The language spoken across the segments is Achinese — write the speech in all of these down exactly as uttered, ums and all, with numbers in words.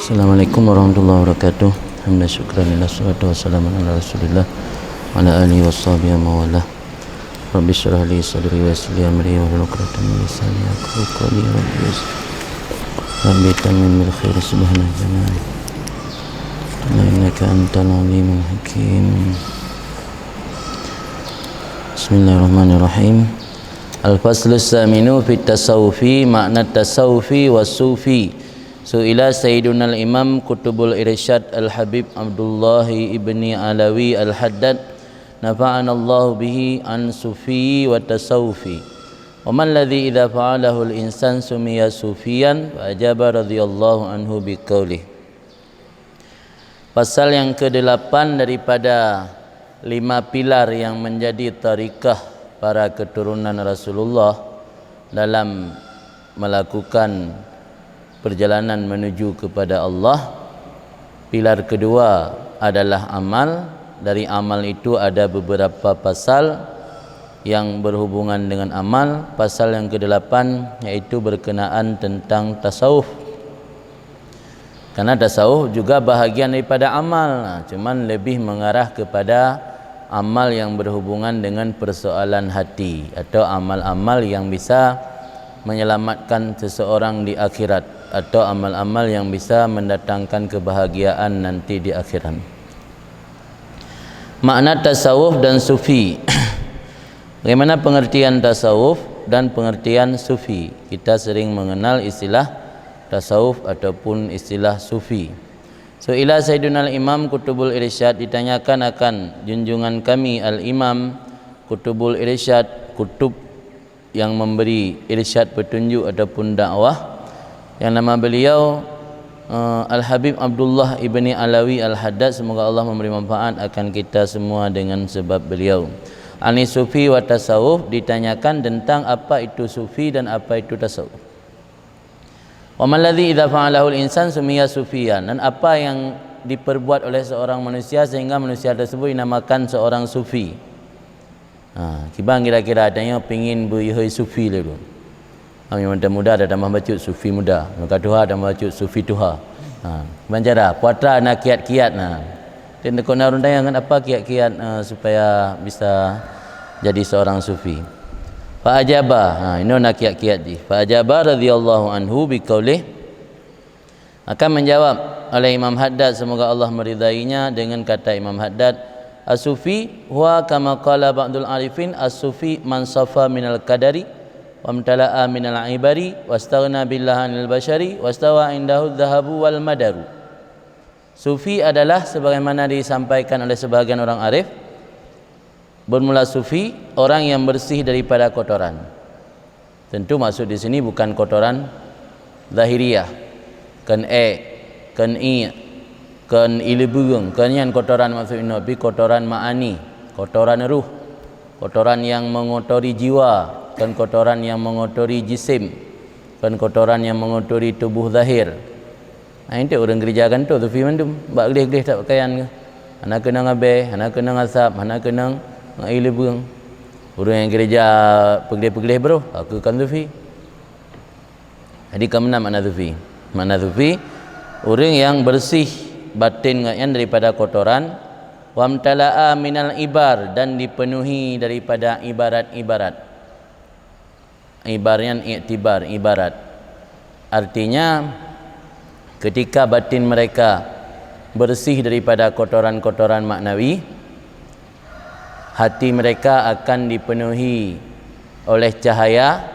Assalamualaikum warahmatullahi wabarakatuh. Alhamdulillah, syukran lillah, salatu wassalamu ala Rasulillah wa ala alihi wa sahbihi wa mawalah. Rabbi syrah li sadri wa yassir li amri wa hlul uqdatan min lisani yafqahu qawli. Rabbi yassir. Rabbi tamim bil khair subhanahu wa ta'ala. Innaka antal alimul hakim. Bismillahirrahmanirrahim. Al-faslus saminu fit tasawufi, makna tasawufi wa sufi. Su'ila Sayyidunal Imam Qutubul Irsyad Al-Habib Abdullah ibni Alawi Al-Haddad, nafa'anallahu bihi, an sufi wa tasawufi. Wa man ladzi idza fa'alahul insan sumiya sufiyan, fa ajaba radhiyallahu anhu biqaulih. Pasal yang kedelapan daripada lima pilar yang menjadi tarikah para keturunan Rasulullah dalam melakukan perjalanan menuju kepada Allah. Pilar kedua adalah amal. Dari amal itu ada beberapa pasal yang berhubungan dengan amal. Pasal yang kedelapan yaitu berkenaan tentang tasawuf. Karena tasawuf juga bahagian daripada amal, nah, cuman lebih mengarah kepada amal yang berhubungan dengan persoalan hati atau amal-amal yang bisa menyelamatkan seseorang di akhirat atau amal-amal yang bisa mendatangkan kebahagiaan nanti di akhirat. Makna tasawuf dan sufi. Bagaimana pengertian tasawuf dan pengertian sufi? Kita sering mengenal istilah tasawuf ataupun istilah sufi. Su'ila Sayyidunal Imam Qutubul Irsyad, ditanyakan akan junjungan kami Al-Imam Qutubul Irsyad, kutub yang memberi irsyad, petunjuk ataupun dakwah, yang nama beliau, eh, Al-Habib Abdullah ibni Alawi Al-Haddad, semoga Allah memberi manfaat akan kita semua dengan sebab beliau. Ani sufi wa tasawuf, ditanyakan tentang apa itu sufi dan apa itu tasawuf. Wa man ladzi idza fa'alahul insan sumiya sufiyan, dan apa yang diperbuat oleh seorang manusia sehingga manusia tersebut dinamakan seorang sufi. Ha, kiban kira-kira tanyoe pingin beuyeuhôi sufi lé tu. Ha, nyang muda dah tambah bacut sufi muda, nyang ka tuha tambah bacut sufi tuha. Ha, kiban cara, puatra na kiat-kiat na. Dan deungon na ureuëng tanya ngon apa kiat-kiat, eh, supaya bisa jadi seorang sufi. Fa ajaba, ha, inoe na kiat-kiat jih. Fa ajaba radhiyallahu anhu biqaulih, akan menjawab oleh Imam Haddad, semoga Allah meridainya, dengan kata Imam Haddad, "As-sufi huwa kama qala ba'dul arifin, as-sufi man safa minal kadari, wamtala'a minal ibari, wastaghna billahi anil bashari, wastawa indahu dhahabu wal madaru." Sufi adalah sebagaimana disampaikan oleh sebahagian orang arif, bermula sufi, orang yang bersih daripada kotoran. Tentu maksud di sini bukan kotoran zahiriah, kon ék, kon iek, kon ileubeueng, kon nyan kotoran maksud inoe, tapi kotoran ma'ani, kotoran ruh, kotoran yang mengotori jiwa, kon kotoran yang mengotori jisim, kon kotoran yang mengotori tubuh zahir. Nah, intu ureuëng gereja kan tu sufi mandum, bak gleh-gleh that pakaian ke. Hana keunong abée, hana keunong asab, hana keunong ngon ileubeueng. Ureuëng nyang gereja peugleh-peugleh broh, aku kan sufi. Jadi ka meunan makna sufi. Makna sufi, ureuëng yang bersih batin ngon nyan daripada kotoran, wamtala'a minal ibar, dan dipenuhi daripada ibarat-ibarat. Ibar nyan iktibar, ibarat. Artinya, ketika batin mereka bersih daripada kotoran-kotoran maknawi, hati mereka akan dipenuhi oleh cahaya.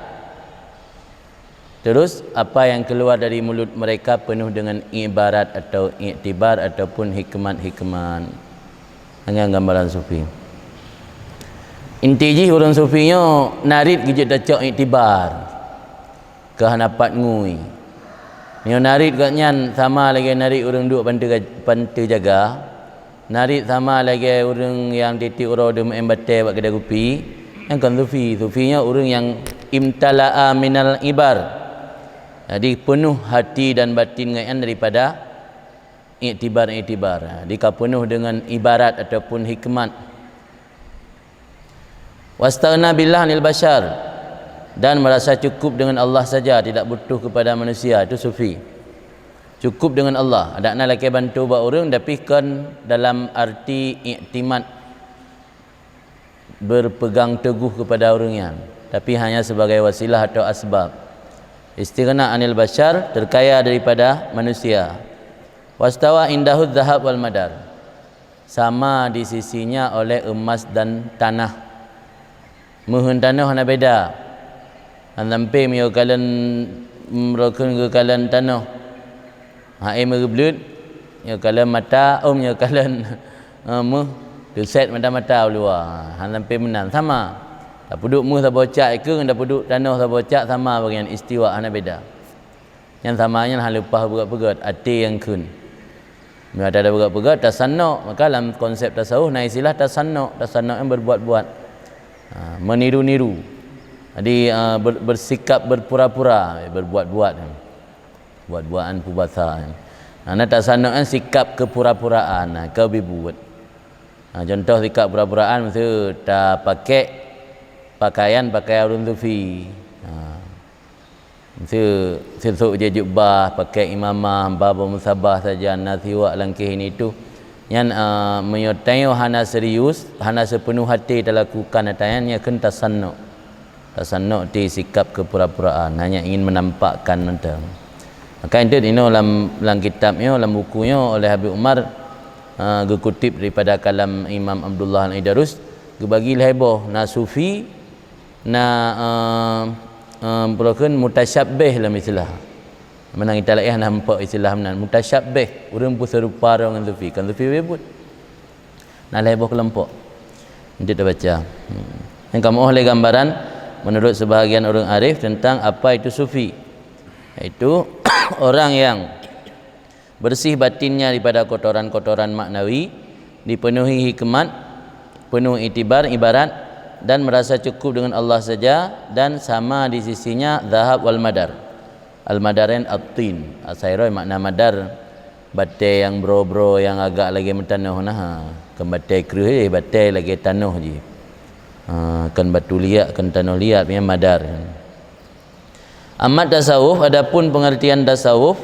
Terus, apa yang keluar dari mulut mereka penuh dengan ibarat atau iktibar ataupun hikmat-hikmat. Nyan gambaran sufi. Inti jih ureuëng sufi nyoe narit geujeuet tacok iktibar, keu hana pat ngui. Nyoe narit gobnyan sama lagée narit ureuëng duek panteue ga-, panteue jaga, narit sama lagée ureuëng nyang tieb-tieb uroe deuh meu'en batée bak keudai kupi. Nyan kon sufi. Sufi nyoe ureuëng nyang imtala'a minal ibar. Jadi, peunoh hati dan batin gobnyan daripada iktibar-iktibar. Dikapeunoh deungon ibarat ataupun hikmat. Wastaghna billah anil bashar, dan merasa cukup dengan Allah saja, tidak butuh kepada manusia, itu sufi. Cukup dengan Allah. Adak na lakée bantu bak ureuëng, tapi kon dalam arti iktimat, berpegang teguh kepada ureuëng nyan, tapi hanya sebagai wasilah atau asbab. Istighna anil bashar, terkaya daripada manusia. Wastawa indahud zahab wal madar, sama di sisinya oleh emas dan tanah. Meuheun tanoh hana beda. Hana sampai meunyoe kalon, mm, rokon geukalon tanoh. Hai meugeubleut, nyoe kalon mata, om nyoe kalon, eh, meuh, teuset mata-mata u luwa. Hana sampai meunan, sama. Tapeuduek meuh saboh cak ikeue ngon tapeuduek tanoh saboh cak sama bagian istiwa, hana beda. Nyang sama nyan hana leupah peugét-peugét, até nyang kheun. Meunyoe ata peugét-peugét, tasanok, maka lam konsep tasawuf na istilah tasanok. Tasanok nyan berbuat-buat. Ha, meniru-niru. Jadi, ah, ber-, bersikap berpura-pura, berbuat-buat. Buat-buatan pubasa. Nah, na tasanok nyan sikap kepura-puraan, nah, keu bibuet. Nah, contoh sikap pura-puraan, miseue tapakék pakaian, pakaian ureuëng sufi. Ha. Miseue sisok jih jubah, pakék imamah, ba beumusabbah sajan, na siwak lam keuh ini tu. Nyan, ah, meunyoe tanyoe hana serius, hana sipeunoh até talakukan ata nyan, nyan kheun tasanok. Tasanok ti sikap kepura-puraan, hanya ingin menampakkan mantong. Maka intu inoe lam, lam kitab nyoe, lam buku nyoe oleh Habib Umar, ah, geukutip daripada kalam Imam Abdullah Al-Idarus, geubagi lhée boh, na sufi, na, eh, eh, peue kheun, mutasyabbih lam istilah. Meunan kita laén na nampak istilah meunan, mutasyabbih, ureuëng peuseurupa droe ngon sufi, kan sufi beuet. Na lhée boh keulompok. Nanti tabaca. Hmm. Nyang kamoe lé gambaran menurut sebahagian ureuëng arif tentang apa itu sufi, yaitu orang yang bersih batinnya daripada kotoran-kotoran maknawi, dipenuhi hikmat, penuh itibar, ibarat, dan merasa cukup dengan Allah saja, dan sama di sisinya zahab wal madar. Al-madar nyan at-tin. Asai roh makna madar, batée nyang bro-bro nyang agak lagée meutanoh na, ha. Kon batée kreueh jih, batée lagée tanoh jih. Ha, kon batu liat, kon tanoh liat, nyan madar. Amma tasawuf, adapun pengertian tasawuf,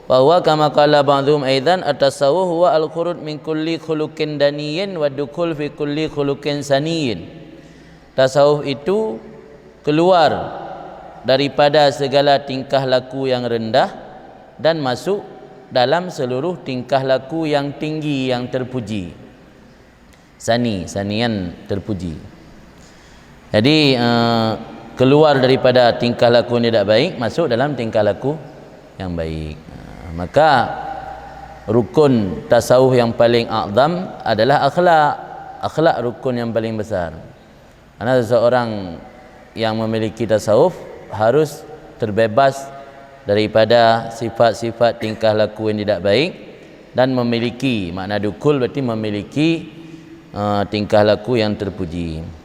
bahwa kama qala ba'dhum aidan, at-tasawuf huwa al-khuruj min kulli khuluqin daniyin wa dukhul fi kulli khuluqin saniyin. Tasawuf itu keluar daripada segala tingkah laku yang rendah dan masuk dalam seluruh tingkah laku yang tinggi, yang terpuji. Sani, sani nyan terpuji. Jadi, eh, keluar daripada tingkah laku yang tidak baik, masuk dalam tingkah laku yang baik. Eh, maka rukun tasawuf yang paling a'zam adalah akhlak. Akhlak rukun yang paling besar. Karena seseorang yang memiliki tasawuf harus terbebas daripada sifat-sifat tingkah laku yang tidak baik dan memiliki, makna dukhul berarti memiliki, eh, tingkah laku yang terpuji.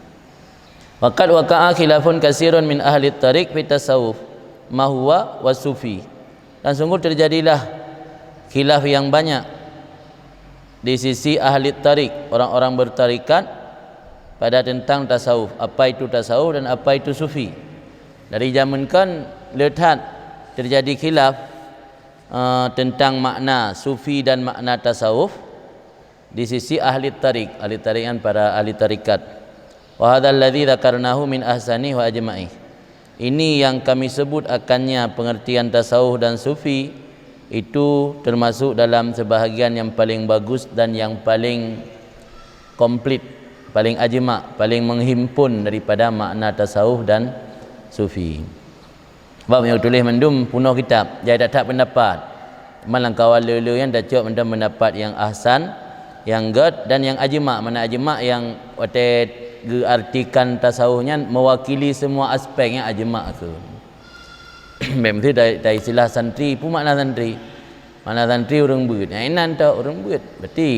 Wa qad waqa'a khilafun katsirun min ahli tariq fi tasawuf, ma huwa wa sufi. Dan sungguh terjadilah khilaf yang banyak di sisi ahli tariq, orang-orang bertarikat, pada tentang tasawuf, apa itu tasawuf dan apa itu sufi. Dari zaman kon le that terjadi khilaf, eh, tentang makna sufi dan makna tasawuf di sisi ahli tariq. Ahli tariq kan para ahli tarikat. Wa hadzal ladzi dzakarnahu min ahsani wa ajma'i. Ini yang kami sebut akannya pengertian tasawuf dan sufi, itu termasuk dalam sebahagian yang paling bagus dan yang paling komplit, paling ajma, paling menghimpun daripada makna tasawuf dan sufi. Sebab nyang tuléh mandum punoh kitab, jai that-that pendapat. Malah kawan le-le nyan tacok mantong pendapat nyang ahsan, nyang gét dan nyang ajma. Makna ajma nyang watée geuartikan tasawuf nyan mewakili semua aspek nyang ajma tu. Bèk meusti ta-, ta istilah santri, peue makna santri? Makna santri ureuëng beuet. Nyang inan tok ureuëng beuet. Berarti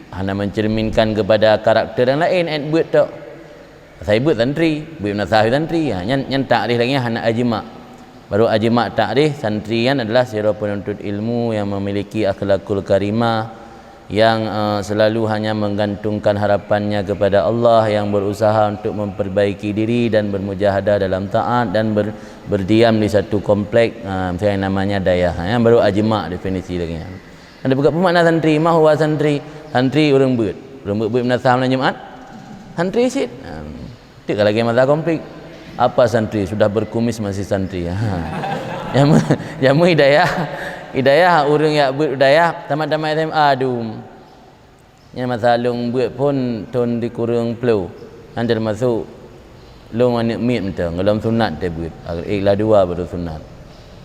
hana mencerminkan kepada karakter nyang laén, eh, beuet tok. Asai beuet santri, beuet meunasah santri. Ha, nyan, nyan takrif lagée nyan hana ajma. Baru ajma takrif, santri nyan adalah sidroe penuntut ilmu yang memiliki akhlakul karimah, yang, eh, selalu hanya menggantungkan harapannya kepada Allah, yang berusaha untuk memperbaiki diri dan bermujahadah dalam taat dan ber-, berdiam di satu komplek, eh, misalnya namanya dayah. Ha, nyan baru ajma definisi lagèe nyan. Ada peugah peue makna santri, ma huwa santri? Santri ureueng beuet. Ureueng beuet-beuet meunasah malam Jumat. Santri cit. Ha. Teuk ka lagèe masa konflik. Apa santri? Sudah berkumis masih santri. Ha. Jameun, jameun hidayah, hidayah ureueng jak beuet hidayah, tamat-tamat S M A dum. Nyan masa lôn beuet phon thon sikureueng ploh. Nyan teumasok lôn aneuk miet mantong, gohlom sunat teuh beuet. Iqlah dua baru sunat.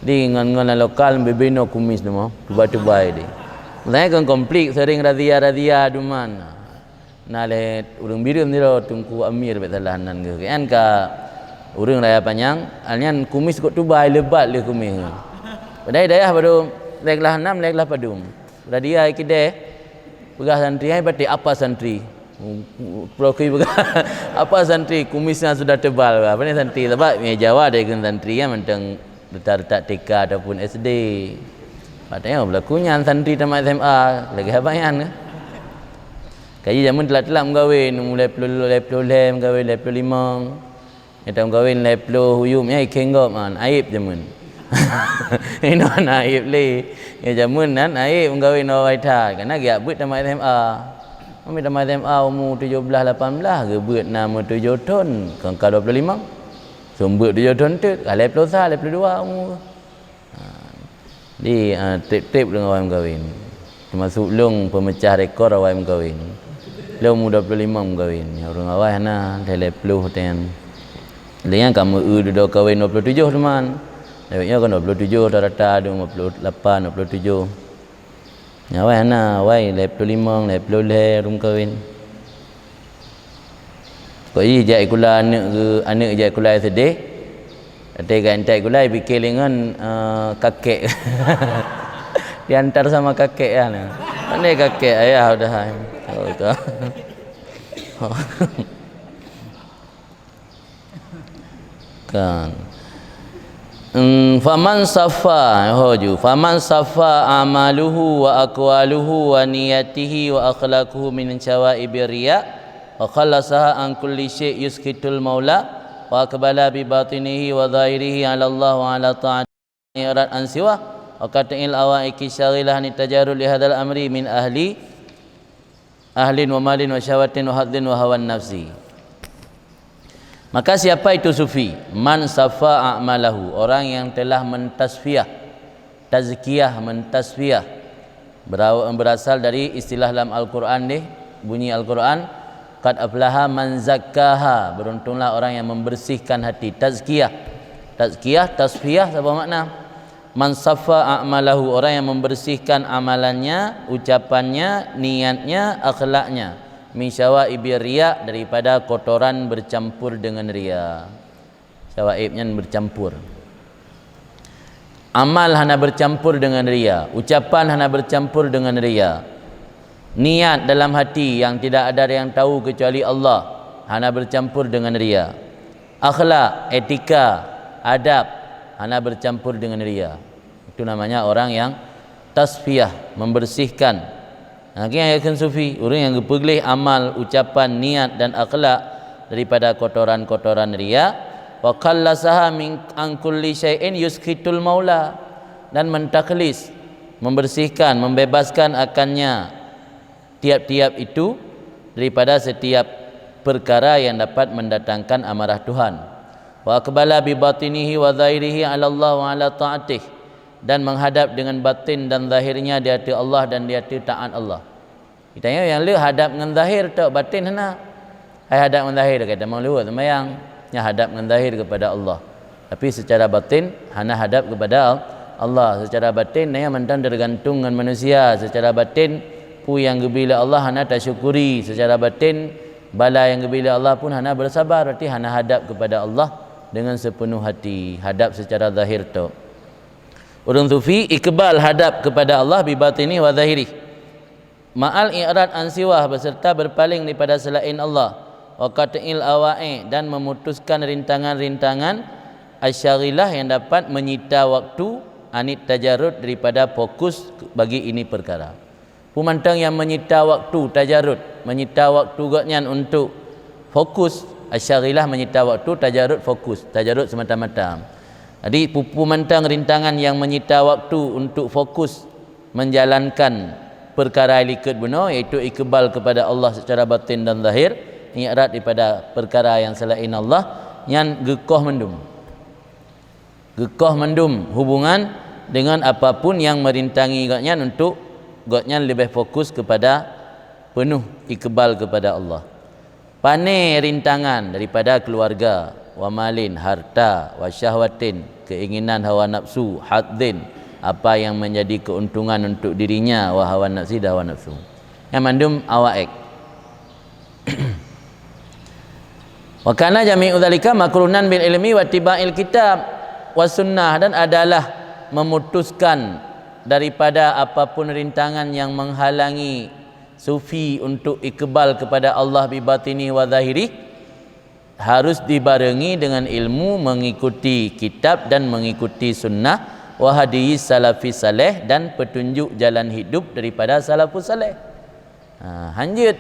Di ngon, ngon lam lokal bibinoe kumis teuma, tubai-tubai di. Makanya kon konflik, sering razia-razia duman. Na lé ureueng Bireuen sidroe, Teungku Amir bèk salah nan geuh. Kan ka ureueng raya panyang, nyan kumis kok tubai, lebat lé kumis. Padahai dayah baru lhèe glah nam, lhèe glah padum. Udah dia keudeh, peugah santri, "Hai batik, apa santri?" Prokui peugah, "Apa santri? Kumisnya sudah tebal." Apa ni santri? Sabab, ya, Jawa ada ikon santri, ya, mantong retak-retak T K ataupun S D. Patanya berlaku nyan santri tamat S M A, lagèe haba nyan, kan? Kaji jameun telat-telat meugawen, mulai ploh, lhèe ploh lhèe meugawen, lhèe ploh limong. Nyata meugawen lhèe ploh uyuem, ya, ikhèng gob, man, aib jameun. Inoe hana aib lé. Ya, jameun nan aib meugawen awai that. Karena geujak beuet tamat S M A. Kami tamat S M A umu tujoh blaih, lapan blaih, geubeuet na meutujoh thon, kon ka dua ploh limong. Seumbeuet tujoh thon teuk, ka lhèe ploh sa, lhèe ploh dua umu. Ha, di, ah, trép-trép ureueng awai meugawen. Teumasok lôn peumeucah rekor awai meugawen. Lôn umu dua ploh limong meugawen. Ureueng awai hana, lhèe ploh watèe nyan. Lé nyan ka meu-eu dudoe kawen dua ploh tujoh teuma. Lewat nyoe kan dua ploh tujoh rata-rata, dua ploh lapan, dua ploh tujoh. Nyan awai hana, awai lhèe ploh limong, lhèe ploh lhèe ureueng kawen. Kok jih jak sikula aneuk geuh, aneuk jak sikula seudeh. Watèe ka intat sikula, pikir lé ngon, eh, kakek. Diantar sama kakek, ya, nah. Mana kakek, ayah udah, hai. Oh, tu. Kan. Hmm, faman safa, ho ju. Faman safa amaluhu wa aqwaluhu wa niyatihi wa akhlaquhu min syawaibir riya, wa khallasaha an kulli syai' yuskhitul maula, wa aqbala bi batinihi wa zahirihi 'ala Allah wa 'ala ta'ati i'rad an siwa, wa qat'il awaiqi syaghilah an tajarrud li hadzal amri min ahli, ahlin wa malin wa syahwatin wa hadzin wa hawan nafsi. Maka siapa itu sufi? Man safa a'malahu, orang yang telah mentasfiyah, tazkiyah, mentasfiyah. Bera-, berasal dari istilah lam Al-Quran deh, bunyi Al-Quran, "Qad aflaha man zakkaha," beruntunglah orang yang membersihkan hati. Tazkiyah. Tazkiyah, tasfiyah, saba makna? Man saffa a'malahu, orang yang membersihkan amalannya, ucapannya, niatnya, akhlaknya, min syawaibir riya, daripada kotoran bercampur dengan riya. Syawaib nyan bercampur. Amal hana bercampur dengan riya, ucapan hana bercampur dengan riya, niat dalam hati yang tidak ada yang tahu kecuali Allah hana bercampur dengan riya, akhlak, etika, adab hana bercampur dengan riya. Itu namanya orang yang tasfiyah, membersihkan. Nah, nyan geukheun sufi, ureueng nyang geupeugleh amal, ucapan, niat dan akhlak daripada kotoran-kotoran riya, wa khallasaha min an kulli syai'in yuskhitul maula, dan mentakhlis, membersihkan, membebaskan akannya tiap-tiap itu daripada setiap perkara yang dapat mendatangkan amarah Tuhan. Wa aqbala bi batinihi wa zahirihi 'ala Allah wa 'ala ta'atih, dan menghadap dengan batin dan zahirnya di hadapan Allah dan di hadapan taat Allah. Geutanyoe nyang le hadap ngon zahir tok, batin hana. Hai hadap ngon zahir, kata tamong luhur sembahyang, nyan hadap ngon zahir kepada Allah. Tapi secara batin hana hadap kepada Allah. Secara batin nyan mantong tergantung ngon manusia. Secara batin, peue nyang geubri lé Allah hana tasyukuri. Secara batin, bala nyang geubri lé Allah pun hana bersabar, berarti hana hadap kepada Allah dengan sepenuh hati. Hadap secara zahir tok. Ureueng sufi iqbal hadap kepada Allah bi batini wa zahiri. Ma'al i'rad an siwah, beserta berpaling daripada selain Allah, wa qat'il awai, dan memutuskan rintangan-rintangan asyaghilah yang dapat menyita waktu, anit tajarrud, daripada fokus bagi ini perkara. Peue mantong nyang menyita waktu, tajarud, menyita waktu gobnyan untuk fokus, asyaghilah menyita waktu, tajarud fokus, tajarud semata-mata. Jadi, peue-peue mantong rintangan nyang menyita waktu untuk fokus menjalankan peukara likot bunoe, yaitu ikbal kepada Allah secara batin dan zahir, i'rad daripada peukara nyang selain Allah, nyan geukoh mandum. Geukoh mandum hubungan dengan apapun nyang merintangi gobnyan untuk gobnyan leubeh fokus kepada peunoh ikbal kepada Allah. Pane rintangan daripada keluarga, wa malin, harta, wa syahwatin, keinginan hawa nafsu, hadzin, apa yang menjadi keuntungan untuk dirinya, wa hawa nafsi, dan hawa nafsu. Nyan mandum awaik. Wa kana jami'u dzalika makrunan bil ilmi wa tiba'il kitab wa sunnah, dan adalah memutuskan daripada apapun rintangan yang menghalangi sufi untuk ikbal kepada Allah bi batini wa zahiri, harus dibarengi dengan ilmu, mengikuti kitab dan mengikuti sunnah, wa hadyi salafis saleh, dan petunjuk jalan hidup daripada salafus saleh. Ha, hanjeuet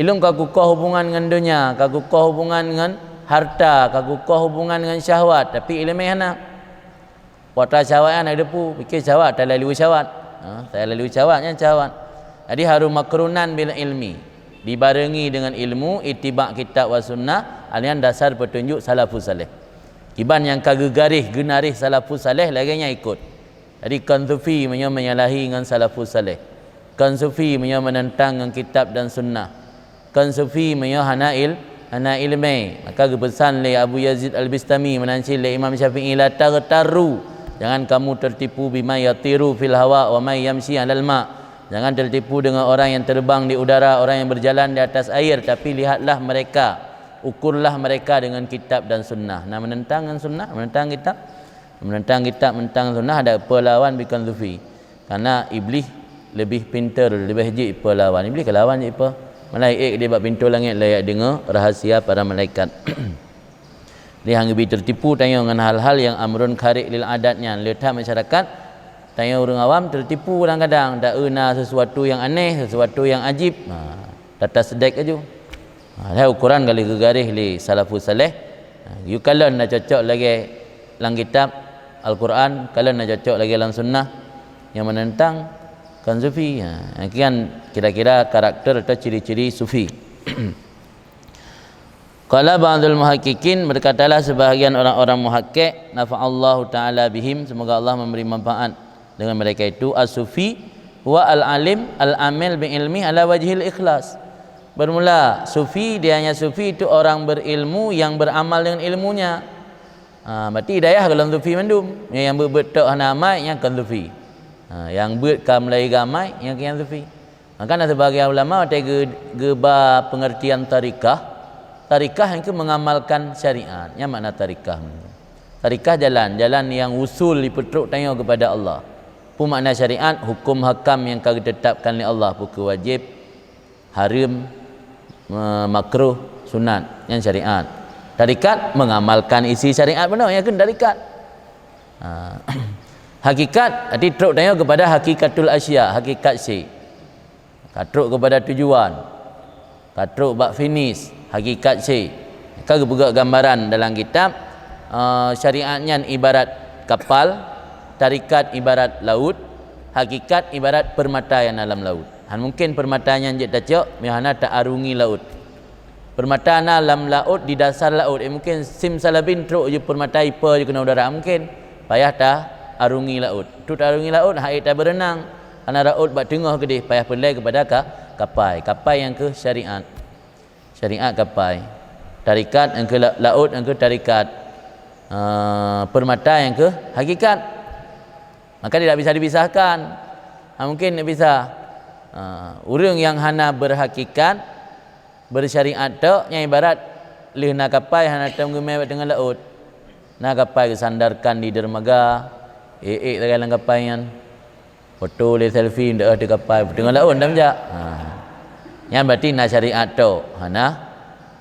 ilôn ka kukoh hubungan ngon donya, ka kukoh hubungan ngon harta, ka kukoh hubungan ngon syahwat, tapi iéleumé hana. Watée syahwat nyan na depu, pike syahwat, talalu syahwat. Ha, talalu syahwat nyan syahwat. Jadi harus makrunan bil ilmi, dibarengi dengan ilmu, ittiba kitab wa sunnah, alian dasar petunjuk salafus saleh. Kiban nyang ka geugaréh, geunaréh salafus saleh, lagée nyan ikot. Jadi kon sufi meunyoe menyalahi ngon salafus saleh. Kon sufi meunyoe menentang ngon kitab dan sunnah. Kon sufi meunyoe hana il-, hana iéleumé. Maka geupeusan lé Abu Yazid Al-Bistami meunan cit lé Imam Syafi'i, "La taghtarru." Jangan kamu tertipu, "Bima yatiru fil hawa wa may yamshi 'alal ma." Jangan tertipu dengan orang yang terbang di udara, orang yang berjalan di atas air, tapi lihatlah mereka, ukurlah mereka dengan kitab dan sunnah. Nah, menentang dengan sunnah, menentang kitab, menentang kitab, menentang sunnah, ada peulawan bikon sufi. Karena Iblih leubeh pintar, leubeh jeuet peulawan. Iblih ka lawan jeuet pe. Malaikat di bak pintoe langét layak deungoe rahasia para malaikat. Jadi hana geubi tertipu tanyoe ngon hal-hal nyang amrun kharik lil adat nyan. Le that masyarakat tanyoe ureuëng awam tertipu kadang-kadang. Taeu na sesuatu nyang aneh, sesuatu nyang ajib. Ha, tata sedek aju. Ha, lheueh ukuran ka lheueh geugaréh lé salafus saleh. Ha, yue kalon na cocok lagée lam kitab Al-Quran, kalon na cocok lagée lam sunnah nyang menentang kon sufi. Ha, kian kira-kira karakter atau ciri-ciri sufi. Qala ba'dul muhaqqiqin, berkatalah sebahagian orang-orang muhaqqiq, nafa'allahu ta'ala bihim, semoga Allah memberi manfaat dengan mereka itu, as-sufi huwa al-alim al-amil bi ilmi ala wajhil ikhlas. Bermula sufi, dia hanya sufi itu orang berilmu yang beramal dengan ilmunya. Ha, berarti hidayah golom sufi mandum. Nyang beuet-beuet tok hana amai, nyang kon sufi. Ha, nyang beuet ka mulai geuamai, nyang kon sufi. Maka na sebagian ulama watée geu-, geuba pengertian tarikah, tarikah nyang keu mengamalkan syariat. Nyan makna tarikah. Tarikah jalan, jalan nyang usul jipeutrok tanyoe kepada Allah. Peue makna syariat? Hukum hakam nyang ka geutetapkan lé Allah, peue keu wajéb, hareuem, me-, makruh, sunat. Nyan syariat. Tarikat mengamalkan isi syariat bunoe, nyan keuh tarikat. Ha. Hakikat, arti trok tanyoe kepada hakikatul asya, hakikat syai. Ka trok kepada tujuan, ka trok bak finish, hakikat syai. Ka geupeugah gambaran dalam kitab, eh, syariat nyan ibarat kapal, tarikat ibarat laut, hakikat ibarat permata nyang dalam laut. Hana mungkin permata nyan jeuet tacok, meuhana ta-arungi laut. Permata na lam laôt, di dasar laôt. Eh, mungkin simsalabim trok ju permata ipe ju keunoe udara, mungkin. Payah ta-arungi laôt. Untuk ta-arungi laôt, han ék tabeureunang. Karena laôt bak teungoh keudeh, payah peureulée keupada ka-, kapai. Kapai nyang keuh syariat. Syariat kapai. Tarikat nyang keuh la-, laôt nyang keuh tarikat. Ah, permata nyang keuh hakikat. Maka tidak bisa dipisahkan. Ha, mungkin tak bisa. Ha, ureuëng nyang hana berhakikat, bersyariat tok, nyan ibarat lheueh na kapai hana tom geumé bak teungoh laôt. Na kapai geusandarkan di dermaga, ék-ék sagai lam kapai nyan. Foto lé selfie, meudaoh di kapai, teungoh laôt dam jak. Ha. Nyan berarti na syariat tok, hana,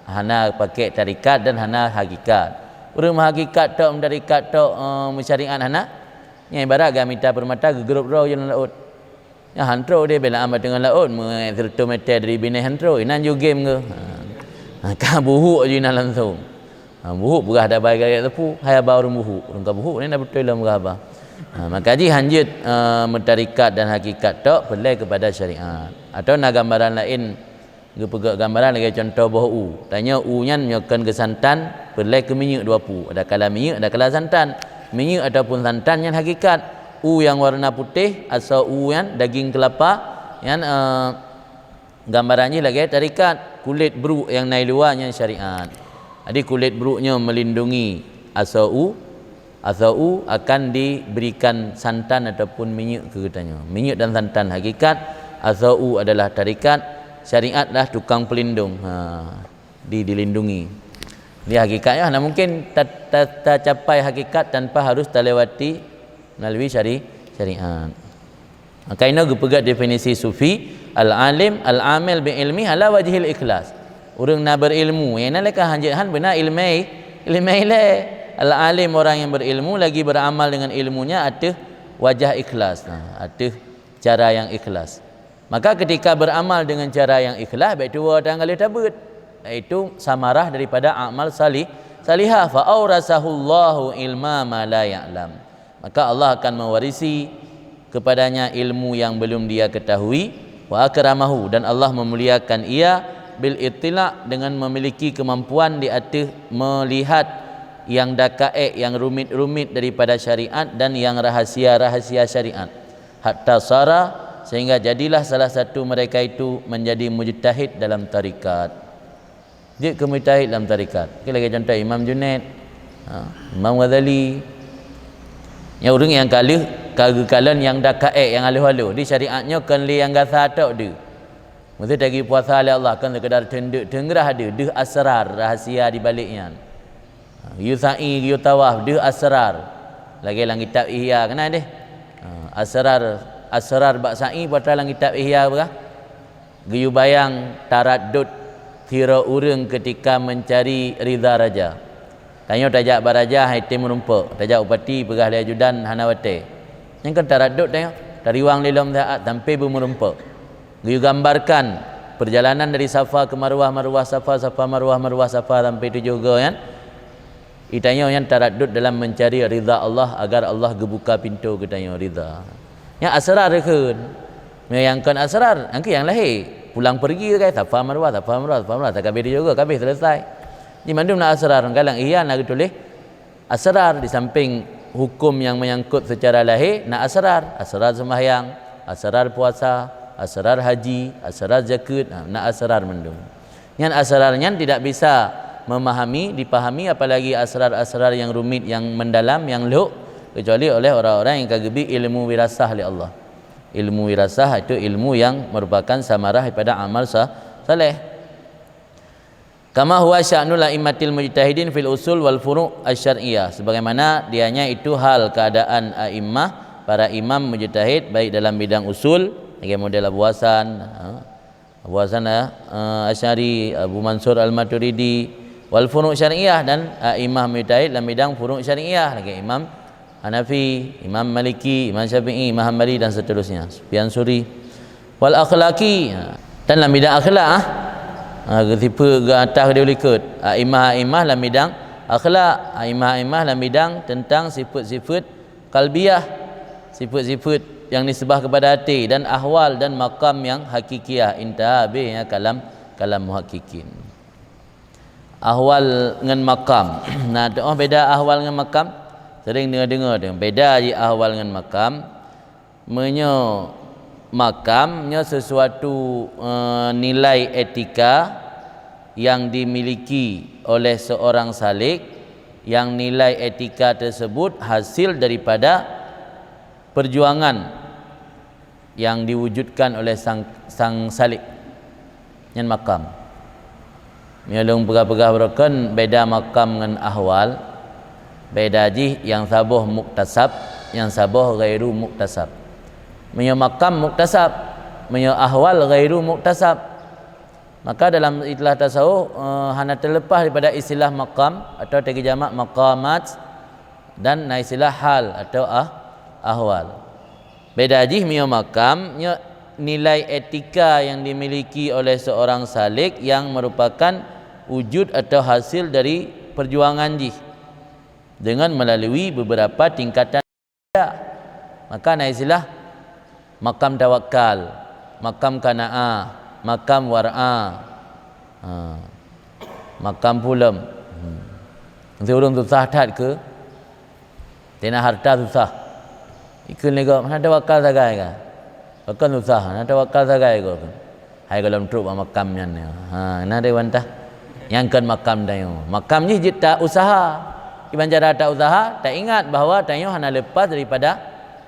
hana pakai tarikat dan hana hakikat. Ureuëng meuhakikat tok, meutarikat tok, eh, meusyariat hana, nyan ibarat gak mita permata geugrôp droe lam laôt. Ya, han trok dia bela amat teungoh laôt, meuet sireutoh meter dari binéh han trok, inan ju game ke. Ha. Ha, ka buhuk ju inan langsung. Ha, buhuk peugah dabai gayat teupeu, hai aba ureuëng buhuk. Ureuëng ka buhuk ni na beutôi lom peugah haba. Ha, maka jih hanjeuet, eh, meutarikat dan hakikat tok peureulée keupada syariat. Atau na gambaran laén, geupeugah gambaran lagée contoh boh u. Tanyoe u nyan meunyoe kon geusantan, peureulée keu minyeuk dua pu. Ada kala minyeuk, ada kala santan. Minyeuk ataupun santan nyan hakikat. U nyang warna putéh, asoe u nyan daging keulapa, nyan, eh, gambaran jih lagée tarikat. Kulét bruek nyang na i luwa nyan syariat. Jadi kulét bruek nyoe meulindungi asoe u, asoe u akan diberikan santan ataupun minyeuk keu geutanyoe. Minyeuk dan santan hakikat, asoe u adalah tarikat, syariat lah tukang pelindung. Ha, di, dilindungi. Di hakikatnya hana mungkin ta-, ta-, tacapai hakikat tanpa harus talewati melalui syari-, syariat. Maka inoe geupeugah definisi sufi, al-alim, al-amil bi ilmi ala wajhil ikhlas. Ureuëng na berilmu, nyang na lé ka hanjeuet han beuna ilmai, ilmai lé. Al-alim, orang yang berilmu lagi beramal dengan ilmunya ateueh wajah ikhlas. Nah, ateueh cara yang ikhlas. Maka ketika beramal dengan cara yang ikhlas, baik tu orang galeh tabeuet, iaitu samarah daripada amal salih, salihah. Fa aurasahullahu ilma ma la ya'lam. Maka Allah akan mewarisi kepadanya ilmu yang belum dia ketahui, wa akramahu, dan Allah memuliakan ia bil ittila, dengan memiliki kemampuan di ateueh melihat yang dakaek, yang rumit-rumit daripada syariat dan yang rahasia-rahasia syariat. Hatta sara, sehingga jadilah salah satu mereka itu menjadi mujtahid dalam tarikat. Jeuet keu mujtahid lam tarikat. Okey, lagée contoh Imam Junaid, ha, Imam Ghazali. Nyang ureuëng nyang ka lheueh, ka geukalon nyang dakaek, nyang aloh-aloh. Di syariat nyoe kon lé nyang gasa tok deuh. Meuseuti geupuasa lé Allah kon sekedar teundeuk teungrah deuh, deuh asrar rahasia di balik nyan. Ha, geuyue sa'i, geuyue tawaf, deuh asrar. Lagée lam kitab Ihya keunan deh. Ha, asrar, asrar bak sa'i peue atra lam kitab Ihya peugah. Geuyue bayang taraddud sidroe ureuëng keutika meuncari ridha raja. Tanyoe tajak bak raja han item meurumpok, tajak u pati peugah lé ajudan hana watée. Nyan kan taraddud tanyoe, tariwang lé lom saát sampai beumeurumpok. Geuyue gambarkan perjalanan dari Safa ke Marwah, Marwah Safa, Safa Marwah, Marwah Safa sampai tujoh goe nyan. Geutanyoe nyan taraddud dalam mencari ridha Allah agar Allah geubuka pintoe geutanyoe ridha. Nyang asrar kheun. Meunyoe nyang kon asrar, nyang keu nyang lahé. Pulang pergi kai, Safa Marwah, Safa Marwah, Safa Marwah, takabeh tujoh goe, kabeh selesai. Di mandum na asrar, lam Ihya na geutuléh asrar di samping hukum yang menyangkut secara lahé, na asrar, asrar sembahyang, asrar puasa, asrar haji, asrar zakeuet, na, na asrar mandum. Nyan asrar nyan tidak bisa memahami, dipahami, apalagi asrar-asrar yang rumit, yang mendalam, yang lhok, kecuali oleh orang-orang yang ka geubri ilmu wirasah lé Allah. Ilmu wirasah itu ilmu yang merupakan samarah daripada amal sa-, saleh. Kama huwa sya'nul a'immatil mujtahidin fil usul wal furu' asy-syar'iyyah. Sebagaimana dianya itu hal keadaan a'immah, para imam mujtahid, baik dalam bidang usul, lagée model Abu Hasan, ha, Abu Hasan, eh, Asy'ari, Abu Mansur Al-Maturidi, wal furu' syar'iyyah, dan a'immah mujtahid lam bidang furu' syar'iyyah, lagée Imam Hanafi, Imam Maliki, Imam Syafi'i, Imam Hambali, dan seterusnya. Sufyan Tsauri. Wal akhlaqi, dan lam bidang akhlak, ah. Ha, geusifeuet geuatah geulikot. A'immah-a'immah lam bidang akhlak, a'immah-a'immah lam bidang tentang sifeuet-sifeuet qalbiyah, sifeuet-sifeuet yang nisbah kepada hati, dan ahwal dan makam yang hakikiyah, intaha bih ya kalam, kalam muhakkikin. Ahwal ngon makam. Nah, teu'oh beda ahwal ngon makam? Sering deungoe-deungoe tu. Beda jih ahwal ngon makam. Meunyoe makam nyoe sesuatu, eh, nilai etika yang dimiliki oleh seorang salik, yang nilai etika tersebut hasil daripada perjuangan yang diwujudkan oleh sang, sang salik. Nyan makam. Meunyoe lôn peugah-peugah baroe kon beda makam ngon ahwal, beda jih nyang saboh muktasab, nyang saboh ghairu muktasab. Meunyoe makam muktasab, meunyoe ahwal ghairu muktasab. Maka dalam istilah tasawuf, eh, hana terlepas daripada istilah makam atau teujamak maqamat dan na istilah hal atau ah-, ahwal. Beda jih meunyoe makam, nyoe nilai etika yang dimiliki oleh seorang salik yang merupakan wujud atau hasil dari perjuangan jih dengan melalui beberapa tingkatan. Maka na istilah makam tawakal, makam kana'ah, makam war'ah, ha, makam pulom. Hmm. Ureuëng susah that keu Teunak hareuta susah. Ikheun lé gob, hana tawakal sagai ka. Pakon susah, hana tawakal sagai gob. Hai gohlom trok bak makam nyan. Ha, na deh bantah. Nyang kon makam tanyoe. Makam jih jeuet ta usaha. Kiban cara ta usaha, ta ingat bahwa tanyoe hana lepas daripada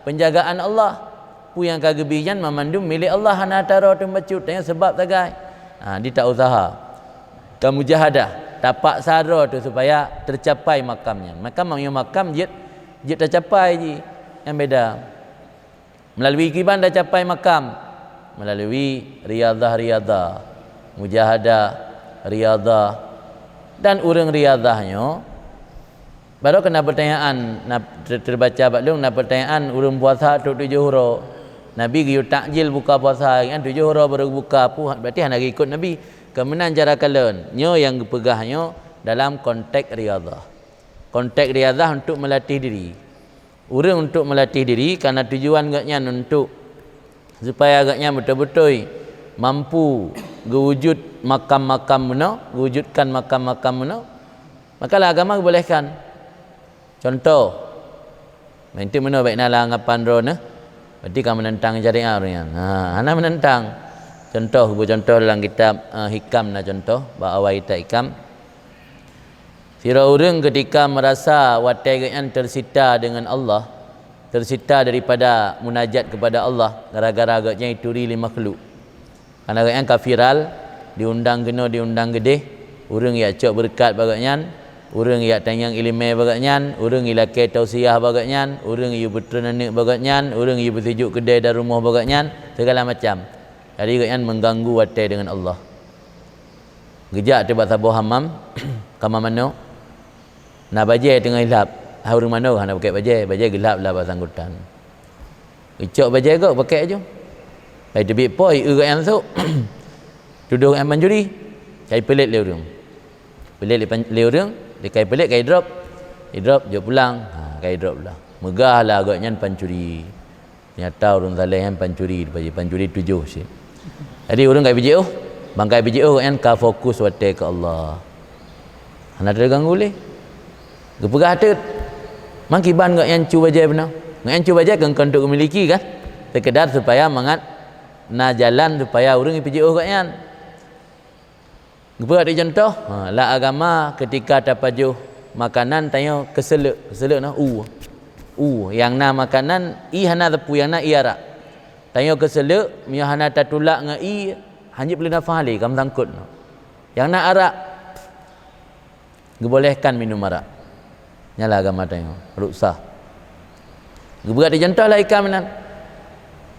penjagaan Allah. Peue nyang ka geubri nyan mamandum milék Allah, hana taroe teumeubacut, tanyoe seubab sagai. Ha, di ta usaha. Ta mujahadah, tapaksa droe teuh supaya teucapai makam nyan. Maka meunyoe makam jeuet, jeuet teucapai jih. Nyang beda. Melalui kiban teucapai makam? Melalui riadhah-riadhah, mujahadah, riadhah. Dan ureuëng riadhah nyoe, Baroe keu na peutanyaan, na ter-, teubaca bak lôn, na peutanyaan ureuëng puasa trok tujoh uroe. Nabi geuyue takjil buka puasa, nyan tujoh uroe baru buka, peue, berarti hana geukot Nabi. Keu meunan cara kalon, nyoe nyang geupeugah nyoe dalam konteks riadhah. Konteks riadhah untuk melatih diri. Ureuëng untuk melatih diri, karena tujuan gobnyan untuk supaya gobnyan beutôi-beutôi mampu geuwujud makam-makam bunoe, geuwujudkan makam-makam bunoe, maka lam agama geubolehkan. Contoh, meuntui meunoe bèk na lam anggapan droeneuh, berarti ka meunentang syariat ureuëng nyan. Ha, hana meunentang. Contoh, geuboh contoh dalam kitab, eh, Hikam na contoh, bak awai kitab Hikam. Sidroe ureuëng keutika meurasa watèe gobnyan teusita deungon Allah, teusita daripada munajat keupada Allah gara-gara gobnyan jituri lé makhluk. Karena gobnyan ka viral, diundang keunoe, diundang keudéh, ureuëng jak cok beureukat bak gobnyan, ureuëng jak tanyong iéleumé bak gobnyan, ureuëng jilakèe tausiah bak gobnyan, ureuëng jipeutrön aneuk bak gobnyan, ureuëng jipeusijuek keudè dan rumoh bak gobnyan, segala macam. Jadi gobnyan meuganggu watèe deungon Allah. Geujak teuh bak saboh hammam, kama manoe, na bajèe teungoh ilhab. Hai ureuëng manoe hana pakèk bajèe, bajèe geulhab lam basanggotan. Geucok bajèe gob pakèk aju. Hai teubiet po, ié gobnyan sôk. Tudoh gobnyan pancuri. Ka ipeulet lé ureuëng. Peulet lé pan-, lé ureuëng, lé ka ipeulet ka idrop. Idrop jok pulang. Ha, ka idrop lah. Meugah lah gobnyan pancuri. Nyata ureuëng saleh nyan pancuri, pancuri tujoh cit. Jadi ureuëng ka jiôh, bangkai jiôh nyan ka fokus watèe keu Allah. Hana teuganggu lé. Geupeugah teuk, mangkiban gobnyan cu bajèe bunoe. Gobnyan cu bajèe kon, kon untuk geumiliki kan? Sekedar supaya mangat na jalan supaya ureuëng jipeujiôh gobnyan. Geupeugah di contoh, ha, lam agama keutika tapajoh makanan tanyoe keuseulek, keuseulek na u. U, nyang na makanan, ié hana teupeu, nyang na ié arak. Tanyoe keuseulek, meunyoe hana tatulak ngon ié, hanjeuet peuleueh nafah lé, ka meusangkot na. Nyang na arak, geubolehkan minum arak. Nyan lam agama tanyoe, rukhsah. Geupeugah di contoh lam Hikam nyan.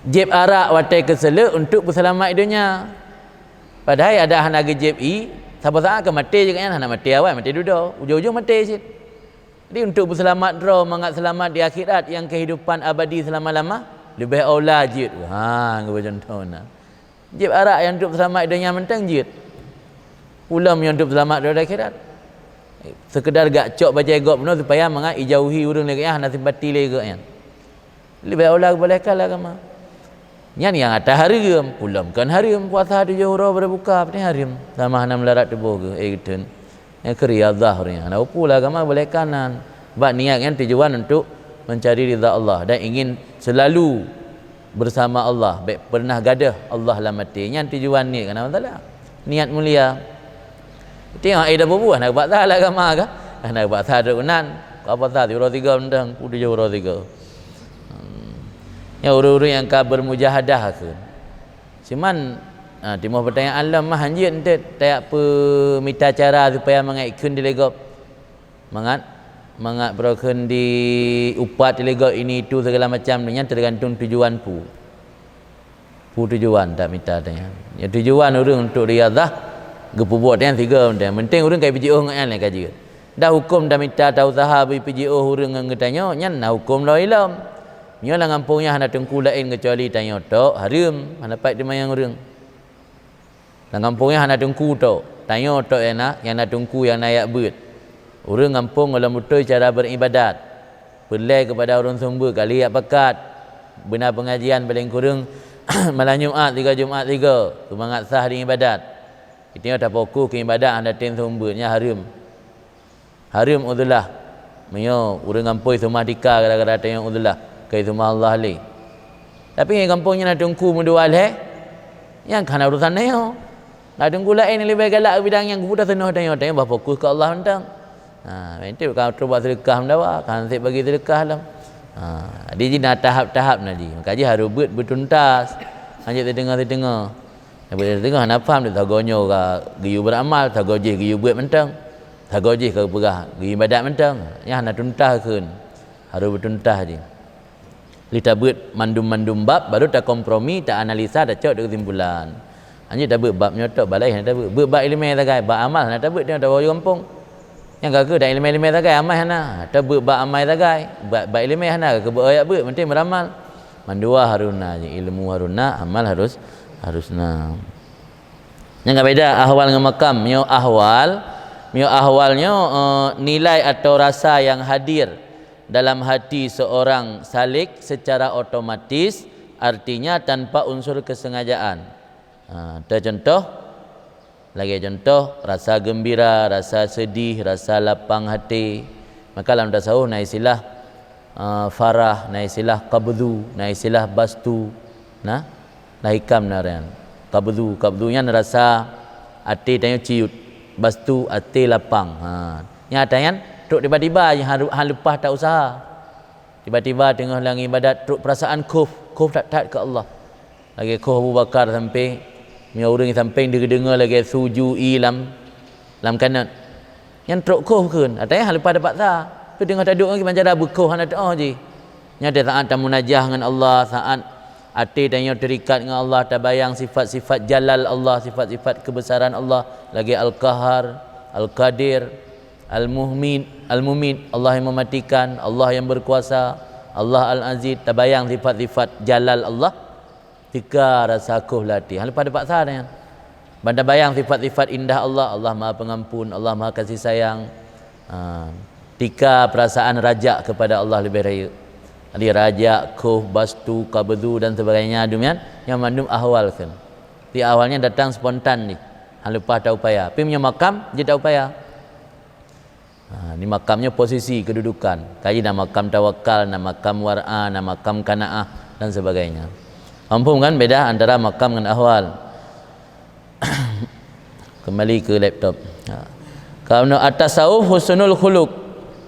Jieb arak watèe keuseulek untuk peuseulamat donya. Padahai adak hana geujieb ié, saboh saát ka maté jih nyan, hana maté awai, maté dudoe. Ujong-ujong maté cit. Jadi untuk peuseulamat droe mangat seulamat di akhirat nyang keuhidupan abadi seulama-lama, leubeh aula jeuet. Ha, geuboh contoh na. Jieb arak nyang untuk peuseulamat donya mantong jeuet. Pulom nyang untuk peuseulamat di akhirat. Sekedar gak cok bajèe gob bunoe supaya mangat ijauhi ureuëng lagèe nyan, hana simpati lé gobnyan. Leubeh aula geubolehkan lam agama. Nyan nyang ata hareuem, pulom kon hareuem, puasa tujoh uroe baru buka, peue hareuem. Sama hana meularat tuboh geuh, eh, geuteun. Nyang keu riadhah ureuëng nyan. Hana peue lam agama boleh kanan. Bak niat nyan tujuan untuk mencari ridha Allah dan ingin selalu bersama Allah, bèk pernah gadôh Allah lam até. Nyan tujuan niet, kana masalah. Niat mulia. Tengok, eh, dah bubuh, hana geubaksa lam agama kah? Hana geubaksa trok nan. Ka puasa siuroe sigoe mantong, peue tujoh uroe sigoe. Hmm. Nyan ureuëng-ureuëng nyang ka bermujahadah kheun. Cuman, ha, timoh peutanyaan lom mah hanjeuet enteuk tajak peumita cara supaya mangat ikheun dilé gob. Mangat, mangat peurokheun diupat dilé gob ini itu segala macam, nyan tergantung tujuan peue. Peue tujuan tajak mita teuh nyan. Ya, tujuan ureuëng untuk riadhah, geupeubuet nyan sigoe mantong. Penting ureuëng ka jipeujiôh ngon nyan lé ka jeuet. Dah huköm tajak mita, tajak usaha beu jipeujiôh ureuëng ngon geutanyoe, nyan na huköm lom ilom. Meunyoe lam gampông nyan hana teungku laén keucuali tanyoe tok, hareuem, hana pat teuma nyang ureuëng. Lam gampông nyan hana teungku tok, tanyoe tok nyang na, nyang na teungku nyang na jak beuet. Ureuëng gampông gohlom beutôi cara beuribadat. Peureulée keupada ureuëng seumeubeuet kali jak pakat. Beuna peungajian paleng kureueng malam Jumat tiga, Jumat tiga, keu mangat sah di ibadat. Geutanyoe tafokus keu ibadat hana tem seumeubeuet, nyan hareuem. Hareuem uzlah. Meunyoe ureuëng gampông seumah tika gara-gara tanyoe uzlah, kai seumah Allah lé. Tapi ngon gampông nyan na teungku meudua lhée, nyan ka hana urusan tanyoe. Na teungku laén nyang leubeh galak bidang nyan, geupeue taseunoh tanyoe, tanyoe bah fokus keu Allah mantong. Ha, meuntui ka trok bak seudeukah meudawa, ka han sép bagi seudeukah lom. Ha, jadi jih na tahap-tahap na jih. Maka jih harôh beuet beutuntas. Hanjeuet siteungoh-siteungoh. Nyang beuet siteungoh hana paham, sagoe nyoe ka geuyue beuramal, sagoe jih geuyue beuet mantong. Sagoe jih ka geupeugah geuyue ibadat mantong. Nyan hana tuntas kheun. Harôh beutuntas jih. Lé tabeuet mandum-mandum bab, baru takompromi, ta-analisa, tacok di keusimpulan. Hanjeuet tabeuet bab nyoe tok, bab laén hana tabeuet. Beuet bab iéleumé sagai, bab amal hana tabeuet, teuma tawoe gampông. Nyang ka keuh dak iéleumé-iéleumé sagai, amal hana. Tabeuet bab amal sagai, bab, bab iéleumé hana, ka keuh beuet jak beuet, meuntui meuramal. Mandua harôh na, iéleumé harôh na, amal harôh, harôh na. Nyang ka beda ahwal ngon makam. Meunyoe ahwal, meunyoe ahwal nyoe, eh, nilai atau rasa yang hadir dalam hati seorang salik secara otomatis, artinya tanpa unsur kesengajaan. Ha, teucontoh, lagée contoh, rasa geumbira, rasa seudih, rasa lapang até. Maka lam tasawuf na istilah, ah, farah, na istilah qabdhu, na istilah bastu. Nah, na hikam na nyan. Qabdhu, qabdhu nyan rasa até tanyoe ciut, bastu até lapang. Ha, nyata nyan trok tiba-tiba, han, han leupah ta usaha. Tiba-tiba teungoh lam ibadat trok peurasaan khof, khof that-that keu Allah. Lagée khof Abu Bakar sampéng, meunyoe ureuëng sampéng deungoe-deungoe lagée su ju ie lam, lam kanot. Nyan trok khof kheun, artinya han leupah tapaksa. Tapi teungoh taduek ngon kiban cara beukhof hana teuoh jih. Nyan saát tamunajah ngon Allah, saát até tanyoe teurikat ngon Allah, tabayang sifat-sifat jalal Allah, sifat-sifat keubeusaran Allah, lagée Al-Qahhar, Al-Qadir, Al-Muhmin, Al-Mumit, Allah yang mematikan, Allah yang berkuasa, Allah Al-Aziz, tabayang sifat-sifat jalal Allah, teuka rasa khof lam até. Han leupah tapaksa nyan. Ban tabayang sifat-sifat indah Allah, Allah Maha Pengampun, Allah Maha Kasih Sayang. Ha, teuka peurasaan rajak keupada Allah leubeh rayeuk. Jadi rajak, khof, bastu, qabdhu dan sebagainya, dum nyan, nyan mandum ahwal kheun. Di awalnya datang spontan jih. Han leupah taupaya. Tapi meunyoe makam, jeuet taupaya. Ha, di makam nyoe posisi keududukan. Kaji na makam tawakal, na makam war'a, na makam qanaah dan sebagainya. Muphom kan beda antara makam ngon ahwal? Kembali ke laptop. Ha. Kalau at-tasawuf husnul khuluq.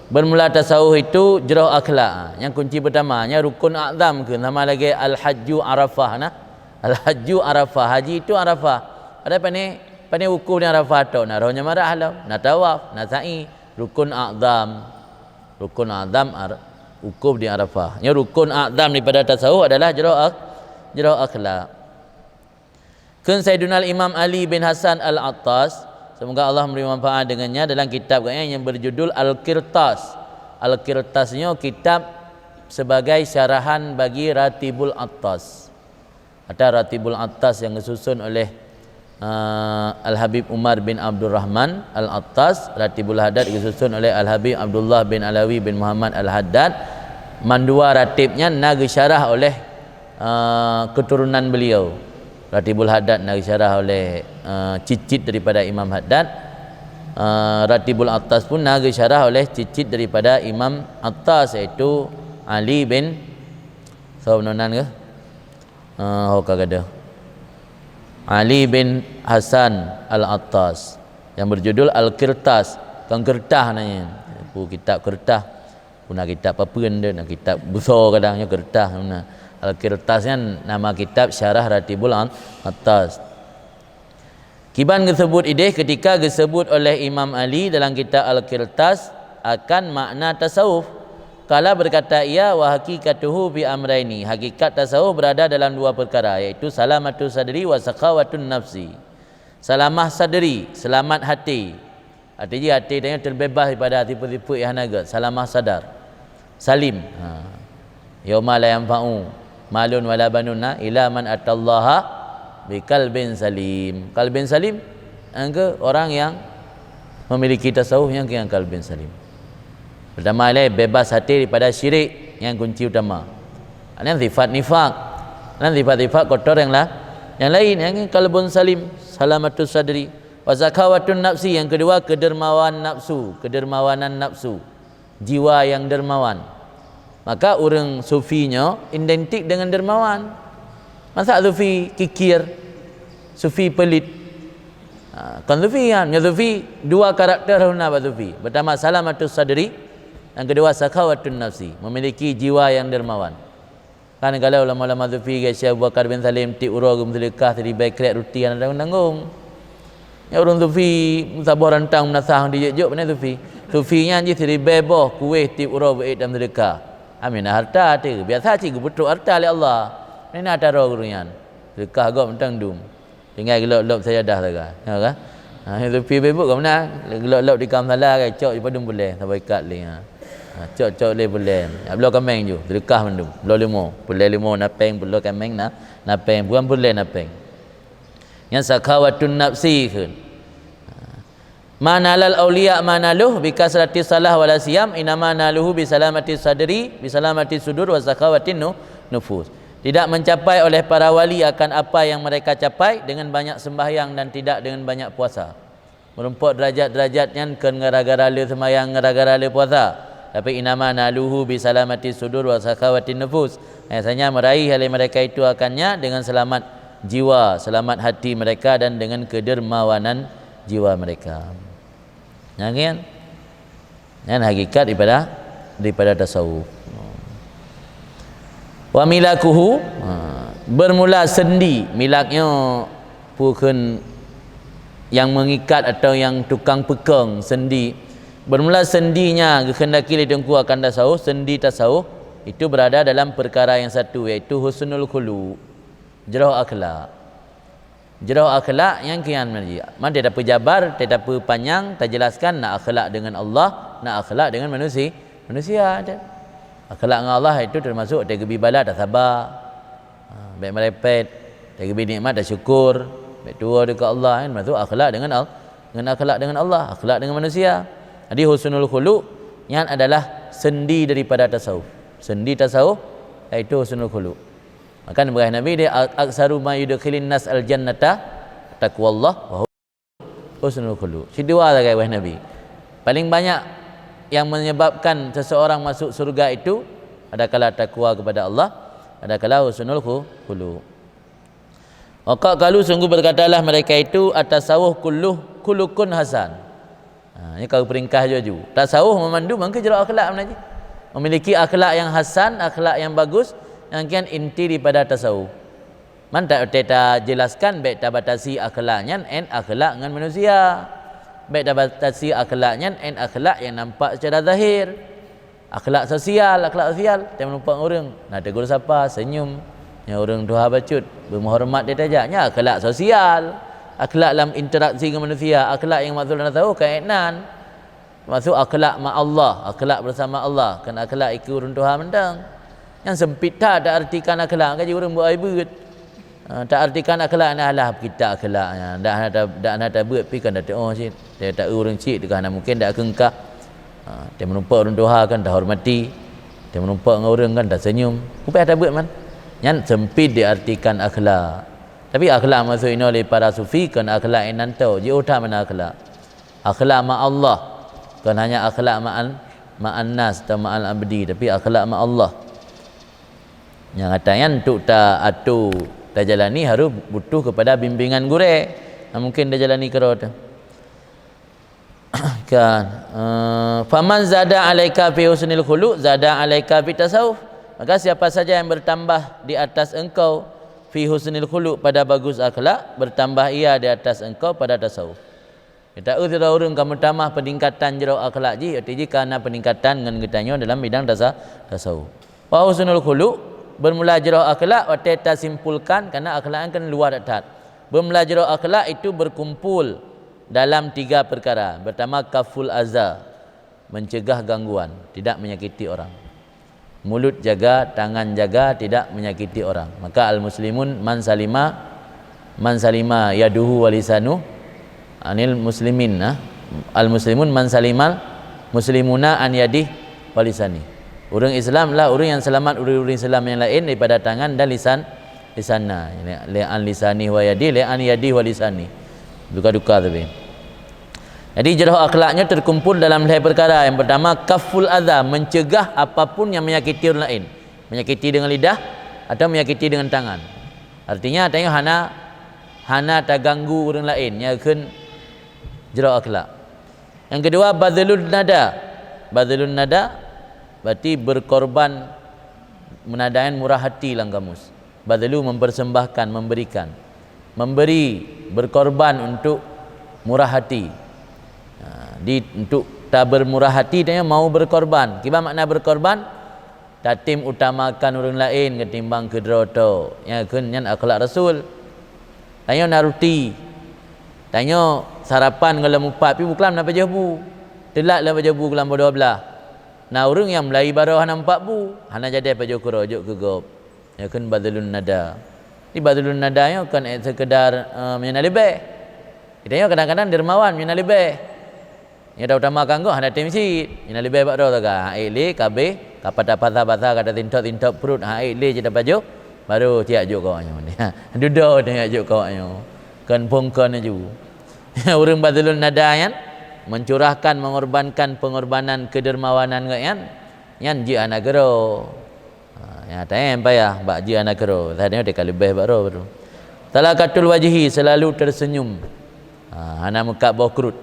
Bermula tasawuf itu jroh akhlak. Nyang kunci pertama, nyang rukun azam kheun sama lagée al-hajju Arafah nah. Al-hajju Arafah, haji itu Arafah. Ada pane, pane wukuf di Arafah tok, na roh nyan marah lom, na tawaf, na sa'i, rukun azam. Rukun azam ar-, wukuf di Arafah. Nyoe rukun azam daripada tasawuf adalah jroh ak-, jroh akhlak. Kheun Saidunal Imam Ali bin Hasan Al-Attas, semoga Allah memberi manfaat dengannya, dalam kitab geuhnyan yang berjudul Al-Qirtas. Al-Qirtas nyoe kitab sebagai syarahan bagi Ratibul Attas. Ada Ratibul Attas yang disusun oleh, uh, Al-Habib Umar bin Abdul Rahman Al-Attas, Ratibul Haddad disusun oleh Al-Habib Abdullah bin Alawi bin Muhammad Al-Haddad. Mandua ratib nyan na geusyarah oleh, uh, keturunan beliau. Ratibul Haddad na geusyarah oleh, uh, cicit daripada Imam Haddad. Uh, Ratibul Attas pun na geusyarah oleh cicit daripada Imam Attas, yaitu Ali bin, so, nonan ke? Ah, ho ka gadoh. Ali bin Hasan Al-Attas yang berjudul Al-Qirtas, kon keureutas na nyan. Peue kitab keureutas? Peue na kitab papeuen deh, na kitab buso kadang nyoe keureutas na. Al-Qirtas nyan nama kitab Syarah Ratibul At-, Attas. Kiban geuseubut idéh keutika geuseubut oleh Imam Ali dalam kitab Al-Qirtas akan makna tasawuf. Qala, berkata ia, "Wa haqiqatuhu fi amraini." Hakikat tasawuf berada dalam dua perkara, yaitu salamatu sadri wa sakhawatun nafsi. Salamah sadri, selamat hati. Arti jih hati tanyoe teubeubaih daripada sifeuet-sifeuet nyang hana gét, salamah sadar. Salim. Ha. Yauma la yanfa'u malun wala banun, na, illa man atallaha biqalbin salim. Qalbin salim, nyang keu orang yang memiliki tasawuf nyang keu qalbin salim. Pertama, ilée bebas hati daripada syirik, nyang kunci utama. Nyan sifat nifak. Nyan sifat-sifat kotor nyang la-, nyang lain, nyang qalbun salim, salamatus sadri, wa sakhawatun nafsi, nyang keudua keudermawan nafsu, keudermawanan nafsu, jiwa nyang dermawan. Maka ureuëng sufi nyoe identik dengan dermawan. Masa sufi kikir, sufi pelit? Ha, kon sufi nyan, nyoe sufi dua karakter na bak sufi. Pertama, salamatus sadri, yang kedua, sakhawatun nafsi, memiliki jiwa yang dermawan. Kan kalau ulama-ulama sufi, keu Syekh Abu Bakar bin Salim, tiep uroe geumeuseudeukah siribée krek ruti hana tanggong-tanggong. Nyan ureuëng sufi, meusaboh rantang meunasah dijok-jok, beuna sufi. Sufi nyan jih siribée boh kueh tiep uroe beuet dan meuseudeukah. Aminah harta teuh, biasa cit geupeutrok harta lé Allah. Nyan na taro ureuëng nyan. Seudeukah gob mantong dum. Tinggai geulop-lop sajadah sagai. Ya kan? Ha, sufi bebuk ka meunan. Geulop-lop di kam salah, kai cok di padum peureulée, saboh ikat lé. Ha. Ha, cok-cok lé peureulée. Ya, bloe kaméng ju, seudeukah mandum. Bloe leumo, peureulée leumo na péng, bloe kaméng na, na péng, bukan peureulée na péng. Nyan sakhawatun nafsi kheun. Ha. Ma nalal auliya ma naluh bi kasrati salah wala siyam, inama naluhu bi salamati sadri, bi salamati sudur wa sakhawatin nu-, nufus. Tidak mencapai oleh para wali akan apa yang mereka capai dengan banyak sembahyang dan tidak dengan banyak puasa. Meurumpok derajat-derajat nyan kon gara-gara le seumayang, gara-gara le puasa. Tapi inama naluhu bi salamati sudur wa sakhawatin nufus. Biasanya meraih oleh mereka itu akannya dengan selamat jiwa, selamat hati mereka dan dengan kedermawanan jiwa mereka. Nyan kan? Nyan hakikat daripada, daripada tasawuf. Wa milakuhu, ha, bermula sendi, milak nyoe pukon yang mengikat atau yang tukang peukong sendi. Bermula sendinya geukheundaki lé Teungku akan tasawuf, sendi tasawuf itu berada dalam perkara yang satu, yaitu husnul khuluq, jroh akhlak. Jroh akhlak nyang kian meunajih. Man teuh tapeujabar, teuh tapeupanyang, tajeulaskan na akhlak deungon Allah, na akhlak deungon manusi-, manusia. Akhlak ngon Allah itu teumasuk teuh geubi bala tasaba. Ha, bék meurepet, teuh geubi nikmat tasyukur, bék tuwoe deungon Allah, kan? Teumasuk akhlak deungon Al-, ngon akhlak deungon Allah, akhlak deungon manusia. Jadi husnul khuluq nyan adalah sendi daripada tasawuf. Sendi tasawuf yaitu husnul khuluq. Maka neupeugah Nabi dia, "Ak-, aksaru ma yudkhilin nas al-jannata taqwallah wa husnul khuluq." Sidua sagai wahai Nabi. Paling banyak yang menyebabkan seseorang masuk surga itu adakala takwa kepada Allah, adakala husnul khu-, khuluq. Wa qad qalu, sungguh berkatalah mereka itu, "At-tasawuf kulluh khuluqun hasan." Ha, nyoe ka geuperingkah laju-laju. Tasawuf meumandum nyang keu jroh akhlak meunan jih. Memiliki akhlak yang hasan, akhlak yang bagus, nyang kian inti daripada tasawuf. Man ta-, ta-, tajeulaskan bék tabatasi akhlak nyan én akhlak ngon manusia. Bék tabatasi akhlak nyan én akhlak nyang nampak secara zahir. Akhlak sosial, akhlak sosial, teuh meureumpok ngon ureuëng, na tegur sapa, senyum, nyoe ureuëng tuha bacut, beumeuhoreumat di tajak, nyan akhlak sosial. Akhlak lam interaksi ngon manusia, akhlak nyang maksud lam tasawuf ka ék nan. Maksud akhlak ma Allah, akhlak bersama Allah, kon akhlak ikeue ureuëng tuha mantong. Nyang seumpit that taartikan akhlak, ka jeuet ureuëng beu-aibeut. Ha, taartikan akhlak nyan alah kita akhlak nyan. Dak hana ta-, dak hana tabeuet pi kan dak teuoh cit. Teuh ta ureuëng cit teuka hana mungken dak keungkah. Ha, teuh meureumpok ureuëng tuha kan tahormati. Teuh meureumpok ngon ureuëng kan tasenyum. Peue tabeuet man? Nyan seumpit diartikan akhlak. Tapi akhlak maksud inoe lé para sufi kon akhlak inan tho, jiôh that meunan akhlak. Akhlak ma Allah. Kon hanya akhlak ma'an, ma'an nas atau ma'al abdi, tapi akhlak ma Allah. Nyang ata nyan untuk ta-, atô tajalani harôh butuh kepada bimbingan gurée. Nah, mungken tajalani keudroe teuh. Kan, eh, "Faman zada alaika fi husnil khuluq, zada alaika fi tasawuf." Maka siapa saja yang bertambah di atas engkau fi husnil khuluq, pada bagus akhlak, bertambah ia di atas engkau pada tasawuf. Geutanyoe sidroe ureuëng ka meutamah peuningkatan jroh akhlak jih, watée jih ka na peuningkatan ngon geutanyoe dalam bidang tasa-, tasawuf. Wa husnul khuluq, bermula jroh akhlak watée tasimpulkan, karena akhlak nyan kan luwa that-that. Bermula jroh akhlak itu berkumpul dalam tiga perkara. Pertama, kaful aza, mencegah gangguan, tidak menyakiti orang. Mulut jaga, tangan jaga, tidak menyakiti orang. Maka al-muslimun man salima, man salima yaduhu wa lisanuh anil muslimin, nah. Al-muslimun man salimal muslimuna an yadih wa lisanih. Ureuëng Islam lah ureuëng yang selamat ureuëng-ureuëng Islam yang lain daripada tangan dan lisan, lisanna. Lé an lisanih wa yadih, lé an yadih wa lisanih. Duka-duka tapi. Jadi jroh akhlaknya terkumpul dalam lhée perkara. Yang pertama, kaful adha, mencegah apapun yang menyakiti orang lain. Menyakiti dengan lidah atau menyakiti dengan tangan. Artinya, tanyoe hana, hana taganggu ureuëng laén, nyan kheun jroh akhlak. Yang kedua, badlun nada. Badlun nada berarti berkorban, meunada nyan murah hati lam kamus. Badlu mempersembahkan, memberikan. Memberi, berkorban untuk murah hati. Ha, di, untuk ta bermurah hati, tanyoe mau berkorban. Kiban makna berkorban? Tatem utamakan ureuëng laén ketimbang keudroe tok. Nyan kheun nyan akhlak Rasul. Tanyoe na ruti. Tanyoe sarapan ngon lom upat, pi buklam na pajoh bu. Teulat lom pajoh bu keulam boh dua blah. Na ureuëng nyang meulai baroe hana upat bu, hana jadi pajoh keudroe jok keu gob. Nyan kheun badlun nada. Di badlun nada nyoe kon sekedar, eh, meunyoe na leubeh. Kita nyoe kadang-kadang dermawan meunyoe na leubeh. Nyang utamakan gob hana tem cit. Nyang leubeh bak droe sagai. Ha ék lé, ka abéh, ka patah-patah basa, ka tatintok-tintok pruet, ha ék lé cit tapajoh, baru tiak jok kawak nyoe. Dudoe tiak jok kawak nyoe. Kon phon kon laju. Ureuëng badlun nada nyan, mencurahkan, mengorbankan pengorbanan kedermawanan geuh nyan, nyan jeuet hana keudroe. Ha, nyang tayang payah bak jih aneuk keudroe, saat nyoe teuka leubeh bak droe tu. Talaqatul wajhi, selalu tersenyum. Ha, hana meukat boh krut.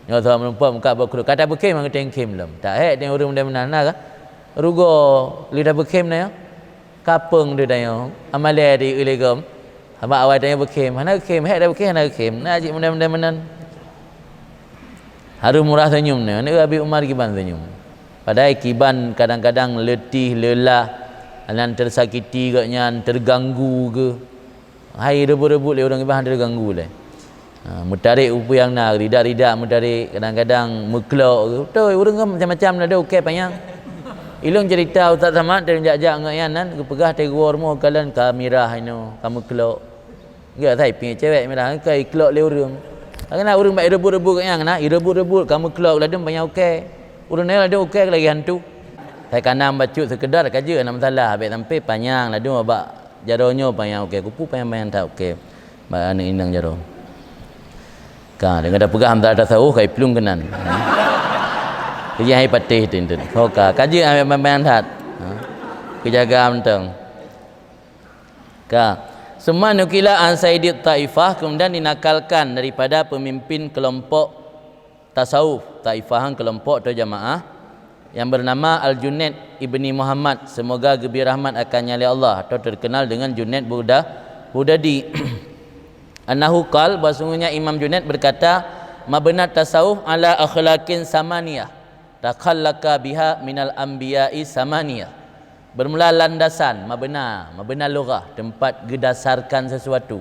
Nyoe saboh meureumpok meukat boh krut. Ka tapeukhem ngon teueng khem lom. Tak hék teueng ureuëng model meunan na kah? Rugoe lheueh tapeukhem na nyoe. Kapeueng teuh tanyoe. Amalée di ulée gom. Sabab awai tanyoe beukhem, hana geukhem, hék tapeukhem hana geukhem. Na cit model-model meunan. Harôh murah senyum nyoe, nyoe Abi Umar kiban senyum. Padahai kiban kadang-kadang letih, lelah, nan teusakiti gobnyan, teuganggu geuh. Hai reubot-reubot lé ureuëng kiban teuganggu lé. Ha, meutarek peue nyang na, ridak-ridak meutarek, kadang-kadang meuklok geuh. Beutôi, ureuëng kan macam-macam na, ada ukée panyang. Ilong cerita Ustaz Samad, teujak-jak ngon nyan nan, geupeugah teguor mo kalon ka mirah inoe, ka meuklok. Geuh asai pieng cewek mirah, ka iklok lé ureuëng. Karena ureuëng bak ireubot-reubot nyang na, ireubot-reubot ka meuklok ladum panyang ukée. Ureuëng nyan ladum ukée lagée hantu. Sai kana bacut seukeudar ka jeuet hana masalah, bék sampai panyang ladum bak jaroe nyoe panyang ukée, kupu panyang-panyang that ukée. Bak aneuk inong jaroe. Ka deungon tapeugah antara tasawuf ka iplueng keunan. Keu jih hai patéh teunteuet. Ho ka, ka jeuet panyang-panyang that. Ha. Keujaga mantong. Ka. Summa nukila an sayyidit taifah, kemudian dinakalkan daripada pemimpin kelompok tasawuf, taifah kelompok atau jamaah yang bernama Al-Junaid ibni Muhammad, semoga geubri rahmat akannya lé Allah, atau terkenal dengan Junaid Buda-, Bughdadi. Annahu qal, bahwasanya Imam Junaid berkata, "Mabna tasawuf ala akhlaqin samaniyah, takhallaqa biha minal anbiya'i samaniyah." Bermula landasan, mabna, mabna lughah, tempat geudasarkan sesuatu.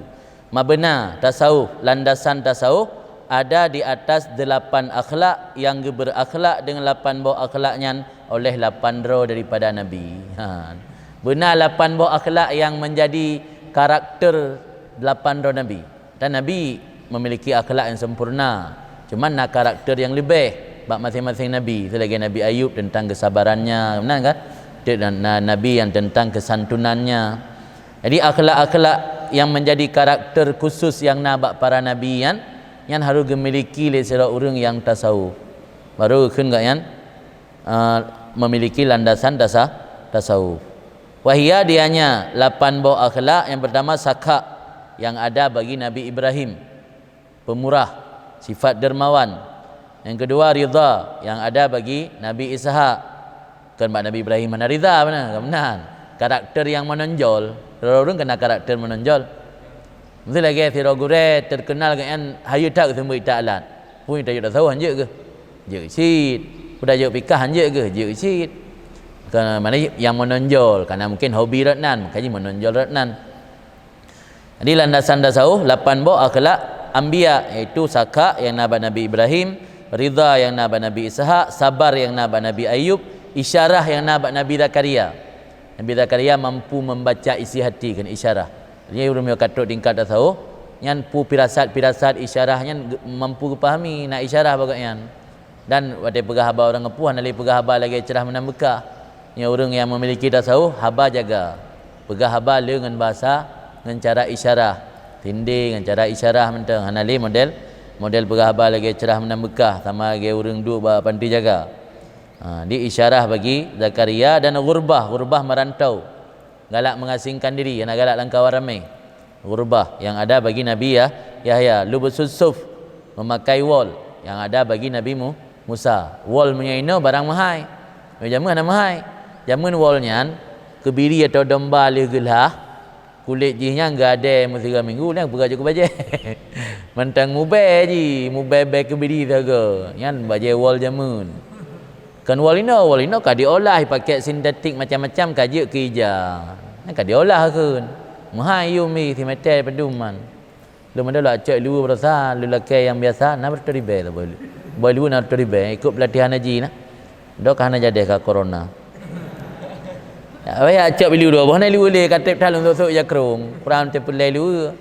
Mabna tasawuf, landasan tasawuf ada di atas delapan akhlak yang geuberakhlak dengan lapan boh akhlak nyan oleh lapan droe daripada Nabi. Ha. Beuna lapan boh akhlak yang menjadi karakter lapan droe Nabi. Dan Nabi memiliki akhlak yang sempurna. Cuman na karakter yang leubeh bak masing-masing nabi. Seulagée Nabi Ayub tentang kesabarannya, meunan kan? Dan na-, nabi yang tentang kesantunannya. Jadi akhlak-akhlak yang menjadi karakter khusus yang na bak para nabi nyan, nyan harus geumiliki lé sidroe ureuëng yang tasawuf. Baru kheun gobnyan, eh, memiliki landasan tasa-, tasawuf. Wahia dianya lapan boh akhlak, yang pertama sakha yang ada bagi Nabi Ibrahim, pemurah, sifat dermawan. Yang kedua ridha yang ada bagi Nabi Ishak. Kan bak Nabi Ibrahim hana ridha beuna, kan meunan. Karakter yang menonjol, ureuëng kena karakter menonjol. Mesti lagée sidroe gurée terkenal gobnyan hayeue that geuseumeubeuet that alat. Pun tajok tasawuf hanjeuet geuh. Jeuet cit. Pun tajok pikah hanjeuet geuh, jeuet cit. Kan mana yang menonjol, karena mungkin hobi rot nan, makanya menonjol rot nan. Jadi landasan tasawuf lapan boh akhlak anbiya, yaitu sakha yang na bak Nabi Ibrahim, ridha yang na bak Nabi Ishak, sabar yang na bak Nabi Ayub, Isyarah nyang na bak Nabi Zakaria. Nabi Zakaria mampu membaca isi hati, kan isyarah. Jadi ureuëng meunyoe ka trok tingkat tasawuf, nyan peue pirasat-pirasat isyarah nyan ge-, mampu geupahami, na isyarah bak gobnyan. Dan watée peugah haba ureuëng ngeupeuh, hana lé peugah haba lagée cerah meunan beukah. Nyoe ureuëng nyang memiliki tasawuf, haba jaga. Peugah haba le ngon bahasa, ngon cara isyarah. Tindé ngon cara isyarah mantong, hana lé model, model peugah haba lagée cerah meunan beukah, sama lagée ureuëng duek bak panti jaga. Ha, di isyarah bagi Zakaria dan ghurbah, ghurbah merantau. Galak mengasingkan diri, hana galak lam kawan ramé. Ghurbah yang ada bagi Nabi Yah-, Yahya, lubsus suf, memakai wol yang ada bagi Nabi Mu-, Musa. Wol meunyoe inoe barang meuhai. Meunyoe jameun hana meuhai. Jameun wol nyan keubiri atau domba lheueh geulhah, kulét jih nyan geuadée meusigoe minggu, nyan peugah jeuet keu bajée. Mantong mubée jih, mubée-bée keubiri sagoe. Nyan bajée wol jameun. Kon wol inoe, wol inoe ka diolah, pakai sintetik macam-macam ka jeuet keu ija. Nyan ka diolah kheun. Meuhai yum jih, simeté padum man. Lôn meudoh lôn cok i luweue baroesa, lôn lakée nyang biasa, na beureutoh ribée saboh i luweue. Boh i luweue na beureutoh ribée, ikot peulatihan haji na. Dok ka hana jadeh ka corona. Awai cok i luweue dua boh, na i luweue lé ka treb that lôn sosok jakrong. Kurang teupeulai luweue.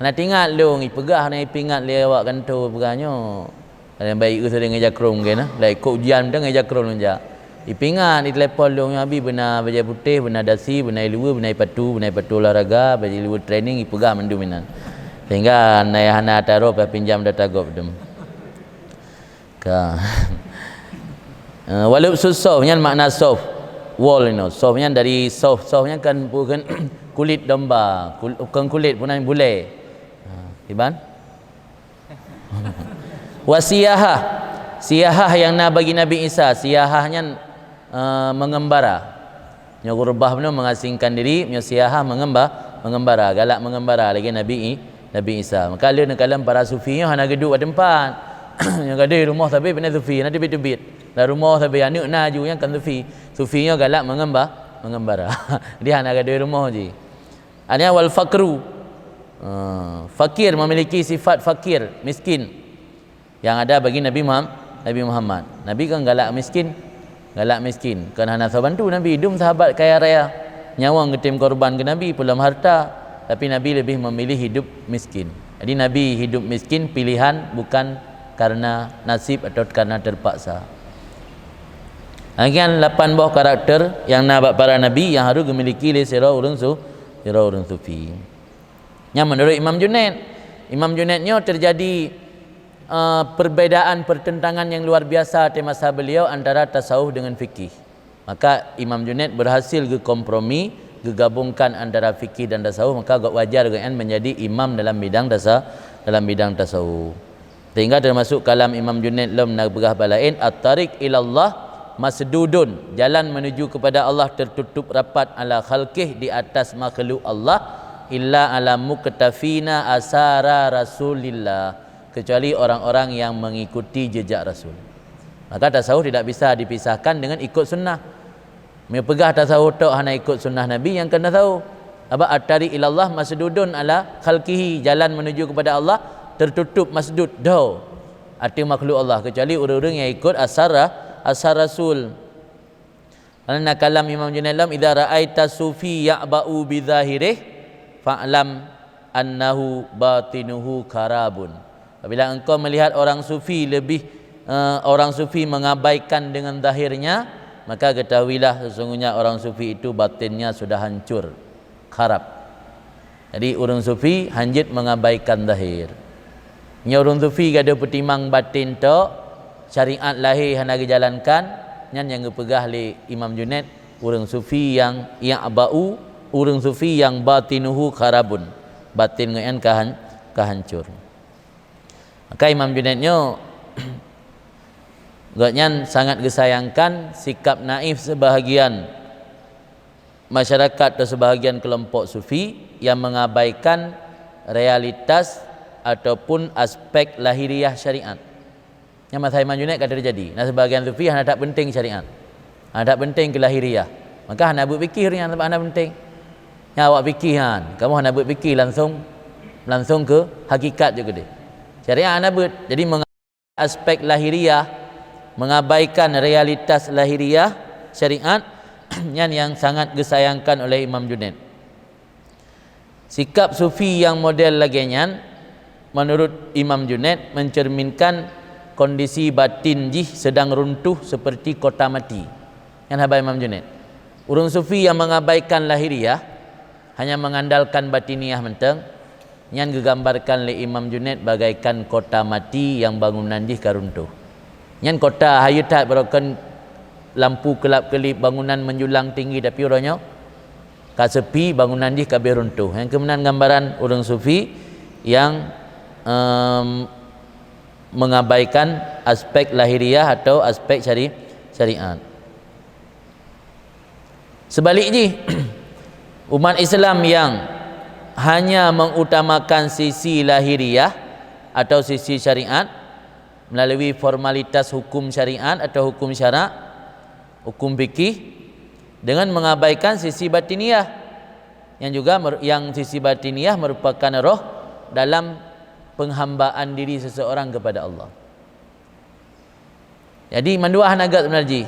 Hana tingat lôn, ipeugah hana ipingat lé awak kantô peugah nyoe. Kadang baik eu sering ngeja krong ke na. Lai kok ujian mantong ngeja krong ngeja. Ipingat, itelepon lôn, "Abi, beuna bajée putéh, beuna dasi, beuna i luweue, beuna i patu, beuna i patu olahraga, bajée i luweue training," ipeugah mandum inan. Sehingga na hana taroh pah pinjam data gob dum. Ka. Eh, walub susof nyan makna sof. Wol inoe. Sof nyan dari sof. Sof nyan kan bukan kulit domba, kul-, bukan kulit, bukan bulée. Ha, iban? Wa siyahah. Siyahah yang na bagi Nabi Isa. Siyahah nyan, eh, mengembara. Nyoe ghurbah bunoe mengasingkan diri, nyoe siyahah mengemba-, mengembara, galak mengembara lagée Nabi I-, Nabi Isa. Maka lé neukalon para sufi nyoe hana geuduek bak teumpat. Nyoe gadôh rumoh sabe beuna sufi, hana teubiet-teubiet. Lam rumoh sabe aneuëk na ju nyang kon sufi. Sufi nyoe galak mengemba-, mengembara. Jadi hana gadôh rumoh jih. Artinya wal fakru. Ha, fakir, memiliki sifat fakir, miskin. Yang ada bagi Nabi Muham-, Nabi Muhammad. Nabi kan galak miskin. Galak miskin. Kan hana soe bantu Nabi. Dum sahabat kaya raya. Nyawöng geutem korban keu Nabi, peulom harta. Tapi Nabi lebih memilih hidup miskin. Jadi Nabi hidup miskin pilihan, bukan karena nasib atau karena terpaksa. Nyan lapan boh karakter nyang na bak para nabi nyang harus geumiliki lé sidroe ureuëng su-, sidroe ureuëng sufi. Nyan menurut Imam Junaid. Imam Junaid nyoe terjadi, eh, perbedaan, pertentangan yang luar biasa di masa beliau antara tasawuf dengan fikih. Maka Imam Junaid berhasil geukompromi, geugabungkan antara fikih dan tasawuf, maka gobnyan wajar gobnyan menjadi imam dalam bidang tasa-, dalam bidang tasawuf. Sehingga termasuk kalam Imam Junaid lom na peugah bak laén, "At-tariq ilallah masdudun," jalan menuju kepada Allah tertutup rapat, "ala khalqih," di atas makhluk Allah, "illa ala muqtafina asara Rasulillah," kecuali orang-orang yang mengikuti jejak Rasul. Maka tasawuf tidak bisa dipisahkan dengan ikut sunnah. Meupeugah tasawuf tok hana ikut sunnah Nabi, nyang kon tasawuf. Sabab at-tariq ilallah masdudun ala khalqihi, jalan menuju kepada Allah tertutup, masdud, do, ateueh makhluk Allah, kecuali ureuëng-ureuëng nyang ikut asar, asar Rasul. Karena kalam Imam Junaid lom, "Idza ra'aita sufi ya'ba'u bi zahirih, fa'lam annahu batinuhu kharabun." Apabila engkau melihat orang sufi lebih, eh, orang sufi mengabaikan dengan zahirnya, maka ketahuilah sesungguhnya orang sufi itu batinnya sudah hancur, kharab. Jadi ureuëng sufi hanjeuet mengabaikan zahir. Nyoe ureuëng sufi gadôh peutimang batin tok, syariat lahé hana geujalankan, nyan nyang geupeugah lé Imam Junaid, ureuëng sufi yang ya'ba'u, ureuëng sufi yang batinuhu kharabun, batin gobnyan ka han-, ka hancur. Maka Imam Junaid nyoe gobnyan sangat geusayangkan sikap naif sebahagian masyarakat atau sebahagian kelompok sufi yang mengabaikan realitas ataupun aspek lahiriah syariat. Nyang masa Imam Junaid ka terjadi. Na sebahagian sufi hana that penting syariat. Hana that penting keu lahiriah. Maka hana beuet fikih ureuëng nyan sabab hana penting. Nyang awak fikih nyan, kamoe hana beuet fikih langsung, langsung keu hakikat je keudeh. Syariat hana beuet. Jadi meng-, aspek lahiriah, mengabaikan realitas lahiriah, syariat, nyan yang sangat geusayangkan oleh Imam Junaid. Sikap sufi yang model lagée nyan, menurut Imam Junaid, mencerminkan kondisi batin jih sedang runtuh seperti kota mati. Nyan haba Imam Junaid. Ureuëng sufi yang mengabaikan lahiriah, hanya mengandalkan batiniah mantong, nyan geugambarkan lé Imam Junaid bagaikan kota mati yang bangunan jih ka runtuh. Nyan kota hayeu that, beurokon lampu keulap-keulip, bangunan menjulang tinggi, tapi uroe nyoe ka sepi, bangunan jih ka beh runtuh. Nyang keuh meunan gambaran ureuëng sufi yang, em, mengabaikan aspek lahiriah atau aspek syari-, syariat. Seubalik jih, umat Islam yang hanya mengutamakan sisi lahiriah atau sisi syariat melalui formalitas hukum syariat atau hukum syarak, hukum fikih, dengan mengabaikan sisi batiniah, yang juga mer-, yang sisi batiniah merupakan roh dalam penghambaan diri seseorang kepada Allah. Jadi mandua hana gét sebenarnya jih.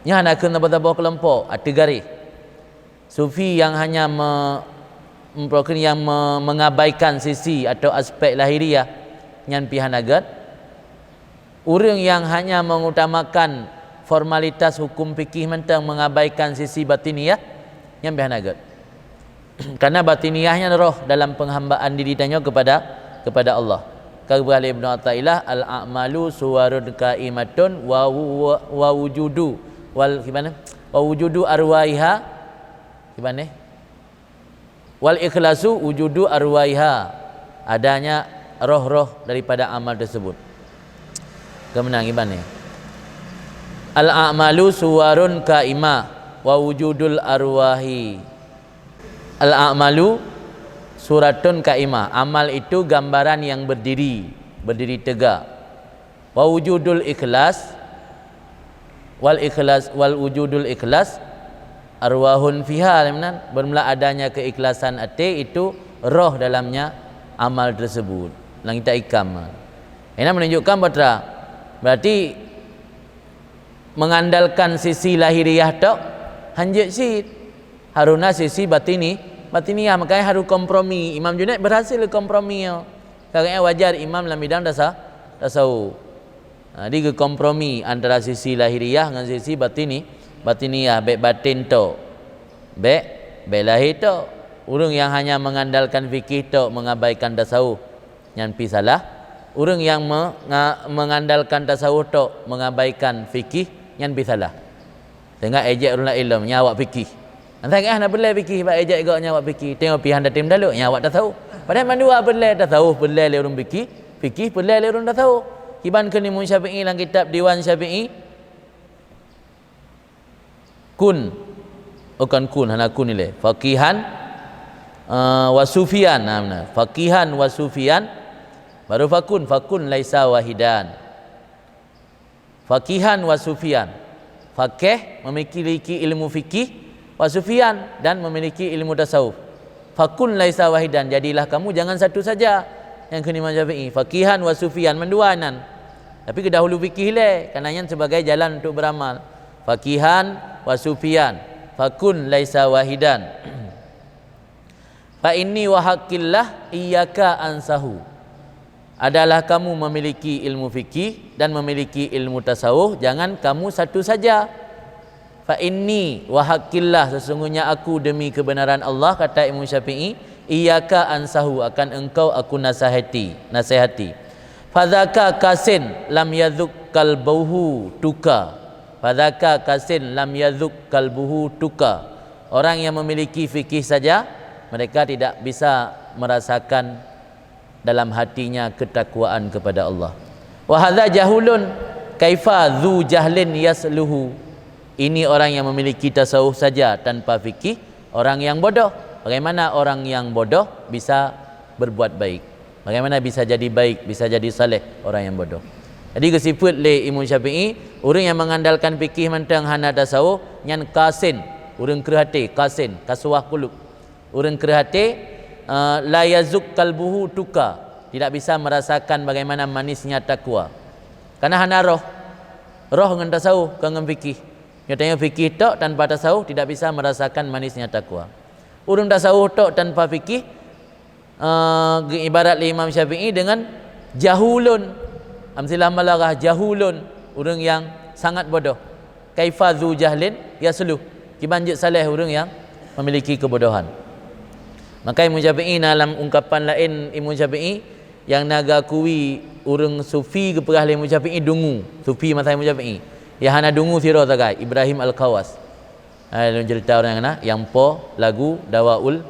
Nyan hana kheun saboh-saboh keulompok ateueh garéh. Sufi yang hanya me-, mungkin yang me-, mengabaikan sisi atau aspek lahiriah, nyan pih hana gét. Ureuëng yang hanya mengutamakan formalitas hukum fikih mantong, mengabaikan sisi batiniah, nyan pih hana gét. Karena batiniah nyan roh dalam penghambaan diri tanyoe kepada, kepada Allah. Ka geupeugah lé Ibnu Athaillah, "Al-a'malu suwarun qaimatun wa wu-, wa wujudu wal, gimana? Wa wujudu arwahiha, gimana? Wal ikhlasu wujudu arwahiha." Adanya roh-roh daripada amal tersebut. Keuh meunan gimana? "Al-a'malu suwarun qaimah wa wujudul arwahi." Al-a'malu suratun qaimah. Amal itu gambaran yang berdiri, berdiri tegak. Wa wujudul ikhlas, wal ikhlas, wal wujudul ikhlas arwahun fiha, meunan, bermula adanya keikhlasan até itu roh dalamnya amal tersebut. Lam kitab Hikam. Ini menunjukkan bahwa berarti mengandalkan sisi lahiriah tok hanjeuet cit. Haruna sisi batini, batiniah, makanya harus kompromi. Imam Junaid berhasil kompromi. Karena wajar imam dalam bidang tasa-, tasawuf. Nah, jadi geukompromi antara sisi lahiriah ngon sisi batini, batiniah, bék batin tok. Bék, bék lahé tok. Ureuëng yang hanya mengandalkan fikih tok mengabaikan tasawuf, nyan pih salah. Ureuëng yang me-, nga-, mengandalkan tasawuf tok mengabaikan fikih, nyan pih salah. Sehingga ejek ureuëng laén lom, nyan awak fikih. Entah kah na peureulée fikih, bak ejek gok nyan awak fikih. Tengok pih hana tem dalok, nyan awak tasawuf. Padahai mandua peureulée, tasawuf peureulée lé ureuëng fikih, fikih peureulée lé ureuëng tasawuf. Kiban kheun Imam Syafi'i lam kitab Diwan Syafi'i, kun, oh, kon kun, hana kun ilée. Faqihan, eh, wa sufian. Nah, benar. Faqihan wa sufian. Baru fakun, fakun laisa wahidan. Faqihan wa sufian. Faqih, memiliki ilmu fikih, wa sufian, dan memiliki ilmu tasawuf. Fakun laisa wahidan, jadilah kamu jangan satu saja. Nyang kheun Imam Syafi'i, faqihan wa sufian, mandua nan. Tapi keudahulu fikih lé, karena nyan sebagai jalan untuk beramal. Faqihan wa sufian, fakun laisa wahidan. Fa inni wa haqqillah iyyaka ansahu. Adalah kamu memiliki ilmu fikih dan memiliki ilmu tasawuf, jangan kamu satu saja. Fa inni wa haqqillah, sesungguhnya aku demi kebenaran Allah, kata Imam Syafi'i, iyyaka ansahu, akan engkau aku nasihati, nasihati. Fadzaka kasin lam yadzuk qalbuhu tuqa. Fadzaka kasin lam yadzuk qalbuhu tuqa. Orang yang memiliki fikih saja, mereka tidak bisa merasakan dalam hatinya ketakwaan kepada Allah. Wa hadza jahulun, kaifa dzu jahlin yasluhu. Ini orang yang memiliki tasawuf saja tanpa fikih, orang yang bodoh. Bagaimana orang yang bodoh bisa berbuat baik? Bagaimana bisa jadi baik, bisa jadi saleh orang yang bodoh? Jadi geusifeuet lé Imam Syafi'i, ureuëng yang mengandalkan fikih mantong hana tasawuf, nyan kasin, ureuëng kreueh até, kasin, qaswah qulub. Ureuëng kreueh até, eh, la yadzuk qalbuhu tuqa, tidak bisa merasakan bagaimana manisnya takwa. Karena hana roh. Roh ngon tasawuf, kon ngon fikih. Nyatanya fikih tok tanpa tasawuf tidak bisa merasakan manisnya takwa. Ureuëng tasawuf tok tanpa fikih, eh, geuibarat lé Imam Syafi'i dengan jahulun. Amsilah malarah jahulun, ureuëng yang sangat bodoh. Kaifa zu jahlin yasluh. Kiban jeuet saleh ureuëng yang memiliki kebodohan. Maka Imam Syafi'i na lam ungkapan laén Imam Syafi'i yang na geukui ureuëng sufi geupeugah lé Imam Syafi'i dungu. Sufi masa Imam Syafi'i. Yang hana dungu sidroe sagai, Ibrahim Al-Khawas. Hai lôn cerita ureuëng nyang na, nyang po lagu Dawaul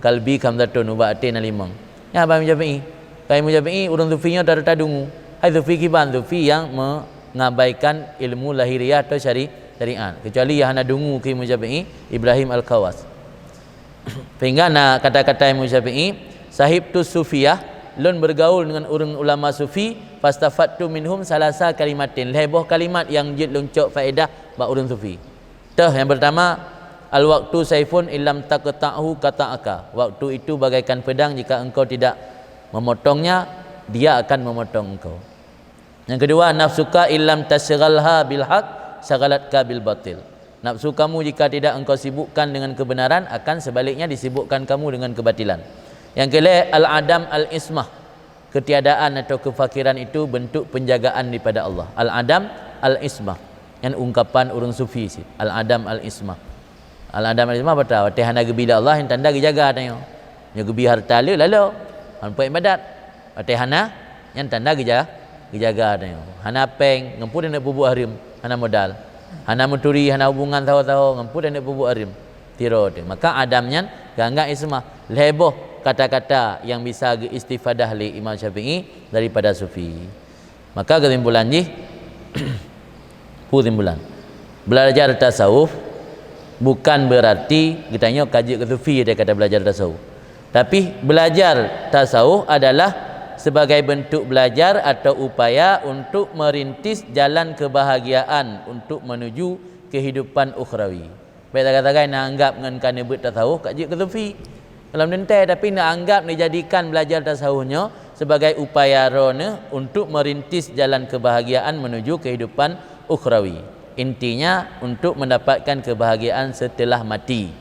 Kalbi khamsatun, ubat até na limong. Nyan ban Imam Syafi'i. Kai Imam Syafi'i, ureuëng sufi nyoe rata-rata dungu. Hai sufi kiban, sufi yang mengabaikan ilmu lahiriah atau syari-, syariat. Kecuali yang hana dungu keu Imam Syafi'i, Ibrahim Al-Khawas. Sehingga na kata-kata Imam Syafi'i, "Sahibtu sufiyah, lôn bergaul dengan ureuëng ulama sufi, fastafadtu minhum salasa kalimatin." Lhée boh kalimat yang jeuet lôn cok faedah bak ureuëng sufi. Teuh, yang pertama, "Al-waqtu saifun illam taqta'hu qata'aka." Waktu itu bagaikan pedang, jika engkau tidak memotongnya, dia akan memotong engkau. Yang kedua, "Nafsuka illam tasyghalha bil haq, syagalatka bil batil." Nafsu kamu jika tidak engkau sibukkan dengan kebenaran, akan sebaliknya disibukkan kamu dengan kebatilan. Yang kelhée, "Al-adam al-ismah." Ketiadaan atau kefakiran itu bentuk penjagaan daripada Allah. Al-adam al-ismah. Nyan ungkapan ureuëng sufi sit. Al-adam al-ismah. Al-adam al-ismah apa teuh? Watée hana geubi lé Allah, nyan tanda geujaga tanyoe. Nyoe geubi harta le, lalo. Hana peuet ibadat. Watée hana, nyan tanda geuja-, geujaga tanyoe. Hana péng, ngon peue taneuk peubuet hareuem, hana modal. Hana meuturi, hana hubungan saho-saho, ngon peue taneuk peubuet hareuem. Tiro teuh. Maka adam nyan geuanggap ismah. Lhée boh kata-kata yang bisa geuistifadah lé Imam Syafi'i daripada sufi. Maka kesimpulan jih, peue kesimpulan? Belajar tasawuf bukan berarti geutanyoe ka jeuet keu sufi daripada belajar tasawuf. Tapi belajar tasawuf adalah sebagai bentuk belajar atau upaya untuk merintis jalan kebahagiaan untuk menuju kehidupan ukhrawi. Bék sagai-sagai na anggap ngon ka neubeuet tasawuf ka jeuet keu sufi. Lam teuntée, tapi na anggap neujadikan belajar tasawuf nyoe sebagai upaya droeneuh untuk merintis jalan kebahagiaan menuju kehidupan ukhrawi. Intinya, untuk mendapatkan kebahagiaan setelah mati.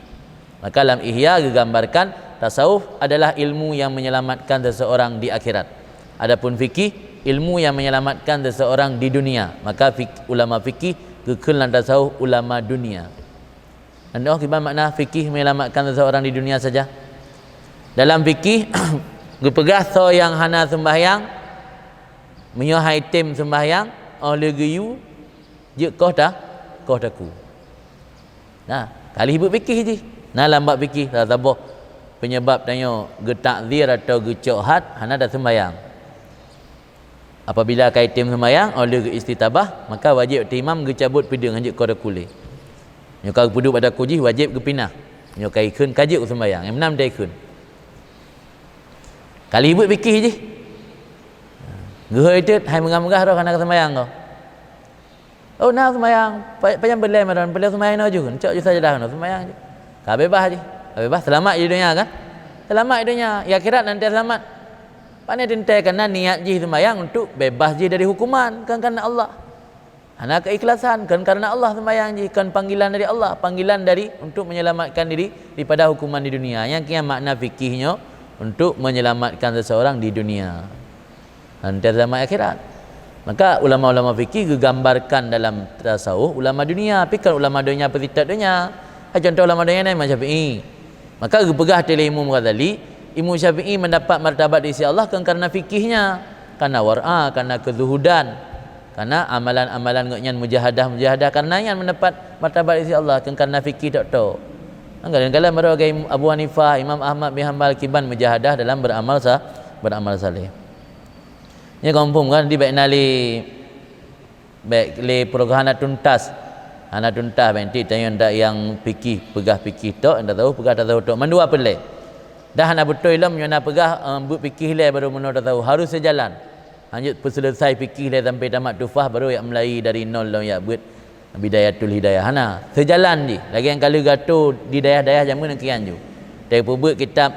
Maka lam Ihya geugambarkan, tasawuf adalah ilmu yang menyelamatkan seseorang di akhirat. Adapun fikih, ilmu yang menyelamatkan seseorang di dunia. Maka fik-, ulama fikih geukheun lam tasawuf ulama dunia. Nyan kiban makna fikih menyelamatkan seseorang di dunia saja. Dalam fikih, geupeugah soe nyang hana seumbahyang, meunyoe han item seumbahyang, óh lheueh geuyue, jeuet koh ta-, koh takue. Nah, ka lheueh beuet fikih jih. Na lam bab fikih saboh penyebab tanyoe geutakzir atau geucok had hana taseumbahyang. Apabila ka item seumbahyang, óh lheueh geuistitabah, maka wajéb teuk imam geucabot peudeueng, han jeuet koh takue lé. Nyoe ka geupeuduek bak takue jih, wajéb geupinah. Nyoe ka ikheun ka jeuet keu seumbahyang, nyang meunan teu ikheun. Ka lheueh beuet fikih jih. Geuhôi teuk, hai meugah-meugah roh hana seumbahyang kah. Oh, na seumbahyang. Pa-, pajan beulée malam, beulée seumbahyang inoe ju, cok ju sajadah inoe, seumbahyang ju. Ka beubaih jih. Ka beubaih, seulamat di donya kan? Seulamat di donya, di akhirat nanti seulamat. Pane teuntée, karena niat jih seumbahyang untuk beubaih jih dari hukuman, kan karena Allah. Hana keikhlasan, kan karena Allah seumbahyang jih, kan panggilan dari Allah, panggilan dari untuk menyelamatkan diri daripada hukuman di dunia. Nyang kian makna fikih nyoe untuk menyelamatkan seseorang di dunia. Nanti zaman akhirat. Maka ulama-ulama fikih geugambarkan dalam tasawuf ulama dunia, tapi kan ulama dunia peutitap dunia. Ha, contoh ulama dunia ni Imam Syafi'i. Maka geupeugah lé Imam Ghazali, Imam Syafi'i mendapat martabat di sisi Allah kan karena fikihnya, karena wara, karena kezuhudan, karena amalan-amalan gobnyan mujahadah-mujahadah, karena nyan mendapat martabat di sisi Allah, kan karena fikih tok-tok. Kadang-kadang baru lagi Abu Hanifah, Imam Ahmad bin Hanbal kiban mujahadah dalam beramal sa-, beramal saleh. Nyoe kamoe phom kan, di bék na lé, bék lé program hana tuntas. Hana tuntas, bék nanti tanyoe ndak nyang fikih, peugah fikih tok, ndak tahu peugah tasawuf tok. Mandua peureulée. Dah hana beutôi lom nyoe na peugah, eh, beuet fikih lé baru meunoe tasawuf. Harus seujalan. Hanjeuet peuseuleusai fikih lé sampai tamat Tuhfah baru jak mulai dari nol lom jak beuet Bidayatul Hidayah. Hana, seujalan jih. Lagée nyang ka lheueh geuatô di dayah-dayah jameun nyang kian ju. Teupeubeuet kitab,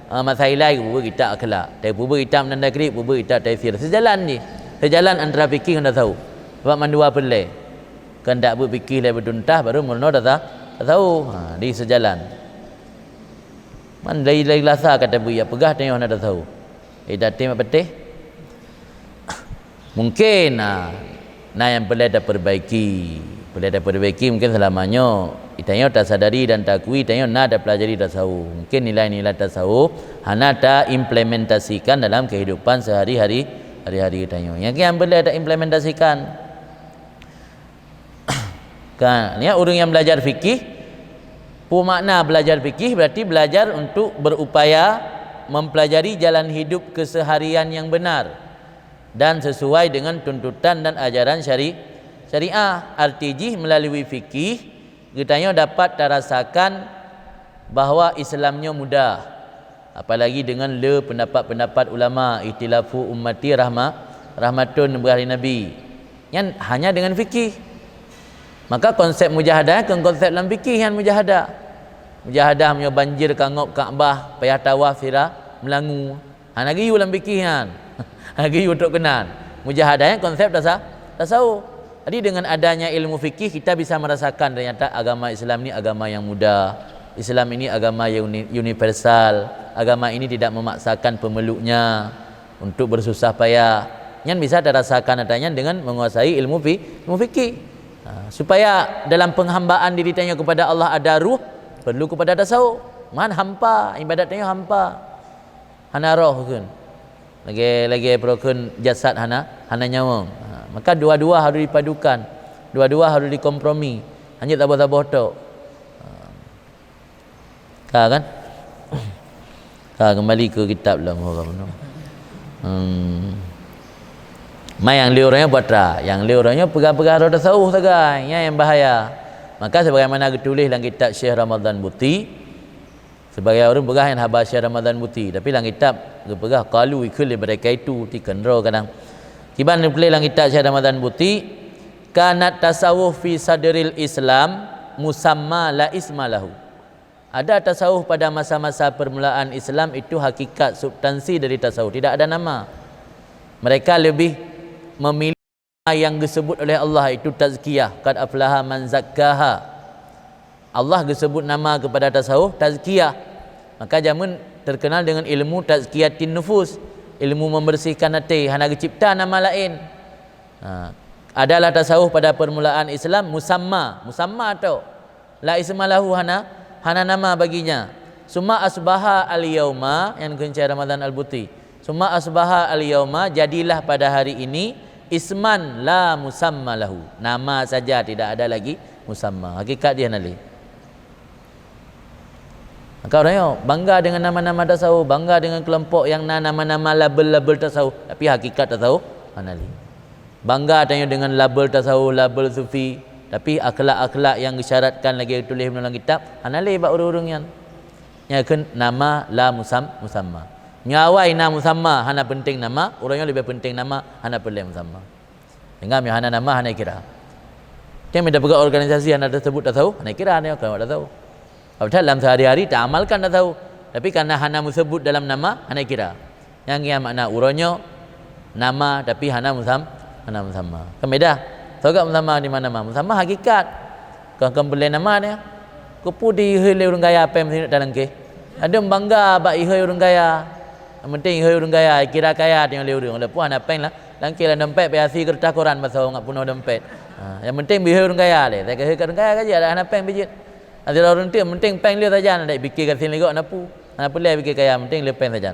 eh, Masailai, peubeuet kitab Akhlak. Teupeubeuet kitab Nanda Krib, peubeuet kitab Taisir. Seujalan jih. Seujalan antara fikih ngon tasawuf. Sabab mandua peureulée. Keuheundak beuet fikih lé beutuntas baru meurunoe tasa-, tasawuf. Ha, di seujalan. Man lé-, lé lasa ka tabeuet, jak peugah tanyoe hana tasawuf. Eh, dak tem peuteh. Mungkin, ha, na nyang peureulée tapeurbaiki. Peureulée tapeurbaiki mungkin seulama nyoe. Tanyoe tasadari dan taakui tanyoe na tapeulajari tasawuf. Mungkin nilai-nilai tasawuf hana taimplementasikan dalam kehidupan sehari-hari, hari-hari tanyoe. Nyang, nyang peureulée taimplementasikan. Kan, ya, ureuëng nyang belajar fikih, peue makna belajar fikih? Berarti belajar untuk berupaya mempelajari jalan hidup keseharian yang benar dan sesuai dengan tuntutan dan ajaran syari-, syariah. Arti jih, melalui fikih, geutanyoe dapat tarasakan bahwa Islam nyoe mudah. Apalagi deungon le pendapat-pendapat ulama, "Ikhtilafu ummati rahma-, rahmatun," neupeugah lé Nabi. Nyan hanya deungon fikih. Maka konsep mujahadah kon konsep lam fikih nyan mujahadah. Mujahadah meunyoe banjir ka ngop Ka'bah, payah tawaf sira meulangu. Hana geuyue lam fikih nyan. Hana geuyue trok keunan. Mujahadah nyan konsep tasa-, tasawuf. Jadi dengan adanya ilmu fikih kita bisa merasakan ternyata agama Islam ni agama yang mudah. Islam ini agama yang uni-, universal. Agama ini tidak memaksakan pemeluknya untuk bersusah payah. Nyan bisa tarasakan ata nyan dengan menguasai ilmu fi-, ilmu fikih. Ha, supaya dalam penghambaan diri tanyoe kepada Allah ada ruh, perlu kepada tasawuf. Man hampa, ibadat tanyoe hampa. Hana roh kheun. Lagée, lagée peurokon jasad hana, hana nyawöng. Ha, maka dua-dua harus dipadukan. Dua-dua harus dikompromi. Hanjeuet saboh-saboh tok. Ha. Ka kan? Ka kembali ke kitab lah, muka penuh. Hmm. Mai nyang lé uroe nyoe patra, nyang lé uroe nyoe peugah-peugah roh tasawuf sagai, nyan nyang bahaya. Maka sebagaimana geutuléh lam kitab Syekh Ramadan Buti, sebagai ureuëng peugah nyan haba Syekh Ramadan Buti, tapi lam kitab geupeugah qalu, ikheun lé mereka itu, tikheun droe kadang. Kiban geutuléh lam kitab Syekh Ramadan Buti, kanat tasawuf fi sadril Islam musamma la isma lahu. Ada tasawuf pada masa-masa permulaan Islam itu hakikat substansi dari tasawuf, tidak ada nama. Mereka lebih memilih yang disebut oleh Allah itu tazkiyah, qad aflaha man zakkaha. Allah disebut nama kepada tasawuf tazkiyah. Maka jameun terkenal dengan ilmu tazkiyatin nufus, ilmu membersihkan hati, hana geucipta nama lain. Ha, adalah tasawuf pada permulaan Islam musamma, musamma tu. La isma lahu, hana, hana nama baginya. Summa asbaha al-yauma, nyang keuncai Ramadan Al-Buti. Summa asbaha al-yauma, jadilah pada hari ini, isman la musamma lahu. Nama saja, tidak ada lagi musamma. Hakikat dia hana lé. Maka ureuëng nyoe bangga dengan nama-nama tasawuf, bangga dengan kelompok yang na nama-nama label-label tasawuf, tapi hakikat tasawuf hana lé. Bangga tanyoe dengan label tasawuf, label sufi, tapi akhlak-akhlak nyang geusyaratkan lagée geutuléh dalam kitab hana lé bak ureuëng-ureuëng nyan. Nyan kheun nama la musam-, musamma. Nyoe awai na musamma, hana penting nama, ureuëng nyoe leubeh penting nama, hana peureulée musamma. Sehingga meunyoe hana nama, hana kira. Tapi meunyoe tapeugah organisasi hana teusebut tasawuf, hana kira nyoe kon tasawuf. Padahai lam sehari-hari taamalkan tasawuf, tapi karena hana meuseubut dalam nama, hana kira. Nyang ngieng makna uroe nyoe nama, tapi hana musam-, hana musamma. Kan beda. Soe gak musamma di mana-mana. Musamma hakikat. Kon, kon peureulée nama nyoe. Keupeue di ihôi lé ureuëng kaya péng meusineuk talangkeh? Adeueng bangga bak ihôi ureuëng kaya. Nyang penting ihôi ureuëng kaya, kira kaya tanyoe lé ureuëng. Walaupun hana péng lah. Langkeh lam dompet, payah sie keureutah koran basoe ngat peunoh dompet. Ha, nyang penting beuihôi ureuëng kaya lé. Tapi ihôi ureuëng kaya ka jeuet, hana péng pih jeuet. Nah, sidroe ureuëng teuk, penting péng lé sajan, dak piké gasien lé gob na peue. Hana peureulée piké kaya, penting lé péng sajan.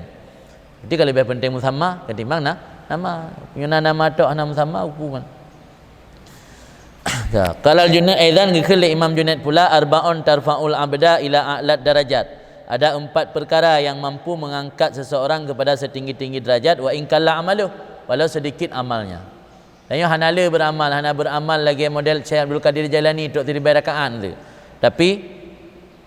Berarti ka leubeh penting musamma ketimbang na-, nama. Meunyoe na nama tok hana musamma, huköman. Ya, qala Al-Junaid aidan, geukheun lé Imam Junaid pula, "Arba'un tarfa'ul abda ila a'la darajat." Ada empat perkara yang mampu mengangkat seseorang kepada setinggi-tinggi derajat, wa in qalla amaluh, walau sedikit amalnya. Tanyoe hana le beuramal, hana beuramal lagée model Syekh Abdul Qadir Jailani trok siribée rakaat tu. Tapi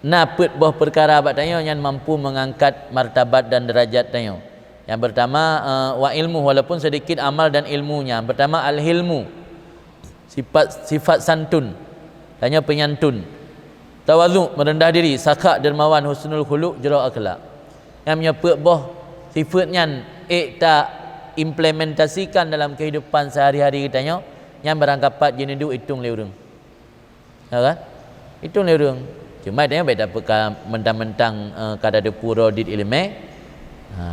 na peuet boh peukara bak tanyoe nyang mampu meungangkat martabat dan deurajat tanyoe. Nyang peurtama, eh, wa ilmu, walaupun sedikit amal dan ilmunya. Nyang peurtama al-hilmu, sifat, sifat santun. Tanyoe peunyantun. Tawadhu, meureundah diri, sakha, dermawan, husnul khuluq, jroh akhlak. Nyang meunyoe peuet boh sifeut nyan ék ta implementasikan dalam keuhidupan seuhari-hari geutanyoe, nyan barangkapat jeuneudeuek itong lé ureuëng. Ya kan? Itong lé ureuëng. Cuma tanyoe beda peuka mentang-mentang, eh, ka tateupeue droe dit iéleumé. Ha,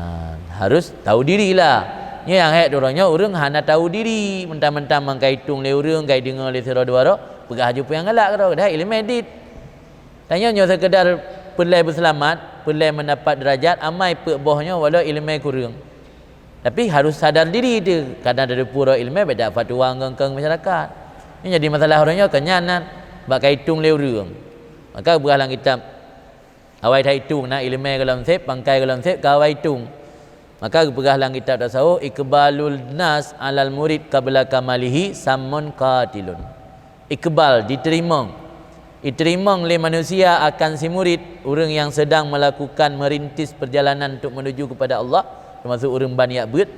harus tahu diri lah. Nyoe nyang hék droe nyoe ureuëng hana tahu diri, mentang-mentang mang ka itong lé ureuëng, ka ideungoe lé sidroe dua droe, peugah aju peue nyang galak keudroe, padahai iéleumé dit. Tanyoe nyoe sekedar peureulée beuseulamat, peureulée mendapat derajat, amai peuet boh nyoe walau iéleumé kureueng. Tapi harus sadar diri teuh, kadang tateupeue droe iéleumé beda fatwa ngon keu masyarakat. Ini jadi masalah ureuëng nyoe keu nyan nan. Bak ka itong lé ureuëng. Maka geupeugah lam kitab, awai that itong na iéleumé gohlom sép, pangkai gohlom sép ka awai itong. Maka geupeugah lam kitab tasawuf, "Iqbalun nas alal murid qabla kamalihi sammun qatilun." Iqbal, diteurimong. Iteurimong lé manusia akan si murid, ureuëng nyang seudang meulakukan, merintis peurjalanan untuk menuju kepada Allah, teumasuk ureuëng ban jak beuet.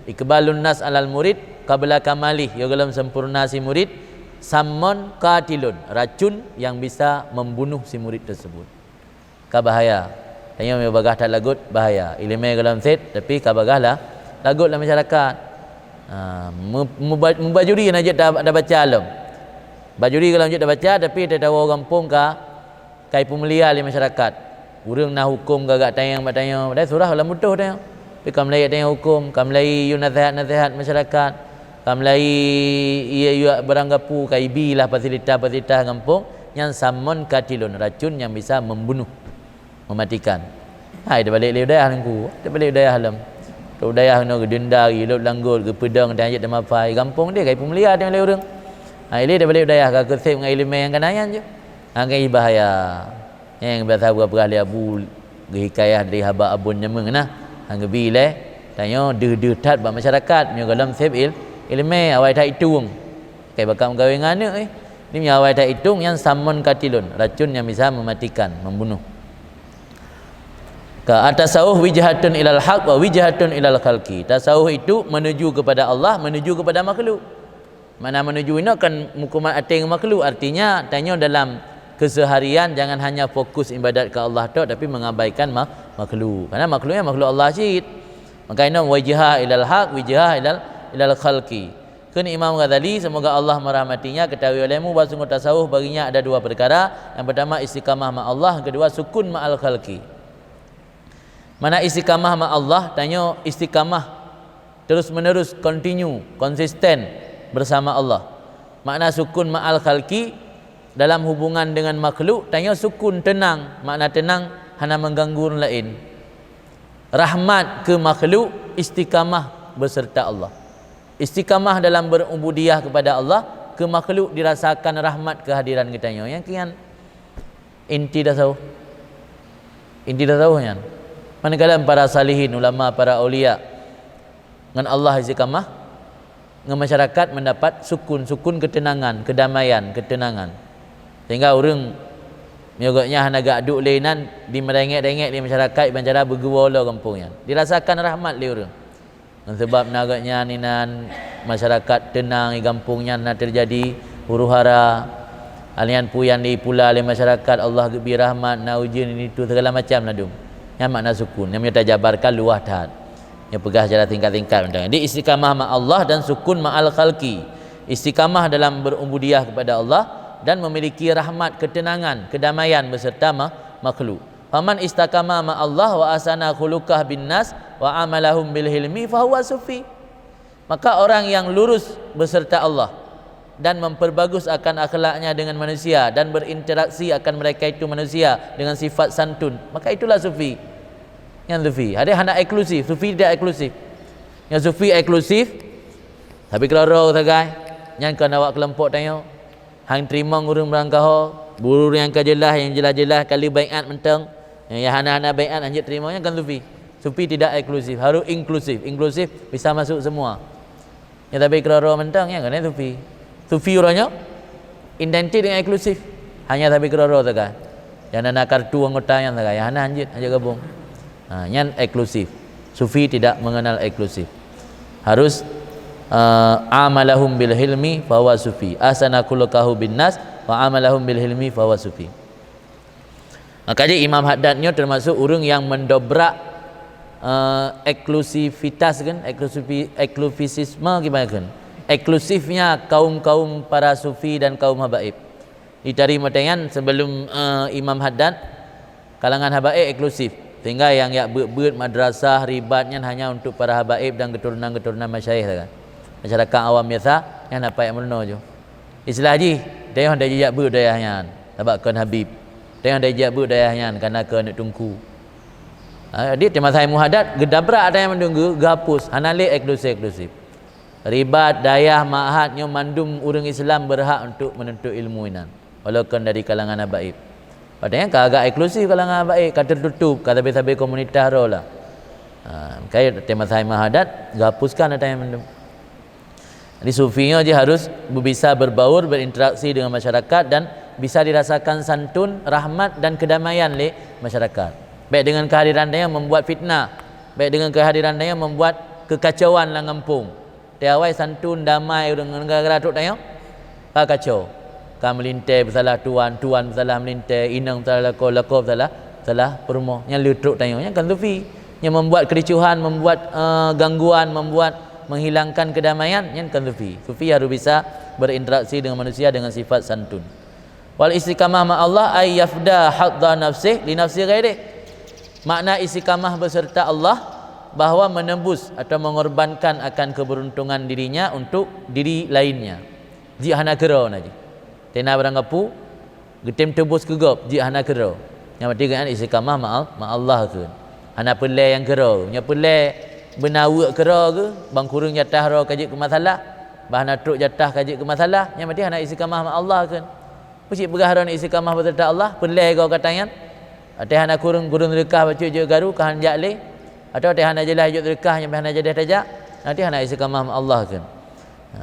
Iqbalun nas alal murid qabla kamalih, yoh gohlom sempurna si murid, sammun qatilun, racun yang bisa membunuh si murid tersebut. Ka bahaya. Tanyoe meubagaih that lagot, bahaya. Iéleumé gohlom sép, tapi ka bagaih lah lagot lam masyarakat. Ha, mu-, muba-, mubajuri na jeuet ta-, tabaca lom. Bajuri gohlom jeuet tabaca, tapi tatawoe gampông ka, ka ipeumulia lé masyarakat. Ureuëng na huköm gagak tanyong bak tanyoe, padahai surah gohlom butoh tanyoe. Tapi ka mulai tanyoe huköm, ka mulai yue naseuhat-naseuhat masyarakat, ka mulai yue, yue barang gapu, ka ibi lah fasilitas-fasilitas gampông, nyan sammun qatilun, racun yang bisa membunuh, mematikan. Hai, tabalek lé u dayah Teungku, tabalek u dayah lom. Trok u dayah keunoe geudenda, geulop langgot, geupeudong, dan jeuet teumafai. Gampông deh ka ipeumulia tanyoe lé ureuëng. Hai, lé tabalek u dayah ka keusép ngon iéleumé nyang ka na nyan jeuet. Nyan ka bahaya. Nyang biasa peugah-peugah lé Abu, geuhikayah dari haba abon nyameng na. Han geubi lé tanyoe deuh-deuh that bak masyarakat, meunyoe gohlom sép il-, iéleumé, awai that itong. Kai bakat meugawée ngon aneuëk, eh. Ni meunyoe awai that itong, nyan sammun qatilun, racun yang bisa mematikan, membunuh. Ka, "At-tasawuf wijhatun ilal haq wa wijhatun ilal khalqi." Tasawuf itu menuju kepada Allah, menuju kepada makhluk. Makna menuju inoe kan meukumat até ngon makhluk, artinya tanyoe dalam keseharian jangan hanya fokus ibadat keu Allah tok, tapi mengabaikan ma-, makhluk. Karena makhluk nyan makhluk Allah cit. Maka inoe wijhah ilal haq, wijhah ilal, ilal khalqi. Kheun Imam Ghazali, semoga Allah merahmatinya, ketahui olehmu bahwa sungguh tasawuf baginya ada dua perkara. Yang pertama istiqamah ma Allah, yang kedua sukun ma'al khalqi. Mana istiqamah ma Allah, tanyoe istiqamah terus-menerus, continue, konsisten bersama Allah. Makna sukun ma'al khalqi, dalam hubungan dengan makhluk, tanyoe sukun, tenang. Makna tenang, hana mengganggu ureuëng laén. Rahmat keu makhluk, istiqamah beserta Allah. Istiqamah dalam berubudiyah kepada Allah, keu makhluk dirasakan rahmat kehadiran geutanyoe. Nyang kian inti tasawuf. Inti tasawuf nyan. Manakala para salihin, ulama, para aulia ngon Allah istiqamah, ngon masyarakat mendapat sukun, sukun ketenangan, kedamaian, ketenangan. Sehingga ureuëng meunyoe gobnyan hana gak duek lé nan, dimeurengek-rengek lé masyarakat, ban cara beugeubolo gampông nyan. Dirasakan rahmat lé ureuëng. Ngon sabab na gobnyan inan masyarakat teunang di gampông nyan, na teujadi huru-hara. Alian puyan di pula lé masyarakat, Allah geubri rahmat, na ujeuen di tu segala macam ladum. Nyan makna sukun. Nyang meunyoe tajabarkan luwah that. Nyoe peugah secara singkat-singkat mantong. Jadi istiqamah ma Allah dan sukun ma'al khalqi. Istiqamah dalam berubudiyah kepada Allah dan memiliki rahmat, ketenangan, kedamaian beserta ma-, makhluk. Faman istaqama ma Allah wa asana khuluqah bin nas wa amalahum bil hilmi fahuwa sufi. Maka orang yang lurus beserta Allah dan memperbagus akan akhlaknya dengan manusia dan berinteraksi akan mereka itu manusia dengan sifat santun, maka itulah sufi. Nyan sufi. Ada hana eksklusif, sufi tidak eksklusif. Yang sufi eksklusif, tapi keudroe sagai, nyan kon awak keulompok tanyoe. Han teurimong ureuëng meurangkaho, ureuëng nyang ka jeulaih, nyang jeulaih-jeulaih ka lheueh baiat mantong. Nyang hana-hana baiat hanjeuet teurimong, nyan kon sufi. Sufi tidak eksklusif, harus inklusif. Inklusif bisa masuk semua. Nyang tapi keudroe mantong, nyan kon sufi. Sufi uroe nyoe identik dengan eksklusif. Hanya tapi keudroe sagai. Nyang na kartu anggota nyan sagai, nyang hana hanjeuet, hanjeuet gabong. Ha, nyan eksklusif. Sufi tidak mengenal eksklusif. Harus, eh, amalahum bil hilmi fahuwa sufi. Ahsana khuluqahu bin nas wa amalahum bil hilmi fahuwa sufi. Maka jadi Imam Haddad nyoe termasuk ureuëng yang mendobrak, eh, eksklusivitas kan, eksklusivi-, eksklusifisme gimana kan? Eksklusifnya kaum-kaum para sufi dan kaum habaib. Di tari Matayan sebelum, eh, Imam Haddad, kalangan habaib eksklusif. Sehingga yang jak beuet-beuet madrasah, ribat nyan hanya untuk para habaib dan keturunan-keturunan masyayikh saja. Masyarakat awam biasa, nyan hana payah meurunoe ju. Istilah jih, tayong dai jak beuet dayah nyan, sabab kon habib. Tayong dai jak beuet dayah nyan, karena kon aneuk teungku. Ha, jadi, teuma sai muhadat, geudabrak ata nyang mandum geu-, geuhapus, hana lé eksklusif-eksklusif. Ribat, dayah, ma'had, nyoe mandum ureuëng Islam berhak untuk menuntut ilmu inan, walau kon dari kalangan habaib. Padahai ka agak eksklusif kalangan habaib, ka tertutup, ka sabe-sabe komunitas droe lah. Ha, makanya teuma sai muhadat, geuhapuskan ata nyang mandum. Jadi, sufi nyoe jih harus bisa berbaur, berinteraksi dengan masyarakat dan bisa dirasakan santun, rahmat dan kedamaian lé masyarakat. Baik dengan kehadiran tanyoe membuat fitnah, baik dengan kehadiran tanyoe membuat kekacauan lam gampông. Tiawai santun, damai ureuëng gara-gara trok tanyoe, ka kacau. Ka meulintée beusalah tuan, tuan beusalah meulintée, inong beusalah lakoe, lakoe beusalah, beusalah peurumoh. Nyan le trok tanyoe, nyan kon sufi. Nyang membuat kericuhan, membuat, eh, gangguan, membuat menghilangkan kedamaian, nyan kon sufi. Sufi harus bisa berinteraksi dengan manusia dengan sifat santun. Wal istiqamah ma Allah ay yafda hadda nafsih li nafsi ghairih. Makna istiqamah beserta Allah bahwa menebus atau mengorbankan akan keberuntungan dirinya untuk diri lainnya. Jih hana keudroe na jih. Tena barang gapu, geutem tebus keu gob, jih hana keudroe. Nyang penting kan istiqamah ma, ma Allah kheun. Hana peulée nyang keudroe. Nyoe peulée beuna weuek keudroe geuh, bang kureueng jatah droe ka jeuet keu masalah, bah hana trok jatah ka jeuet keu masalah, nyang penting hana istiqamah ma Allah kheun. Peue cit peugah droe istiqamah beuteuta Allah, peulée goe gata nyan. Watée hana kureueng, kureueng seudeukah bacut jeuet garu, ka han jak lé. Atawa watée hana jeulaih jeuet seudeukah, nyang hana jeulaih tajak, watée hana istiqamah ma Allah kheun. Ha.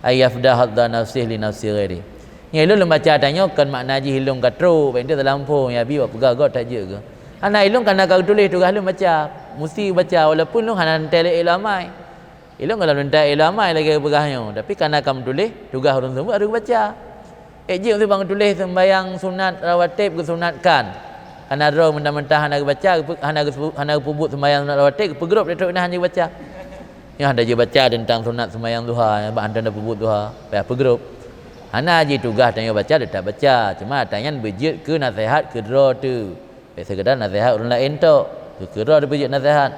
Ay yafda hadda nafsih li nafsi ghairi. Nyan lôn, lôn baca tanyoe kon makna jih lôn ka trok, bak intu teulampo, ya bi wak peugah gob tak jeuet keu. Hana ilôn kana ka geutuléh tugaih lôn baca. Musti baca, walaupun lôn hana teuntée lé ilmu amai. Ilôn gohlom teuntée ilmu amai lagée peugah nyoe, tapi kana ka meutuléh tugaih ureuëng seumeubeuet harôh geubaca. Ék jeuet meusi bang tuléh seumbahyang sunat rawatib geusunatkan. Kana droe mentah-mentah hana geubaca, geupeu-, hana geupeu-, hana geupeubuet seumbahyang sunat rawatib, geupeugrôp lé trok inan hana geubaca. Nyoe hana jibaca teuntang sunat seumbahyang duha, bak hana peubuet duha, payah peugrôp. Hana jih tugaih tanyoe baca, teutap baca. Cuma ata nyan beujeuet keu naseuhat keu droe teuh. Bék seukeudar naseuhat ureuëng laén tok, keu, keu droe teuh beujeuet naseuhat.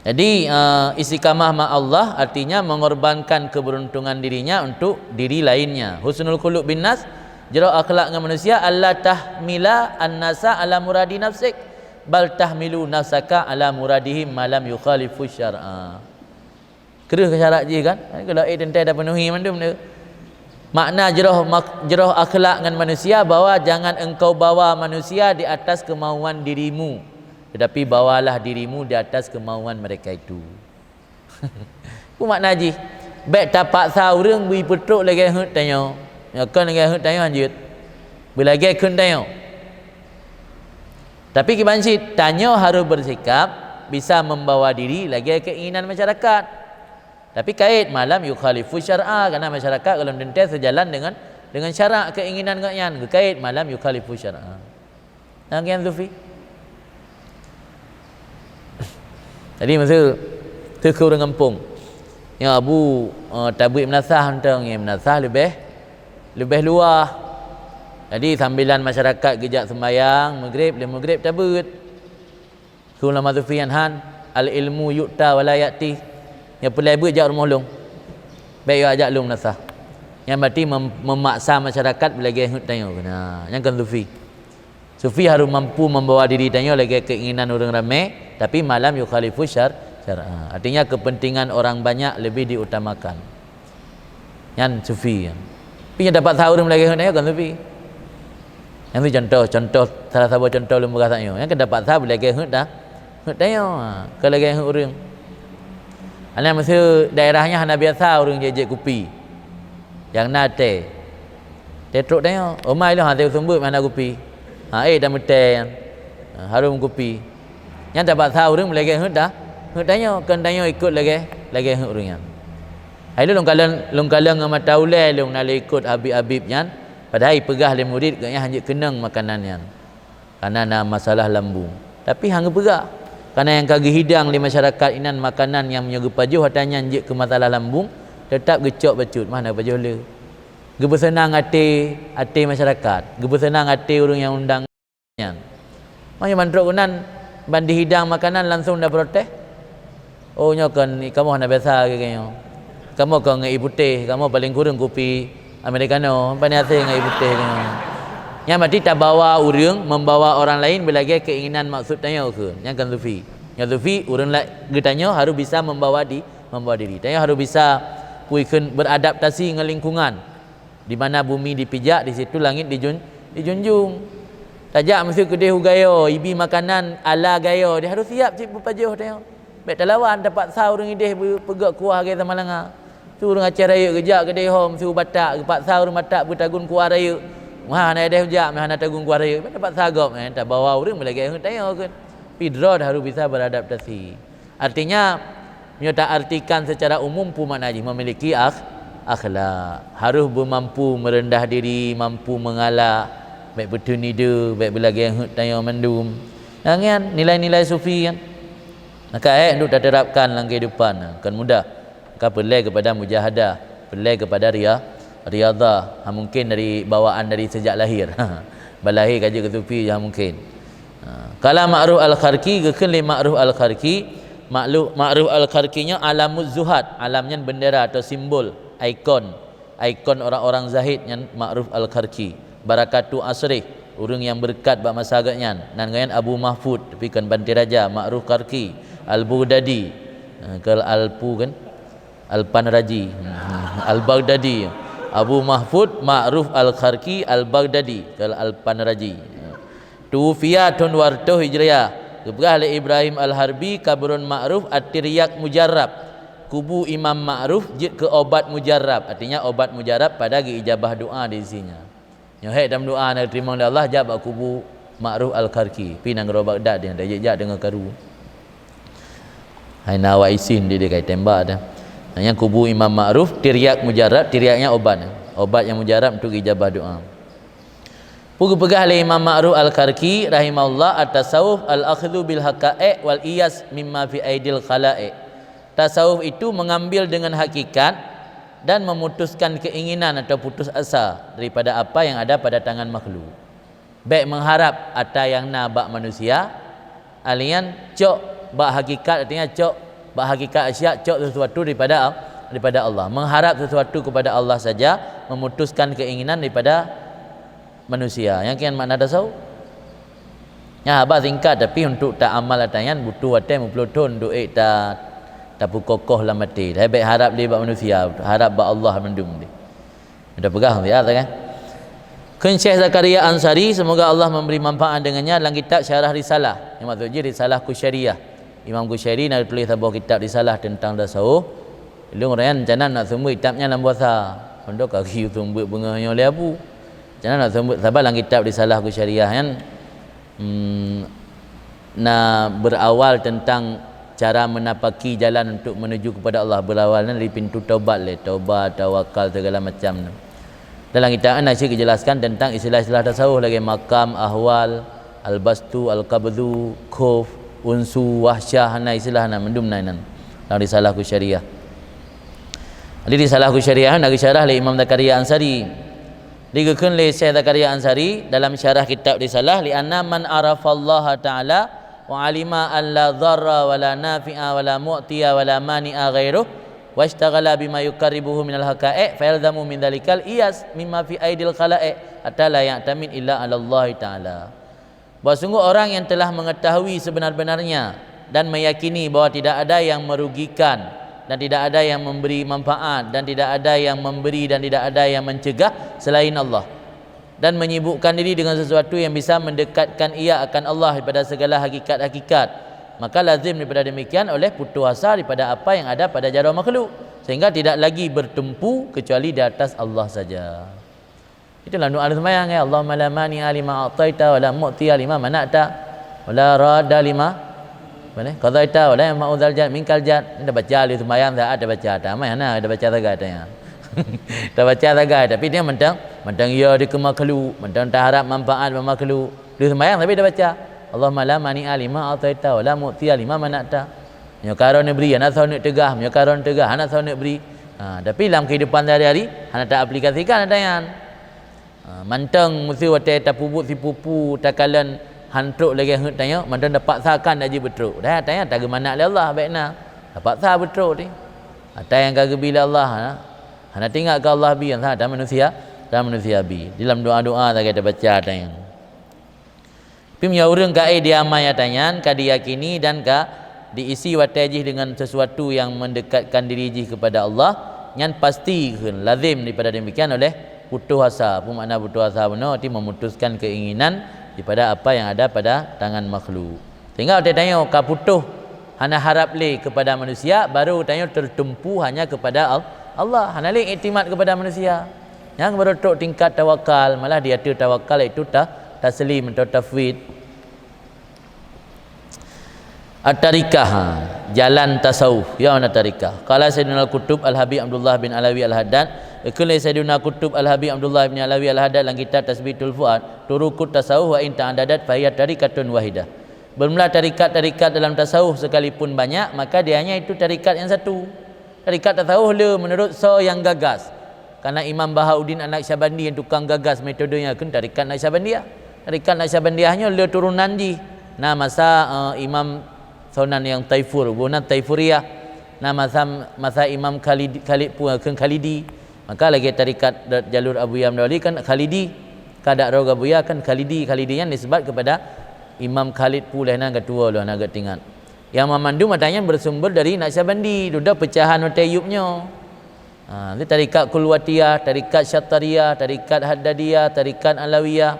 Jadi, eh, istiqamah ma Allah artinya mengorbankan keberuntungan dirinya untuk diri lainnya. Husnul khuluq bin nas, jroh akhlak ngon manusia, alla tahmila an-nasa ala muradi nafsik, bal tahmilu nafsaka ala muradihim ma lam yukhalifu syar'a. Kreueh keu syarat jih kan? Kalau eh teuntée dah penuhi mandum tu. Makna jroh mak-, jroh akhlak ngon manusia, bahwa jangan engkau bawa manusia di atas kemauan dirimu, tetapi bawalah dirimu di atas kemauan mereka itu. Peue makna jih? Bék tapaksa ureuëng beu peutrok lagée heuet tanyoe. Nyoe kon lagée heuet tanyoe hanjeuet. Beulagée kheun tanyoe. Tapi kiban cit, tanyoe harôh bersikap bisa membawa diri lagée keinginan masyarakat. Tapi kait ma lam yukhalifu syar'a, karena masyarakat gohlom teuntée sejalan dengan, dengan syarak keinginan gobnyan, geukait ma lam yukhalifu syar'a. Nah, ngieng sufi. Jadi, masa teuh keu ureuëng gampông, nyoe Abu, eh, tabeuet meunasah mantong, ngieng meunasah leubeh, leubeh luwah. Jadi, sambilan masyarakat geujak seumbahyang Maghrib, lheueh Maghrib tabeuet. Kheun ulama sufi nyan, "Han, al-ilmu yu'ta wa la ya'ti." Nyoe peulée beuet jak rumoh lôn. Bék jak lôn meunasah. Nyan berarti mem-, memaksa masyarakat beulagée heuet tanyoe. Nah, nyan kon sufi. Sufi harôh mampu membawa diri tanyoe lagée keinginan ureuëng ramé, tapi ma lam yukhalifu syar-, syar'a. Artinya kepentingan orang banyak lebih diutamakan. Nyan sufi nyan. Tapi nyang tapaksa ureuëng beulagée heuet tanyoe kon sufi. Nyan tu contoh, contoh, salah saboh contoh lôn peugah saat nyoe. Nyan kan tapaksa beulagée heuet ta-, heuet tanyoe, ha, kon lagée heuet ureuëng. Hana meuseu daerah nyan hana biasa ureuëng jeuet-jeuet kupi. Nyang na tée. Tée trok tanyoe, "Oh, ma ilôn hana tée seumeubeuet hana kupi." Ha, eh, dah meutée nyan. Ha, harôm kupi. Nyan tapaksa ureuëng beulagée heuet ta-, heuet tanyoe, kon tanyoe ikot lagée, lagée heuet ureuëng nyan. Hai lôn kalon, lôn kalon ngon mata ulée lôn na lé ikot habib-habib nyan, padahai peugah lé murit gobnyan hanjeuet keunong makanan nyan. Karena na masalah lambung. Tapi han geupeugah. Karena nyang ka geuhidang lé masyarakat inan makanan nyang meunyoe geupajoh ata nyan jeuet keu masalah lambung, teutap geucok bacut, mah na geupajoh le. Geupeuseunang até, até masyarakat, geupeuseunang até ureuëng nyang undang nyan. Meunyoe ban trok keunan, ban dihidang makanan langsong da protes. Oh, nyoe kon kamoe hana biasa lagée nyoe. Kamoe kon ngon ié putéh, kamoe paléng kureueng kupi americano, pane até ngon ié putéh nyoe. Nyan berarti tabawa ureuëng, membawa orang lain beulagée keinginan maksud tanyoe kheun. Nyan kon sufi. Nyoe sufi, ureuëng la-, geutanyoe harus bisa membawa di-, membawa diri. Tanyoe harus bisa pui kheun beradaptasi ngon lingkungan. Di mana bumi dipijak, di situ langit dijun-, dijunjung. Tajak meuseu keudeh u gayo, ibi makanan ala gayo, di harus siap cit beupajoh tanyoe. Bék talawan, tapaksa ureuëng ideh beu-, peugöt kuah lagée samalanga. Su ureuëng Aceh Rayeuk geujak keudeh ho, meuseu Batak, geupaksa ureuëng Batak beutagun kuah rayeuk. Wah, hana ideh ujak, meuhana tagun kuah rayeuk. Bék tapaksa gob, eh, tabawa ureuëng meulagée heuet tanyoe kheun. Pi droe harus bisa beradaptasi. Artinya, meunyoe ta artikan secara umum, peue makna jih? Memiliki akh-, akhlak. Harus beumampu meureudah diri, mampu meungalah, bék beuteunideue, bék beulagée heuet tanyoe mandum. Nah, nyan nilai-nilai sufi nyan. Maka, eh, untuk taterapkan lam kehidupan, kan mudah. Maka peureulée keupada mujahadah, peureulée keupada ria-, riadhah. Ha, mungkin dari bawaan dari sejak lahir. Balahé ka jeuet keu sufi, ha, mungkin. Ha, kala Ma'ruf Al-Kharqi, geukheun lé Ma'ruf Al-Kharqi, makhluk Ma'ruf Al-Kharqi nyoe alamuz zuhad, alam nyan bendera atau simbol, ikon, ikon orang-orang zahid nyan Ma'ruf Al-Kharqi. Barakatu asrih, ureuëng nyang beureukat bak masa geuh nyan, nan ngon Abu Mahfud, tapi kon Banté Raja, Ma'ruf Kharqi, Al-Baghdadi, ha, keu Al-Pu kan? Al-Panraji, Al-Baghdadi, Abu Mahfud Ma'ruf Al-Kharqi Al-Baghdadi, keu Al-Panraji. Tuwufiya thon dua reutôh Hijriah. Geupeugah lé Ibrahim Al-Harbi, kabrun Ma'ruf At-Tiryak Mujarrab. Kubu Imam Ma'ruf jeuet keu obat mujarrab, artinya obat mujarrab pada geuijabah doa di sinan. Nyoe hék tameudoa na teurimong lé Allah, jak bak kubu Ma'ruf Al-Kharqi, pi nanggroe Baghdad nyan, tajak deungon karu. Hai na awak isin di, di kai tembak dah. Nyan kubu Imam Ma'ruf, tiryak mujarab, tiryak nyan obat. Obat nyang mujarab untuk ijabah doa. Peue geupeugah lé Imam Ma'ruf Al-Kharqi rahimahullah, "At-tasawuf al-akhdhu bil haqa'iq wal iyas mimma fi aidil khalaiq." Tasawuf itu mengambil dengan hakikat dan memutuskan keinginan atau putus asa daripada apa yang ada pada tangan makhluk. Bék meuharab ata nyang na bak manusia, alian cok bak hakikat, artinya cok bak hakikat asya, cok sesuatu daripada, daripada Allah. Mengharap sesuatu kepada Allah saja, memutuskan keinginan daripada manusia. Nyang kian makna tasawuf. Nya haba singkat, tapi untuk ta amal ata nyan butuh watée meuplôh thon duek ta, tapeukokoh lam até. Tapi bék harab lé bak manusia, harab bak Allah mandum deh. Udah peugah dia kan? Kheun Syekh Zakaria Ansari, semoga Allah memberi manfaat dengannya, dalam kitab Syarah Risalah. Yang maksud jih Risalah Kusyariyah. Imam Kusyari na tulis saboh kitab risalah tentang tasawuf. Lôn rencana nak seumeubeuet kitab nyan lam bahasa. Pondok kaki seumeubeuet beungoh nyoe lé Abu. Rencana nak seumeubeuet saban lam kitab Risalah Kusyariyah nyan, hmm, na berawal tentang cara menapaki jalan untuk menuju kepada Allah. Berawal dari pintu taubat lé, taubat, tawakal, segala macam. Dalam kitab nyan na cit geujelaskan tentang istilah-istilah tasawuf lagée makam, ahwal, al-bastu, al-qabdu, khauf, unsu, wahsyah, na istilah na mandum na inan. Dalam Risalah Kusyariyah. Di Risalah Kusyariyah na geusyarah lé Imam Zakaria Ansari. Digeukheun lé Syekh Zakaria Ansari dalam syarah kitab Risalah, "Li anna man arafallaha ta'ala wa alima an la dharra wa la nafi'a wa la mu'tiya wa la mani'a ghairuh, washtaghala bima yuqarribuhu minal haqa'iq, fayalzamu min dzalikal iyas mimma fi aidil khalaiq, hatta la ya'tamid illa 'alallahi ta'ala." Bahwa sungguh orang yang telah mengetahui sebenar-benarnya dan meyakini bahwa tidak ada yang merugikan dan tidak ada yang memberi manfaat dan tidak ada yang memberi dan tidak ada yang mencegah selain Allah, dan menyibukkan diri dengan sesuatu yang bisa mendekatkan ia akan Allah daripada segala hakikat-hakikat, maka lazim daripada demikian oleh putus asa daripada apa yang ada pada jaroe makhluk, sehingga tidak lagi bertumpu kecuali di atas Allah saja. Itulah doa seumayang, ya, "Allahumma la mani'a lima a'taita wa la mu'tiya lima mana'ta wa la radda lima, apa ni, qadaita wa la yanfa'u dzal jad minkal jad." Ni dah baca lé seumayang, saat dah baca, tak mai hana dah baca sagai tanya. Dah baca sagai, tapi dia mantong, mantong ya di ke makhluk, mantong taharap manfaat bak makhluk. Lé seumayang tapi dah baca, "Allahumma la mani'a lima a'taita wa la mu'tiya lima mana'ta." Meunyoe ka droeneuh bri, hana soe neuk teugah. Meunyoe ka droeneuh teugah, hana soe neuk bri. Ha, tapi lam kehidupan sehari-hari hana taaplikasikan ata nyan. Ha, mantong meuseu watée tapeubuet sipupu takalon han trok lagée heuet tanyoe, mantong tapaksakan dak jeuet beutrok. Dah ata nyan tageumanat lé Allah, baik na tapaksa beutrok teuh. Ata nyang ka geubi lé Allah, ha, hana teuingat keu Allah bi, ha, ata manusia, ata manusia bi. Di lam doa-doa sagai tabaca ata nyan. Tapi meunyoe ureuëng ka ék diamai ata nyan, ka diyakini dan ka diisi watée jih dengan sesuatu yang mendekatkan diri jih kepada Allah, nyan pasti kheun lazim daripada demikian oleh putus asa. Apa makna putus asa bunoe? Arti memutuskan keinginan daripada apa yang ada pada tangan makhluk. Sehingga watée tanyoe ka putus hana harap lé kepada manusia, baru tanyoe tertumpu hanya kepada Al-, Allah. Hana lé iktimat kepada manusia. Nyang baru trok tingkat tawakal, malah di ateueh tawakal iaitu ta-, taslim atau tafwid. At-tarikah, ha, jalan tasawuf, ya, na tarikah. Qala Sayyiduna Al-Qutub Al-Habib Abdullah bin Alawi Al-Haddad, geukheun lé Sayyiduna Qutub Al-Habib Abdullah bin Alawi Al-Haddad lam kitab Tasbitul Fuad, "Turukut tasawuf wa in ta'addadat fahiya tarikatun wahidah." Bermula tarikat-tarikat dalam tasawuf sekalipun banyak, maka dia hanya itu tarikat yang satu. Tarikat tasawuf le menurut soe nyang gagas. Karena Imam Bahauddin An-Naqsyabandi nyang tukang gagas metodenya kheun tarikat Naqsyabandiyah. Tarikat Naqsyabandiyah nyoe le turunan jih. Na masa, eh, Imam Sunan nyang Taifur, bunan Taifuriyah. Na masa, masa Imam Khalid, Khalid Pu kheun Khalidi. Maka lagée tarikat da-, jalur Abuya Mdawali kan Khalidi. Ka dak rot Abuya kan Khalidi. Khalidi nyan nisbat kepada Imam Khalid Pu lheueh nyan geutuwo lôn hana geutingat. Nyang mandum ata nyan bersumber dari Naqsyabandi, dudoe pecahan watée Ayub nyoe. Ha, ni tarikat Kulwatiyah, tarikat Syattariyah, tarikat Haddadiyah, tarikat Alawiyah.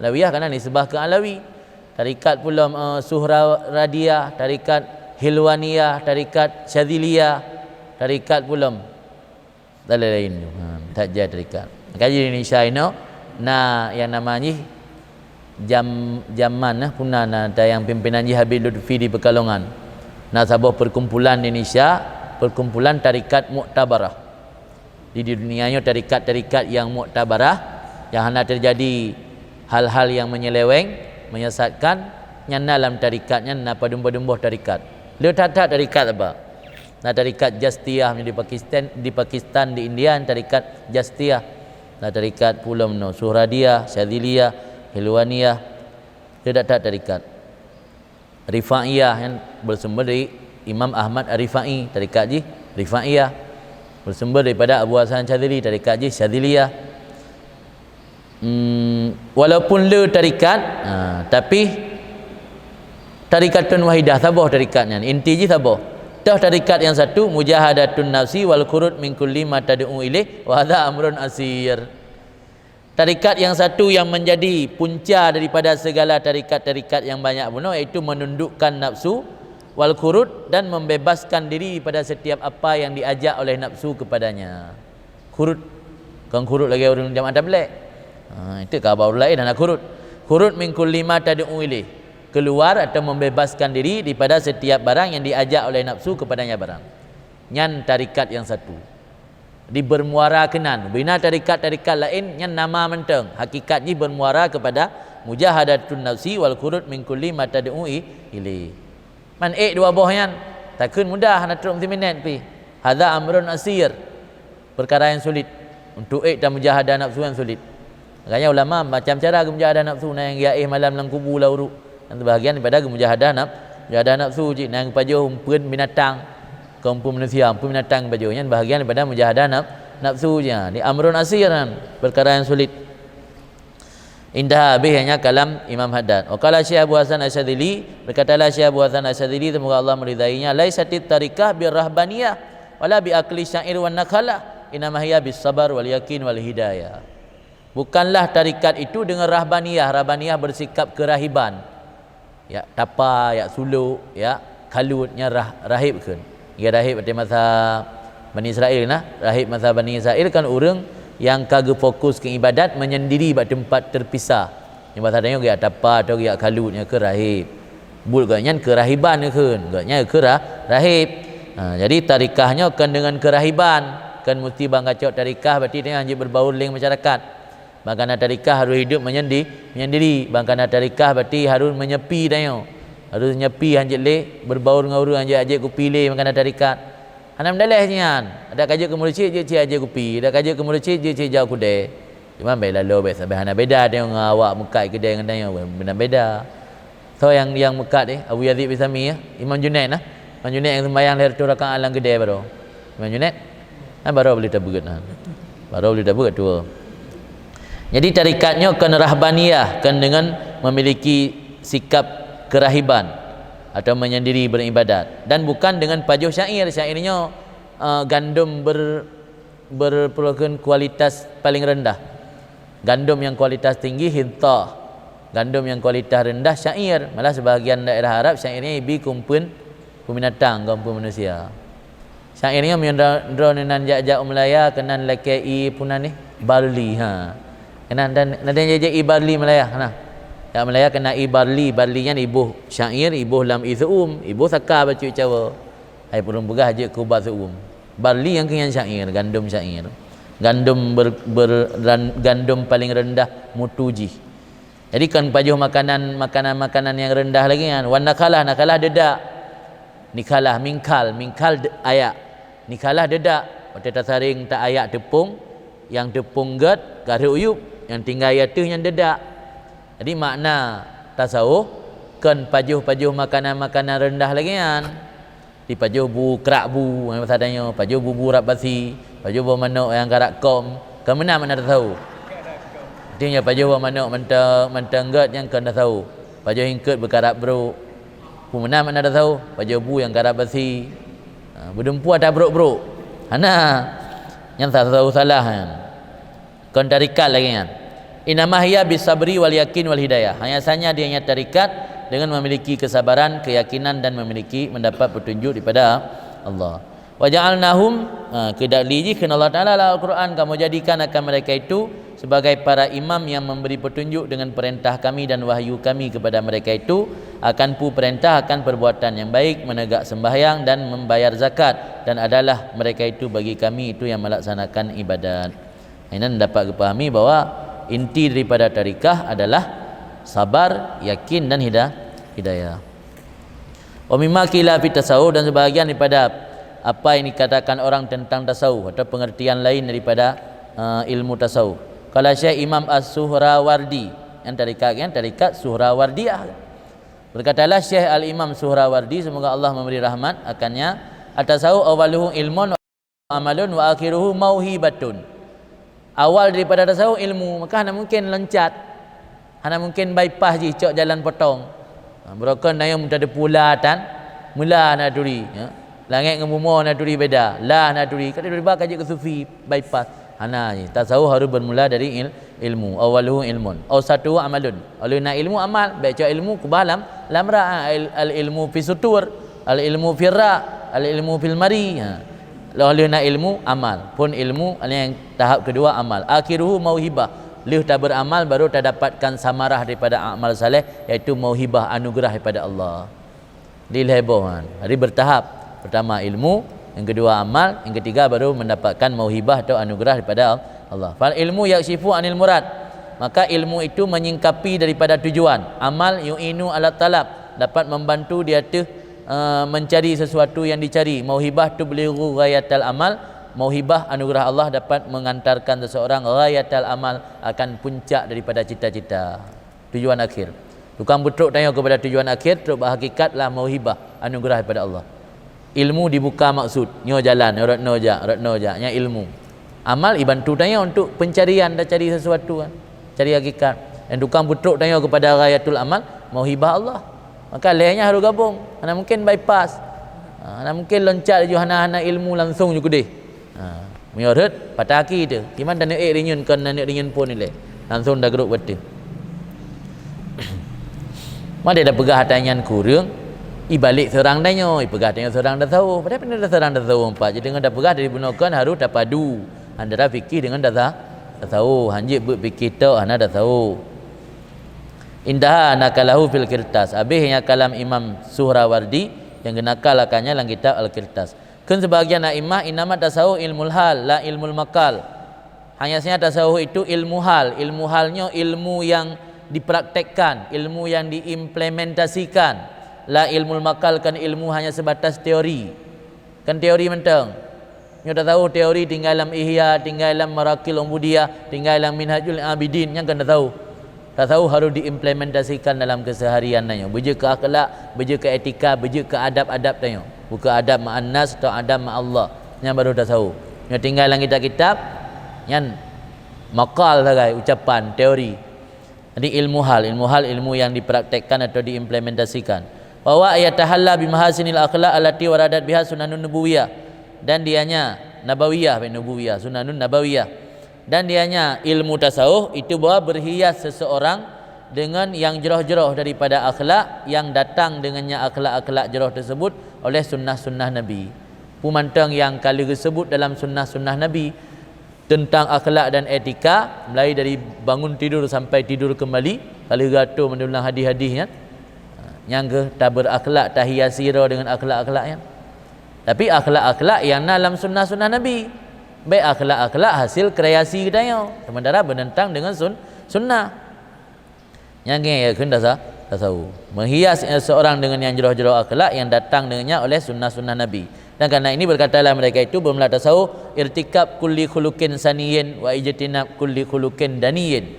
Alawiyah kana nisbah keu Alawi. Tarikat pulom, eh, Suhraradiyah, tarikat Hilwaniyah, tarikat Syadziliyah, tarikat pulom. Dan lain-lain. Ha, that jai tarikat. Maka di Indonesia inoe na nyang nama jih jam, zaman nah puna na tayang pimpinan jih Habib Lutfi di Pekalongan. Na saboh perkumpulan di Indonesia, perkumpulan tarikat muktabarah. Di, di dunia nyoe tarikat-tarikat yang muktabarah, yang hana terjadi hal-hal yang menyeleweng, menyesatkan, nyan na lam tarikat nyan na padum-padum boh tarikat. Le that-that tarikat apa? Na tarikat Jastiyah di Pakistan, di Pakistan, di India, tarikat Jastiyah. Na tarikat pulom no, Suhradiyah, Syadziliyah, Hilwaniyah. Le that-that tarikat. Rifaiyah nyan bersumber dari Imam Ahmad Ar-Rifai, tarikat jih Rifaiyah. Bersumber daripada Abu Hasan Syadzili, tarikat jih Syadziliyah. Hmm, walaupun le tarikat, ha, tapi tarikatun wahidah, saboh tarikat nyan. Inti jih saboh. Toh tarikat yang satu, mujahadatun nafsi wal khuruj min kulli ma tad'u ilaih, wa hadza amrun asir. Tarikat yang satu yang menjadi punca daripada segala tarikat-tarikat yang banyak bunoe, iaitu menundukkan nafsu, wal khuruj, dan membebaskan diri daripada setiap apa yang diajak oleh nafsu kepadanya. Khuruj, kon khuruj lagée ureuëng jamaah tabligh. Ha, itu ka baru lain hana khuruj. Khuruj min kulli ma tad'u ilaih. Keluar atau membebaskan diri daripada setiap barang yang diajak oleh nafsu kepadanya barang. Nyan tarikat yang satu. Di bermuara keunan. Bina tarikat-tarikat lain nyan nama mantong. Hakikat jih bermuara kepada mujahadatun nafsi wal khuruj min kulli ma tad'u i-, ilaih. Man ék dua boh nyan, takheun mudah hana trok meusiminét pih. Hadza amrun asir. Perkara yang sulit. Untuk ék dan mujahadah nafsu yang sulit. Makanya ulama macam cara geup mujahadah nafsu, na nyang geuyue éh malam lam kubu lam uruek. Nyan bahagian daripada geup mujahadah naf-, mujahadah nafsu cit, na nyang geupajoh umpeuen binatang. Kon umpeuen manusia, umpeuen binatang geupajoh. Nyan bahagian daripada mujahadah naf-, nafsu cit. Di amrun asir nyan, perkara yang sulit. Intaha, habéh nyan kalam Imam Haddad. Wa qala Syekh Abu Hasan Asy-Syadzili, berkatalah Syekh Abu Hasan Asy-Syadzili, semoga Allah meridainya, "Laisatit tarikah bir rahbaniyah, wala bi akli sya'ir wan nakhalah, innama hiya bis sabar wal yakin wal hidayah." Bukanlah tarikat itu dengan rahbaniyah. Rahbaniyah bersikap kerahiban. Ya, tapa, ya, suluk, ya, kalut, nyan rah-, rahib kheun. Ya, rahib watée masa Bani Israel nah, rahib masa Bani Israel kan ureuëng nyang ka geufokus keu ibadat menyendiri bak teumpat terpisah. Nyang bahasa tanyoe geujak tapa atau geujak kalut nyan keu rahib. Buet gobnyan keurahiban kheun, gobnyan keu ra-, rahib. Ha, jadi tarikah nyoe kon deungon keurahiban, kon musti ban gacok tarikah berarti tanyoe hanjeuet berbaur lé masyarakat. Ban kana tarikah harus hidup menyendi-, menyendiri. Ban kana tarikah berarti harus menyepi tanyoe. Harus nyepi hanjeuet lé berbaur ngon ureuëng hanjeuet ajek kupi lé ban kana tarikat. Hana meudaleh nyan. Adak ka jeuet keu mursyid jeuet cit ajeuk kupi, adak ka jeuet keu mursyid jeuet cit jaweub keudè. Cuma bèk laloe, bèk sabe hana beda tanyoe ngon awak meukat keudè ngon tanyoe, bèk na beda. Soe nyang, nyang meukat, eh? Abu Yazid Bistami, eh? Imam Junaid nah. Imam Junaid nyang seumbahyang lhèe reutôh rakaat lam keudè baroe. Imam Junaid? Nah, baroe boleh tabeuet nah. Baroe boleh tabeuet tua. Jadi tarekat nyoe kon rahbaniyah, kon deungon memiliki sikap kerahiban atau menyendiri beribadat, dan bukan dengan pajoh syair. Syair nyoe, eh, gandom ber-, berperolehan kualitas paling rendah. Gandom nyang kualitas tinggi hintah, gandom nyang kualitas rendah syair. Malah sebahagian daerah Arab syair nyan ibi keu umpeuen, keu binatang, kon keu manusia. Syair nyoe meunyoe droe, droeneuh nan jak-jak u Malaya keunan lakèe ie peue nan nyoe, barli, ha. Keunan dan, na jak-jak ie barli Malaya, nah. Jak Malaya keunan ie barli, barli nyan iboh syair, iboh lam ie seu'uem, iboh saka bacut cawa. Hai ureueng peugah jeuet keu ubat seu'uem. Barli nyang keuh nyan syair, gandom syair. Gandom ber-, ber-, ran-, gandom paleng reundah mutu jih. Jadi kon pajoh makanan, makanan-makanan nyang reundah lagèe nyan. Wan nakhalah, nakhalah deudak. Nikhalah, mingkhal, mingkhal de-, ayak. Nikhalah deudak. Watèe tasaréng ta ayak teupông, nyang teupông gèt, ka rhot u yup, nyang tinggai ateueh nyan deudak. Jadi makna tasawuf kon pajoh-pajoh makanan-makanan reundah lagèe nyan. Dipajoh bu, krak bu, basa tanyoe, pajoh bu-bu rab basi, pajoh boh manok nyang karab kôm, kon meunan makna tasawuf. Artinya pajoh boh manok mantong, mantong gèt nyang kon tasawuf. Pajoh hingkot beukarab brôk. Peue meunan makna tasawuf? Pajoh bu nyang karab basi. Ha, beudumpu ata brôk-brôk. Hana. Nyan tasawuf salah nyan. Kon tarekat lagèe nyan. Innama hiya bisabri wal yakin wal hidayah. Hanya saja dia hanya tarekat dengan memiliki kesabaran, keyakinan dan memiliki, mendapat petunjuk daripada Allah. Wa ja'alnahum, ha, keu dalil jih kheun Allah Taala lam Al-Quran, "Kamu jadikan akan mereka itu sebagai para imam yang memberi petunjuk dengan perintah Kami dan wahyu Kami kepada mereka itu, akan peue perintah, akan perbuatan yang baik, menegak sembahyang dan membayar zakat, dan adalah mereka itu bagi Kami itu yang melaksanakan ibadat." Inan dapat geupahami bahwa inti daripada tarikah adalah sabar, yakin dan hida-, hidayah. Wa mimma qila fi tasawuf, dan sebahagian daripada apa yang dikatakan orang tentang tasawuf atau pengertian lain daripada, eh, ilmu tasawuf. Qala Syekh Imam As-Suhrawardi, yang tarikat, yang tarikat Suhrawardiyah. Berkatalah Syekh Al-Imam Suhrawardi, semoga Allah memberi rahmat akannya, "At-tasawuf awaluhu ilmun amalun wa akhiruhu mauhibatun." Awal daripada tasawuf ilmu, maka hana mungken loncat. Hana mungken bypass jih cok jalan potong. Ha, beurokon na nyang meutateupeue la tan, meula na turi, ya. Langét ngon bumoe na turi beda, la na turi. Ka tiba-tiba ka jeuet keu sufi, bypass. Hana jih. Tasawuf harus bermula dari il-, ilmu. Awaluhu ilmun. Ausatuhu amalun. Awalnya ilmu amal, bèk cok ilmu keubah lam, lam ra, al, al ilmu fi sutur, al ilmu fi ra, al ilmu fil mari. Ha. Lheuh lheuh na ilmu amal, phôn ilmu nyang tahap keudua amal. Akhiruhu mauhibah. Lheuh taberamal baru tadapatkan samarah daripada amal saleh, yaitu mauhibah, anugerah daripada Allah. Di lhèe boh nyan. Jadi bertahap. Pertama ilmu, yang kedua amal, yang ketiga baru mendapatkan mauhibah atau anugerah daripada Allah. Fal ilmu yakshifu anil murad. Maka ilmu itu menyingkapi daripada tujuan. Amal yu'inu ala talab, dapat membantu di ateueh, eh, mencari sesuatu yang dicari. Mauhibah tublighu ghayatal amal. Mauhibah, anugerah Allah, dapat mengantarkan seseorang ghayatal amal, akan puncak daripada cita-cita. Tujuan akhir. Tukang peutrok tanyoe kepada tujuan akhir, trok bak hakikat lah mauhibah, anugerah daripada Allah. Ilmu dibuka maksud, nyoe jalan, rot noe jak, rot noe jak, nyan ilmu. Amal ibantu tanyoe untuk pencarian, tacari sesuatu kan. Cari hakikat. Dan tukang peutrok tanyoe kepada ghayatul amal, mauhibah Allah. Maka lhèe nyan harus gabong. Hana mungken bypass. Ha, hana mungken loncat laju hana-hana ilmu langsung ju keudeh. Ha, meunyoe rhot, patah aki teuh. Kiban taneuk ék rinyun kon taneuk rinyun phôn ilèe. Langsung tagrôp ateueh. Meunyoe tapeugah ata nyan keu ureueng, ibalek seurang tanyoe, ipeugah tanyoe seurang tasawuf. Padahai hana seurang tasawuf pat. Jadi ngon tapeugah dari bunoe kon harôh tapadu antara fikih dengan tasa-, tasawuf. Hanjeuet beuet fikih tok hana tasawuf. Intaha nakalahu fil kirtas. Habéh nyan kalam Imam Suhrawardi nyang geunakalkannya lam kitab Al-Kirtas. Kheun sebagian a'immah, "Innama tasawuf ilmul hal, la ilmul maqal." Hanya saja tasawuf itu ilmu hal. Ilmu hal nyoe ilmu yang dipraktekkan, ilmu yang diimplementasikan. La ilmul maqal, kon ilmu hanya sebatas teori. Kan teori mantong. Nyoe tasawuf teori tinggai lam Ihya, tinggai lam Maraqil Ubudiyah, tinggai lam Minhajul Abidin, nyan kan tasawuf. Tasawuf harus diimplementasikan dalam keseharian tanyoe. Beujeuet keu akhlak, beujeuet keu etika, beujeuet keu adab-adab tanyoe. Bukan adab ma'an nas atau adab ma'allah. Nyan baru tasawuf. Nyoe tinggai lam kitab-kitab, nyan maqal sagai, ucapan, teori. Jadi ilmu hal, ilmu hal ilmu yang dipraktekkan atau diimplementasikan. Wa huwa yatahalla bi mahasinil akhlak allati waradat biha sunanun nubuwiyah. Dan dianya nabawiyah, bukan nubuwiyah, sunanun nabawiyah. Dan dianya ilmu tasawuf itu bahwa berhias seseorang dengan yang jroh-jroh daripada akhlak yang datang dengannya akhlak-akhlak jroh tersebut oleh sunnah-sunnah Nabi. Peue mantong yang ka lheueh geusebut dalam sunnah-sunnah Nabi, tentang akhlak dan etika, mulai dari bangun tidur sampai tidur kembali, ka lheueh geuatô meunurot hadis-hadis nyan. Ha, nyang geuh taberakhlak, tahiasi droe dengan akhlak-akhlak nyan. Tapi akhlak-akhlak nyang na lam sunnah-sunnah Nabi. Bék akhlak-akhlak hasil kreasi geutanyoe, sementara beunentang dengan sun-, sunnah. Nyang ngieng kheun tasa-, tasawuf. Menghias seorang dengan yang jroh-jroh akhlak yang datang dengannya oleh sunnah-sunnah Nabi. Dan karena ini berkatalah mereka itu, bermula tasawuf, irtikab kulli khuluqin saniyin wa ijtinab kulli khuluqin daniyin.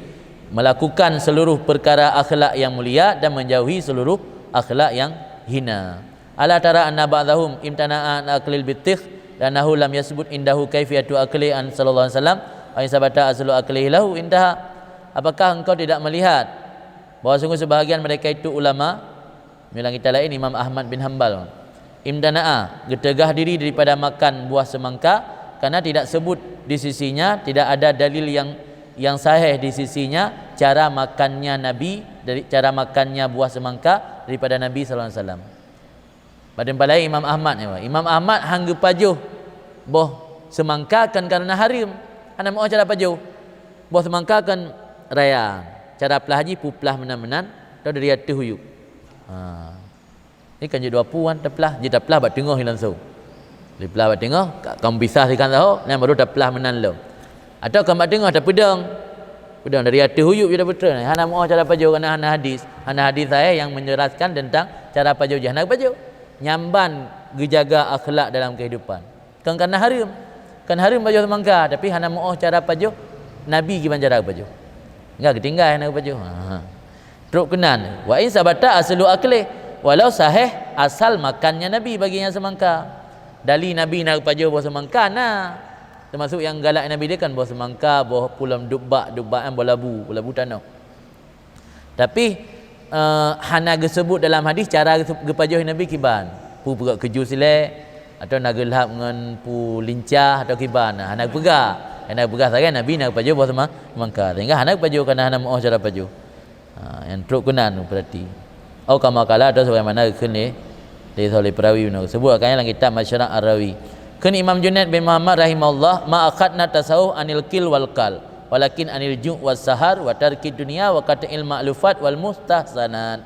Melakukan seluruh perkara akhlak yang mulia dan menjauhi seluruh akhlak yang hina. Ala tara anna ba'dahum imtana'a an aklil bitikh, li'annahu lam yasbut indahu kaifiyatu akli an sallallahu alaihi wasallam, wa in sabata aslu aklihi lahu intaha. Apakah engkau tidak melihat bahwa sungguh sebahagian mereka itu ulama, bilang kita lain Imam Ahmad bin Hambal, imtana'a, geuteugah diri daripada makan buah semangka, karena tidak sebut di sisinya, tidak ada dalil yang, yang sahih di sisinya cara makannya Nabi, dari cara makannya buah semangka daripada Nabi sallallahu alaihi wasallam. Bak teumpat laén Imam Ahmad nyoe. Imam Ahmad han geupajoh boh seumangka kon kareuna hareuem. Hana meu'oh cara pajoh. Boh seumangka kon raya. Cara plah jih peuplah meunan-meunan, atau dari ateueh u yup. Ha. Ni kan jeuet dua puan taplah, jeuet taplah bak teungoh langsung. Diplah bak teungoh, ka, ka meupisah sikan saho, nyan baru taplah meunan lom. Atawa ka bak teungoh tapeudong. Peudong dari ateueh u yup jeuet tapeudong. Hana meu'oh cara pajoh, karena hana hadis. Hana hadis sahih yang menjelaskan tentang cara pajoh jih. Hana pajoh. Nyan ban geujaga akhlak dalam kehidupan. Kon karena hareuem. Kon hareuem pajoh seumangka, tapi hana meu'oh cara pajoh Nabi kiban cara pajoh. Enggak geutinggai hana pajoh. Ha. Trok keunan, wa in sabata aslu aklih, walau sahih asal makannya Nabi bagi nyang seumangka. Dali Nabi na geupajoh boh seumangka na. Teumasuk nyang galak Nabi dia kan boh seumangka, boh pulam dubak, dubak kan boh labu, boh labu tanoh. Tapi, eh, hana geusebut dalam hadis cara geupajoh Nabi kiban. Pu peugah keujus ilée, atau na geulhab ngon pu lincah atau kiban. Hana geupeugah. Hana geupeugah sagai Nabi na geupajoh boh seumangka. Sehingga hana geupajoh karena hana meu'oh cara pajoh. Ha, nyang trok keunan berarti. Au kama qala, atau sebagaimana kheun lé, lé Saleh Perawi bunoe. Sebut akan lam kitab Masyarah Ar-Rawi. Kheun Imam Junaid bin Muhammad rahimahullah, "Ma akhadna tasawuf anil qil wal qal, walakin anil ju' was sahar wa tarkid dunya wa qat'il ma'lufat wal mustahsanat."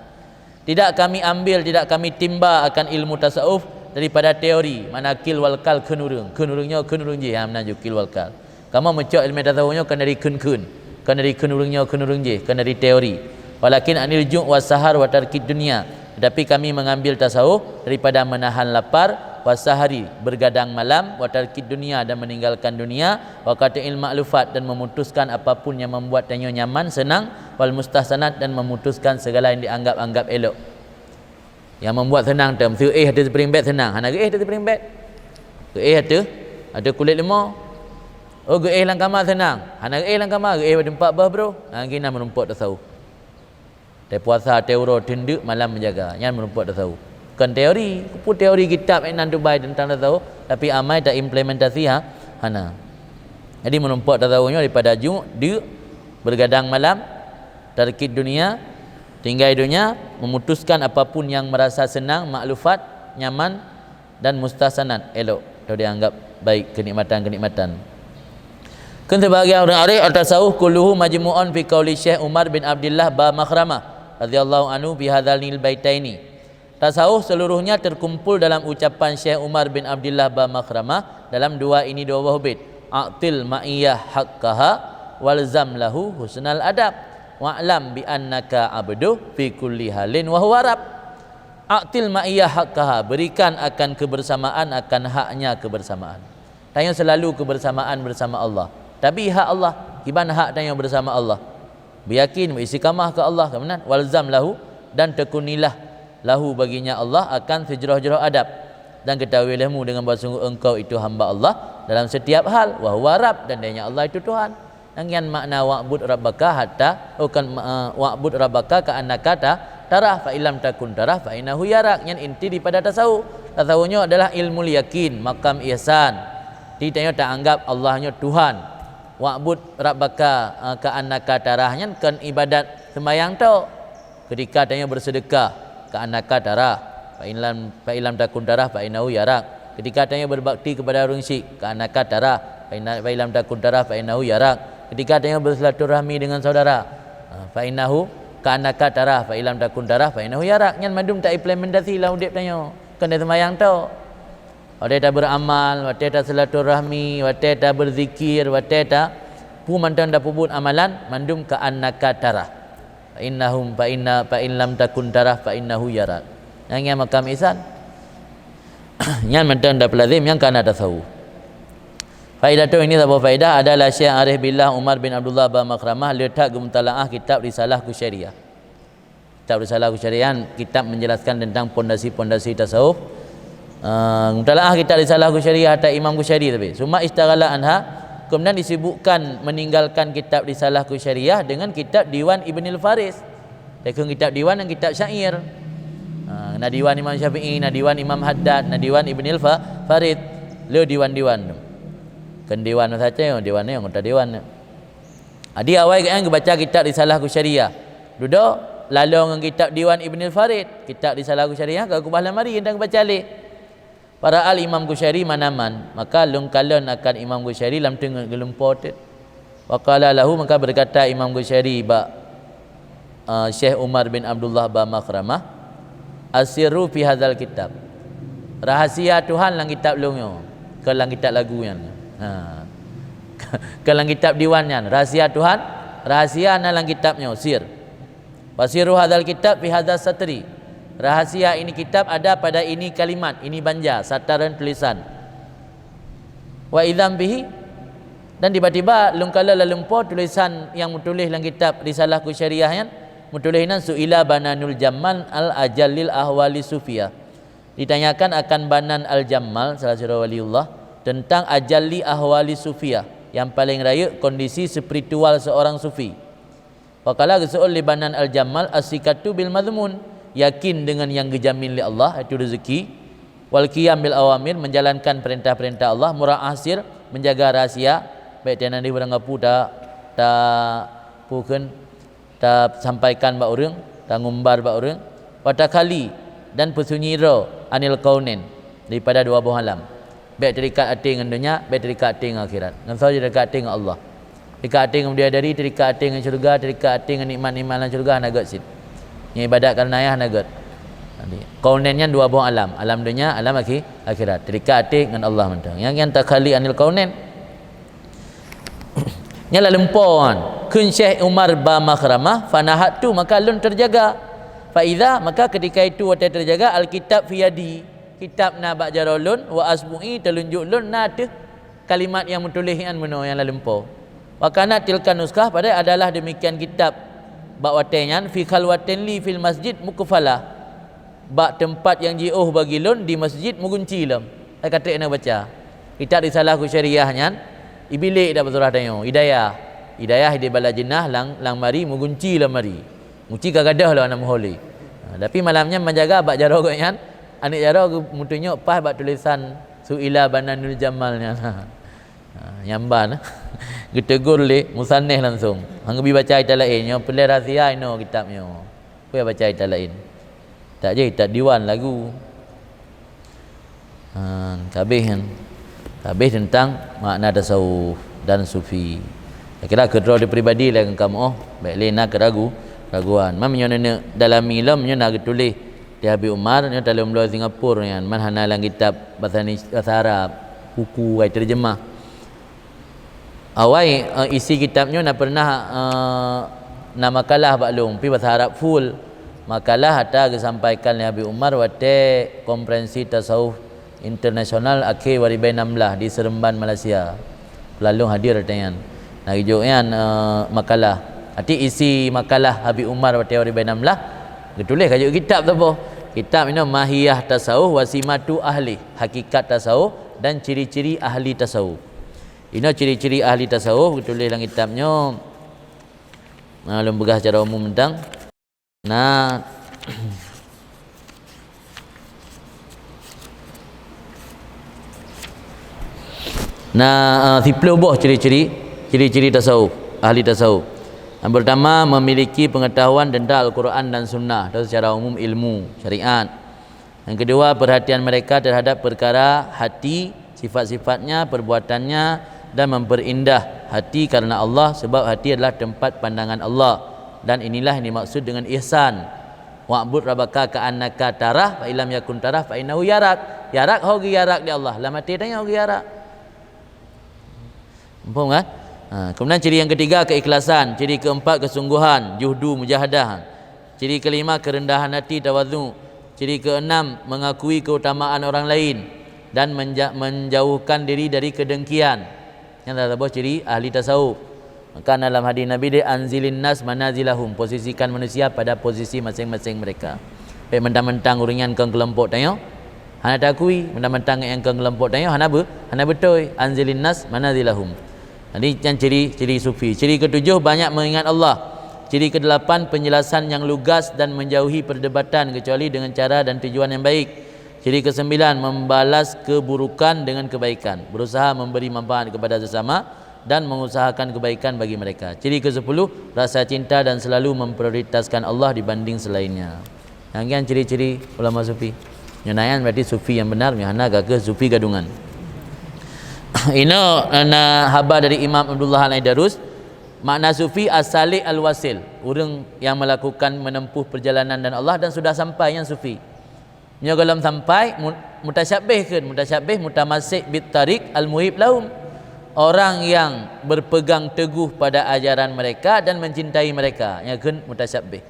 Tidak kami ambil, tidak kami timba akan ilmu tasawuf daripada teori, makna qil wal qal kheun ureuëng. Kheun ureuëng nyoe, kheun ureuëng jih, ha, meunan ju qil wal qal. Kamoe meucok ilmu tasawuf nyoe kon dari kheun-kheun, kon dari kheun ureuëng nyoe, kheun ureuëng jih, kon dari teori. Walakin anil ju' was sahar wa tarkid dunya. Tetapi kami mengambil tasawuf daripada menahan lapar, was sahari, bergadang malam, wa tarkid dunya, dan meninggalkan dunia, wa qat'il ma'lufat, dan memutuskan apapun yang membuat tanyoe nyaman, senang, wal mustahsanat, dan memutuskan segala yang dianggap-anggap elok. Nyang membuat seunang tem, seu éh ateueh spring bed seunang, hana geuéh ateueh spring bed. Geuéh ateueh, ateueh kulét leumo. Oh, geuéh lam kama seunang, hana geuéh lam kama, geuéh bak teumpat boh broh. Ha, geunan meurumpok tasawuf. Teupuasa, teuuroe, teundeuk, malam meujaga. Nyan meurumpok tasawuf. Kon teori, keupeue teori kitab nan tubai teuntang tasawuf, tapi amai taimplementasi ha, hana. Jadi meurumpok tasawuf nyoe daripada ju', deuk, bergadang malam, tarkid dunia, tinggai dunia, memutuskan apapun yang merasa senang, maklufat, nyaman, dan mustahsanat, elok, atau dianggap baik kenikmatan-kenikmatan. Kheun sebahagian ureuëng arif, at-tasawuf kulluhu majmu'un fi qauli Syekh Umar bin Abdillah ba Makhramah radhiyallahu anhu fi hadzanil baitaini. Tasawuf seluruhnya terkumpul dalam ucapan Syekh Umar bin Abdillah ba Makhramah dalam dua ini dua buah bait, "A'til ma'iyah haqqaha walzam lahu husnal adab, wa'lam bi annaka abduh fi kulli halin wa huwa rabb." A'til ma'iyah haqqaha, berikan akan kebersamaan akan haknya kebersamaan. Tanyoe selalu kebersamaan bersama Allah. Tapi hak Allah, kiban hak tanyoe bersama Allah. Beuyakin, beuistiqamah keu Allah, keunan, walzam lahu, dan tekunilah lahu baginya Allah akan sejroh-jroh adab. Dan ketahuilah mu dengan bahwa sungguh engkau itu hamba Allah dalam setiap hal, wa huwa Rabb, dan dayanya Allah itu Tuhan. Nyan makna wa'bud rabbaka hatta, oh, kan, ma-, wa'bud rabbaka ka'annaka ta-, tarah, fa illam takun tarah, fa innahu yarak. Nyan inti daripada tasawuf. Tasawuf nyoe adalah ilmu yakin, makam ihsan. Di tanyoe taanggap Allah nyoe Tuhan. Wa'bud rabbaka, eh, ka'annaka tarah nyan kon ibadat seumayang tok. Ketika tanyoe bersedekah, ka'annaka tarah, fa in lam, fa in lam takun tarah, fa innahu yarak. Ketika tanyoe berbakti kepada ureuëng syik, ka'annaka tarah, fa inna, fa in lam takun tarah, fa innahu yarak. Ketika tanyoe bersilaturahmi dengan saudara, ha, fa innahu, ka'annaka tarah, fa in lam takun tarah, fa innahu yarak. Nyan mandum taimplementasi lam udeb tanyoe, kon seumayang tok. Watée taberamal, watée tasilaturahmi, watée taberzikir, watée ta-, peue mantong tapeubuet amalan, mandum ka'annaka tarah. Fa innahum, fa inna, fa in lam takun tarah, fa innahu yarak. Nyang nyan makam ihsan. Nyan mantong tapeulazim nyang kana tasawuf. Faidah tu ini saboh faidah adalah Syekh Arif Billah Umar bin Abdullah Ba Makhramah le that geumutalaah kitab Risalah Kusyariyah. Kitab Risalah Kusyariyah, kitab menjelaskan tentang pondasi-pondasi tasawuf. Ah, mutalaah kitab Risalah Kusyariyah ata Imam Kusyari tapi. Summa istaghala anha, kemudian disibukkan meninggalkan kitab Risalah Kusyariyah dengan kitab Diwan Ibnil Faris. Takheun kitab diwan dan kitab syair. Ah, na diwan Imam Syafi'i, na diwan Imam Haddad, na diwan Ibnil Fa-, Farid. Le diwan-diwan tu. Kon diwan saja, diwan ni anggota diwan. Jadi awai gobnyan geubaca kitab Risalah Kusyariyah. Dudoe lalong ngon kitab Diwan Ibnil Farid, kitab Risalah Kusyariyah ka keubah lam lamari dan geubaca lé. Para al Imam Kusyari manaman, maka lôn kalon akan Imam Kusyari lam teungeut geulumpo teuk. Wa qala lahu, maka berkata Imam Kusyari bak, eh, Syekh Umar bin Abdullah Ba Makhramah, "Asirru fi hadzal kitab." Rahasia Tuhan lam kitab lôn nyoe, kon lam kitab lagu nyan. Ha. Kon lam kitab diwan nyan, rahasia Tuhan, rahasia na lam kitab nyoe, sir. "Wa sirru hadzal kitab fi hadzas satri." Rahasia ini kitab ada pada ini kalimat, ini banja, sataran tulisan. "Wa idzam bihi," dan tiba-tiba lôn kalon lam lumpo tulisan nyang meutuléh lam kitab Risalah Kusyariyah nyan, meutuléh nan, "Su'ila Bananul Jammal al ajallil ahwali sufiyah." Ditanyakan akan Banan Al-Jammal, salah sidroe waliullah, tentang ajalli ahwali sufiyah, yang paling rayeuk kondisi spiritual seorang sufi. Faqala, geuseuôt lé Banan Al-Jammal, "As-siqatu bil madhmun," yakin dengan yang geujamin lé Allah, yaitu rezeki, "wal qiyam bil awamir," menjalankan perintah-perintah Allah, "mura'ah sir," menjaga rahasia, baik teunan di barang gapu ta, ta, peue kheun, tasampaikan bak ureuëng, tangumbar bak ureuëng, "wa takhali," dan peusunyi droe, "anil kaunain," daripada dua boh alam. Bék teurikat até ngon donya, bék teurikat até ngon akhirat. Ngon soe teurikat até ngon Allah. Teurikat até ngon bidadari, teurikat até ngon syeuruga, teurikat até ngon nikmat-nikmat lam syeuruga hana gét cit. Ngon ibadat kareuna ayah hana gét. Jadi, kaunain nyan dua boh alam, alam donya, alam akhi-, akhirat. Teurikat até ngon Allah mantong. Nyang, nyang takhali anil kaunain. Nyan lam lumpo nyan. Kheun Syekh Umar Ba Makhramah, "Fanahadtu," maka lôn teujaga. "Fa idza," maka ketika itu watée teujaga, "al kitab fi yadi," kitab na bak jaroe lôn, "wa asbu'i," telunjuk lôn na ateueh kalimat nyang meutuléh nyan meunoe nyang lam lumpo. "Wa kanat tilka nuskhah," padahai adalah demikian kitab bak watée nyan, "fi khalwatin li fil masjid muqfalah," bak teumpat nyang jiôh bagi lôn di masjid meugunci lom. Hai ka trép na baca. Kitab Risalah Kusyariyah nyan, ibilek dak bak surah tanyoe, Hidayah. Hidayah di bala jeunah lam, lam mari meugunci lam mari. Muci ka gadôh lom aneuk meuhôi. Ha, tapi malam nyan menjaga bak jaroe gobnyan, aneuk jaroe geu-, meutunyok paih bak tulisan Su'ila Bananul Jamal nyan. Ha, nyan ban. Geutegur lé musannif langsung. Han geubi baca kitab laén, nyoe peureulée rahsia inoe kitab nyoe. Peue baca kitab laén? Tak jeh, kitab diwan lagu. Ha, ka habéh nyan. Ka habéh teuntang makna tasawuf dan sufi. Saya kira keudroe di pribadi lagée kamoe, bék lé na keuragu-, raguan. Man meunyoe neuneuk dalami lom, nyoe na geutuléh di Habib Umar, nyoe taleumbloe Singapura nyan, man hana lam kitab basa Ni-, basa Arab, buku kai terjemah. Awai, eh, isi kitab nyoe na pernah, eh, na makalah bak lôn, pi basa Arab full. Makalah ata geusampaikan lé Habib Umar watée konferensi tasawuf internasional akhé dua ribu enam belas di Seremban, Malaysia. Peulalu hadir watée nyan. Nah, geujok nyan, eh, makalah. Arti isi makalah Habib Umar watée dua ribu enam belas, geutuléh ka jok kitab saboh. Kitab inoe Mahiyah Tasawuf wa Simatu Ahli, Hakikat Tasawuf dan Ciri-ciri Ahli Tasawuf. Inoe ciri-ciri ahli tasawuf geutuléh lam kitab nyoe. Nah, lôn peugah secara umum teuntang. Nah, nah, eh, siplôh boh ciri-ciri, ciri-ciri tasawuf, ahli tasawuf. Yang pertama, memiliki pengetahuan tentang Al-Quran dan Sunnah, atau secara umum ilmu syariat. Yang kedua, perhatian mereka terhadap perkara hati, sifat-sifatnya, perbuatannya, dan memperindah hati karena Allah, sebab hati adalah tempat pandangan Allah. Dan inilah yang dimaksud dengan ihsan. "Wa'bud rabbaka ka'annaka tarah, fa illam yakun tarah, fa innahu yarak." Yarak ho geuyarak di Allah. Lam até tanyoe ho geuyarak. Muphom kan? Ha, kemudian ciri yang ketiga, keikhlasan. Ciri keempat, kesungguhan, juhdu, mujahadah. Ciri kelima, kerendahan hati, tawadhu. Ciri keenam, mengakui keutamaan orang lain dan menja-, menjauhkan diri dari kedengkian. Nyan saboh ciri ahli tasawuf. Maka dalam hadis Nabi dia, "Anzilin nas manazilahum", posisikan manusia pada posisi masing-masing mereka. Baik mentang-mentang ureuëng nyan kon keulompok tanyoe, hana takui, mentang-mentang nyang kon keulompok tanyoe hana be-, hana beutôi. "Anzilin nas manazilahum". Jadi, nyan ciri, ciri sufi. Ciri ketujuh, banyak mengingat Allah. Ciri kedelapan, penjelasan yang lugas dan menjauhi perdebatan kecuali dengan cara dan tujuan yang baik. Ciri kesembilan, membalas keburukan dengan kebaikan. Berusaha memberi manfaat kepada sesama dan mengusahakan kebaikan bagi mereka. Ciri kesepuluh, rasa cinta dan selalu memprioritaskan Allah dibanding selainnya. Nyan kan ciri-ciri ulama sufi. Nyoe na nyan berarti sufi yang benar, nyoe hana ka keuh sufi gadungan. Inoe na haba dari Imam Abdullah Al-Aidarus, makna sufi as-salik al-wasil, ureuëng yang melakukan, menempuh perjalanan dan Allah dan sudah sampai, nyan sufi. Nyoe gohlom sampai, mu-, mutasyabbih kheun, mutasyabbih mutamasik bit tariq al-muhib lahum. Orang yang berpegang teguh pada ajaran mereka dan mencintai mereka, nyan kheun mutasyabbih.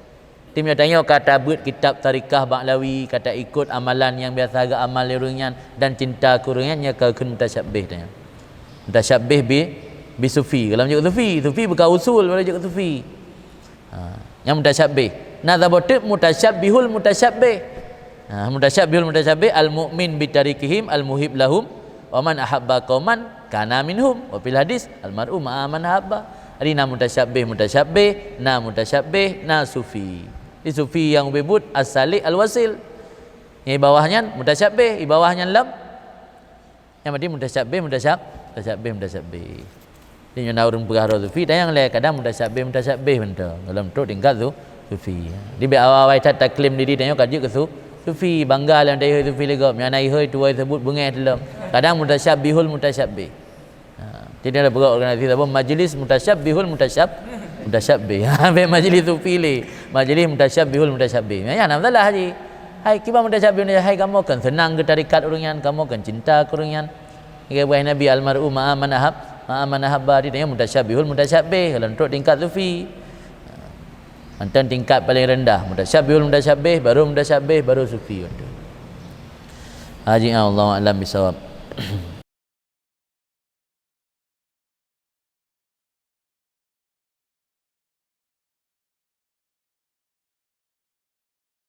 Tim nyoe tanyoe ka tabeuet kitab tarikah Ba'lawi, ka taikot amalan nyang biasa geuamal lé ureuëng nyan dan cinta keu ureuëng nyan, nyan ka kheun mutasyabbih tanyoe. Mutasyabbih bi, bi sufi. Kalau jok sufi, sufi bukan usul, kalau jok sufi. Ha, nyang mutasyabbih. Na saboh teuk mutasyabbihul mutasyabbih. Ha, mutasyabbihul mutasyabbih, al-mu'min bi tarikihim al-muhib lahum, wa man ahabba qauman kana minhum. Wa fil hadis, al-mar'u ma'a man ahabba. Jadi, na mutasyabbih, mutasyabbih, na mutasyabbih, na sufi. Di sufi nyang ubit-but as-salik al-wasil. Nyang di bawah nyan mutasyabbih, di bawah nyan lam. Nyang berarti mutasyabbih, mutasyab-, mutasyabbih, mutasyabbih. Jadi, nyoe na ureuëng peugah droe sufi, tanyong lé kadang mutasyabbih, mutasyabbih mantong. Dalam trok tingkat tu, sufi. Di awai-awai that taklaim diri tanyoe ka jeuet keu su-, sufi, bangga lé tayue sufi lé gob. Nyang na ihôi tuwoe seubut beungéh teulom. Kadang mutasyabbihul mutasyabbih. Ha, jadi ada beurok organisasi saboh majlis mutasyabbihul mutasyab-, mutasyabbih. Ha, bèk majlis sufi lé. Majlis mutasyabbihul mutasyabbih. Ya, na masalah ji. Hai, kiban mutasyabbih, hai kamoe kan seunang keu tarekat ureuëng nyan, kamoe kan cinta keu ureuëng nyan. Nyan buet Nabi, "Al-mar'u ma'a man ahab, ma'a man ahabba." Di tanyoe mutasyabbihul mutasyabbih, kalau untuk tingkat sufi. Mantong tingkat paling rendah, mutasyabbihul mutasyabbih, baru mutasyabbih, baru sufi. Haji, Allahu a'lam bissawab.